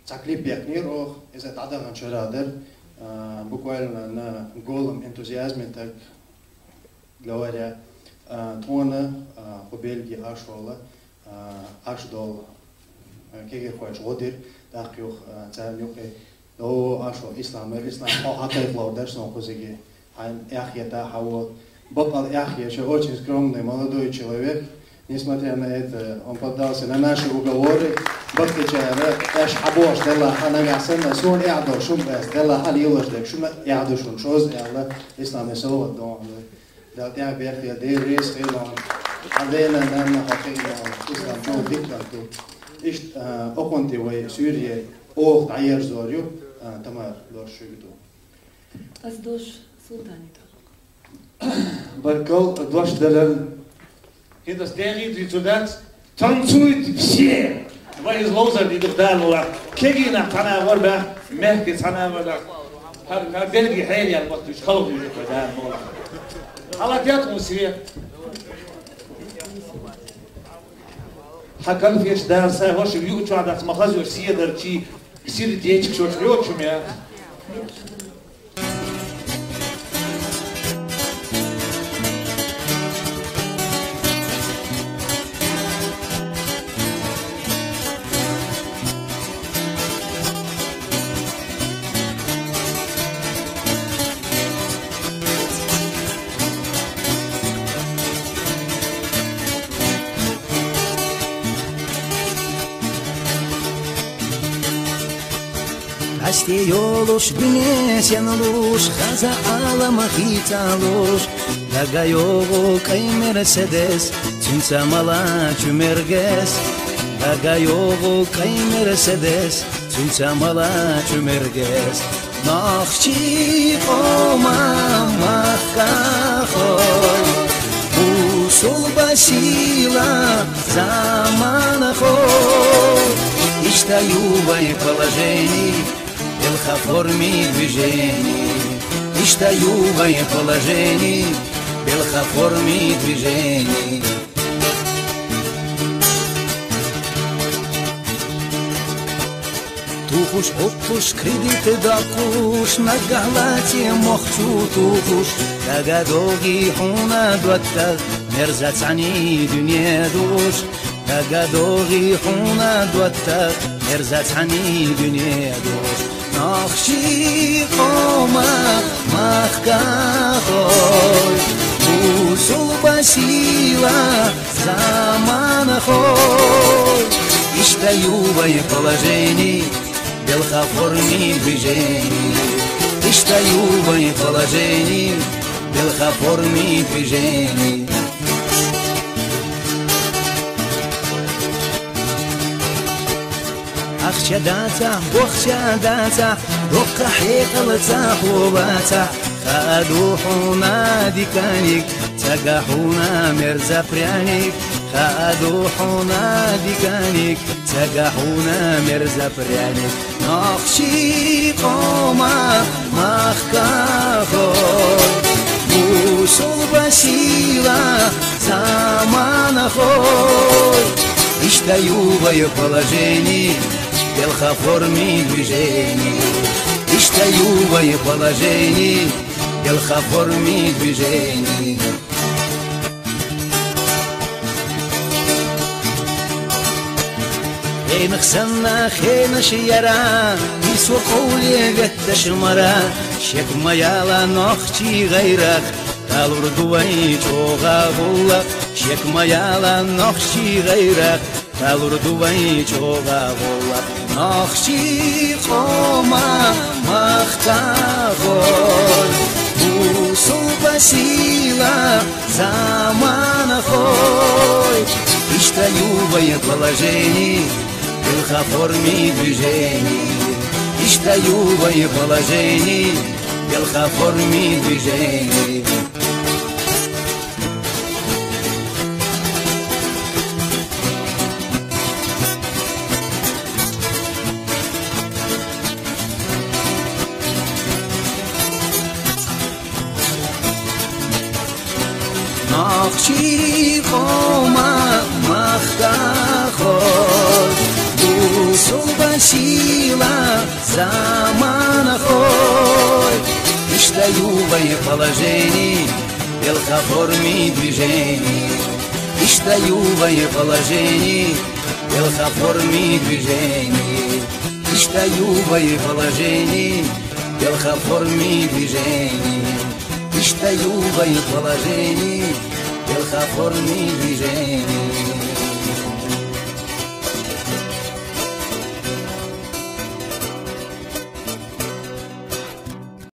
ца клип я книр, ох, из это адаган шарадер, а, буквально на голом энтузиазме, так говоря, а, тона, а, по Бельгии ашола, а, аш дола. Кегийрхой гӀо дир, тӀаккха юха, а, царна юкъе: «О, ашо, Ислам, Ислам, хьо хьакхайкхалур дара сона кхузиге. Хьайна эхь ета, хьо вот. Бакъал эхь еш, очень скромный молодой человек. Несмотря на это, он поддался на наши уговоры. Бакъдечара, аш хьабош делла хьа нагахь санна, сона эхь до шум бес делла хьа лелаш дег, шуна эхь до шун, шоз эхь ла, Ислам, совгӀат до». Дала тӀехь бехке, Дела реза хилва хьуна. Хьан дена, нанна хьо хилва хьуна. Ислам, чӀоагӀа дика ду. Иштта, а, окхунти вай суьйре оха дӀаерзор ю, а, Тамара, дош шуьга ду. Ас дош Султане ду. Баркал, дош далар. ХӀинца ас дегӀи дуьйцур дац. Танцуйте все! Вай из ловзар дийдих Дала мукъ лахь. Кегий нах цхьана агӀор баьхна, мехкий цхьана агӀор баьхна. ХӀара, хӀара беррига хьераяьлла мотт уьш халхавуьйту вай Дала мукъ лахь. Хьала тет хӀун свет? Хьа конфеташ дара сай хӀорш юучохь дац ма хаза йош седарчий, сердечко шош йоцу мя. Къасте йолуш дуьне сенлуш, хаза Ӏалам хийцалуш, дагайогӀу кӀай Мерседес, цуьнца малачу мергес. ДагайогӀу кӀай Мерседес, цуьнца малачу мергес. Нохчий къоман махкахой, бусулба сила заманахой. Иштта ю вай положени, белха форми движени. Иштта ю вай положени, белха форми движени. Тухуш, оттуш, кредит даккхуш, наггахь лаьцна мохк чу тухуш, дагадогӀий хьуна доттагӀ, мерза цхьаьний дуьне душ. ДагадогӀий хьуна доттагӀ, мерза цхьаьний дуьне душ. Нохчий къоман махкахой, бусулба сила заманахой. Иштта ю вай положени, белха форми движени. Иштта ю вай положени, белха форми движени. Ахча дацахь, бохча дацахь, доккха хьекъал цхьа хӀу вацахь, хаа ду хьуна диканиг, цага хьуна мерза пряник, хаа ду хьуна диканиг, цага хьуна мерза пряник. Нохчий къоман махкахой, бусулба сила заманахой. Иштта ю вай положени, белха форми движени. Иштта ю вай положени, белха форми движени. Хенах санна хенаш яра, и со къовле ветташ мара, шек ма яла нохчий гӀайрах, талур ду вай чӀогӀа гӀуллакх, шек ма яла нохчий гӀайрах, талур ду вай чӀогӀа гӀуллакх. Нохчий къоман махкахой, бусулба сила заманахой. Иштта ю вай положени, белха форми движени. Иштта ю вай положени, белха форми движени. Нохчий къоман махкахой, бусулба сила заманахой. Иштта ю вай положени, белха форми движени. Иштта ю вай положени, Белка в форме движений, ишта ювай положение. Белка в форме движений, ишта ювай положение. Белка в форме движений.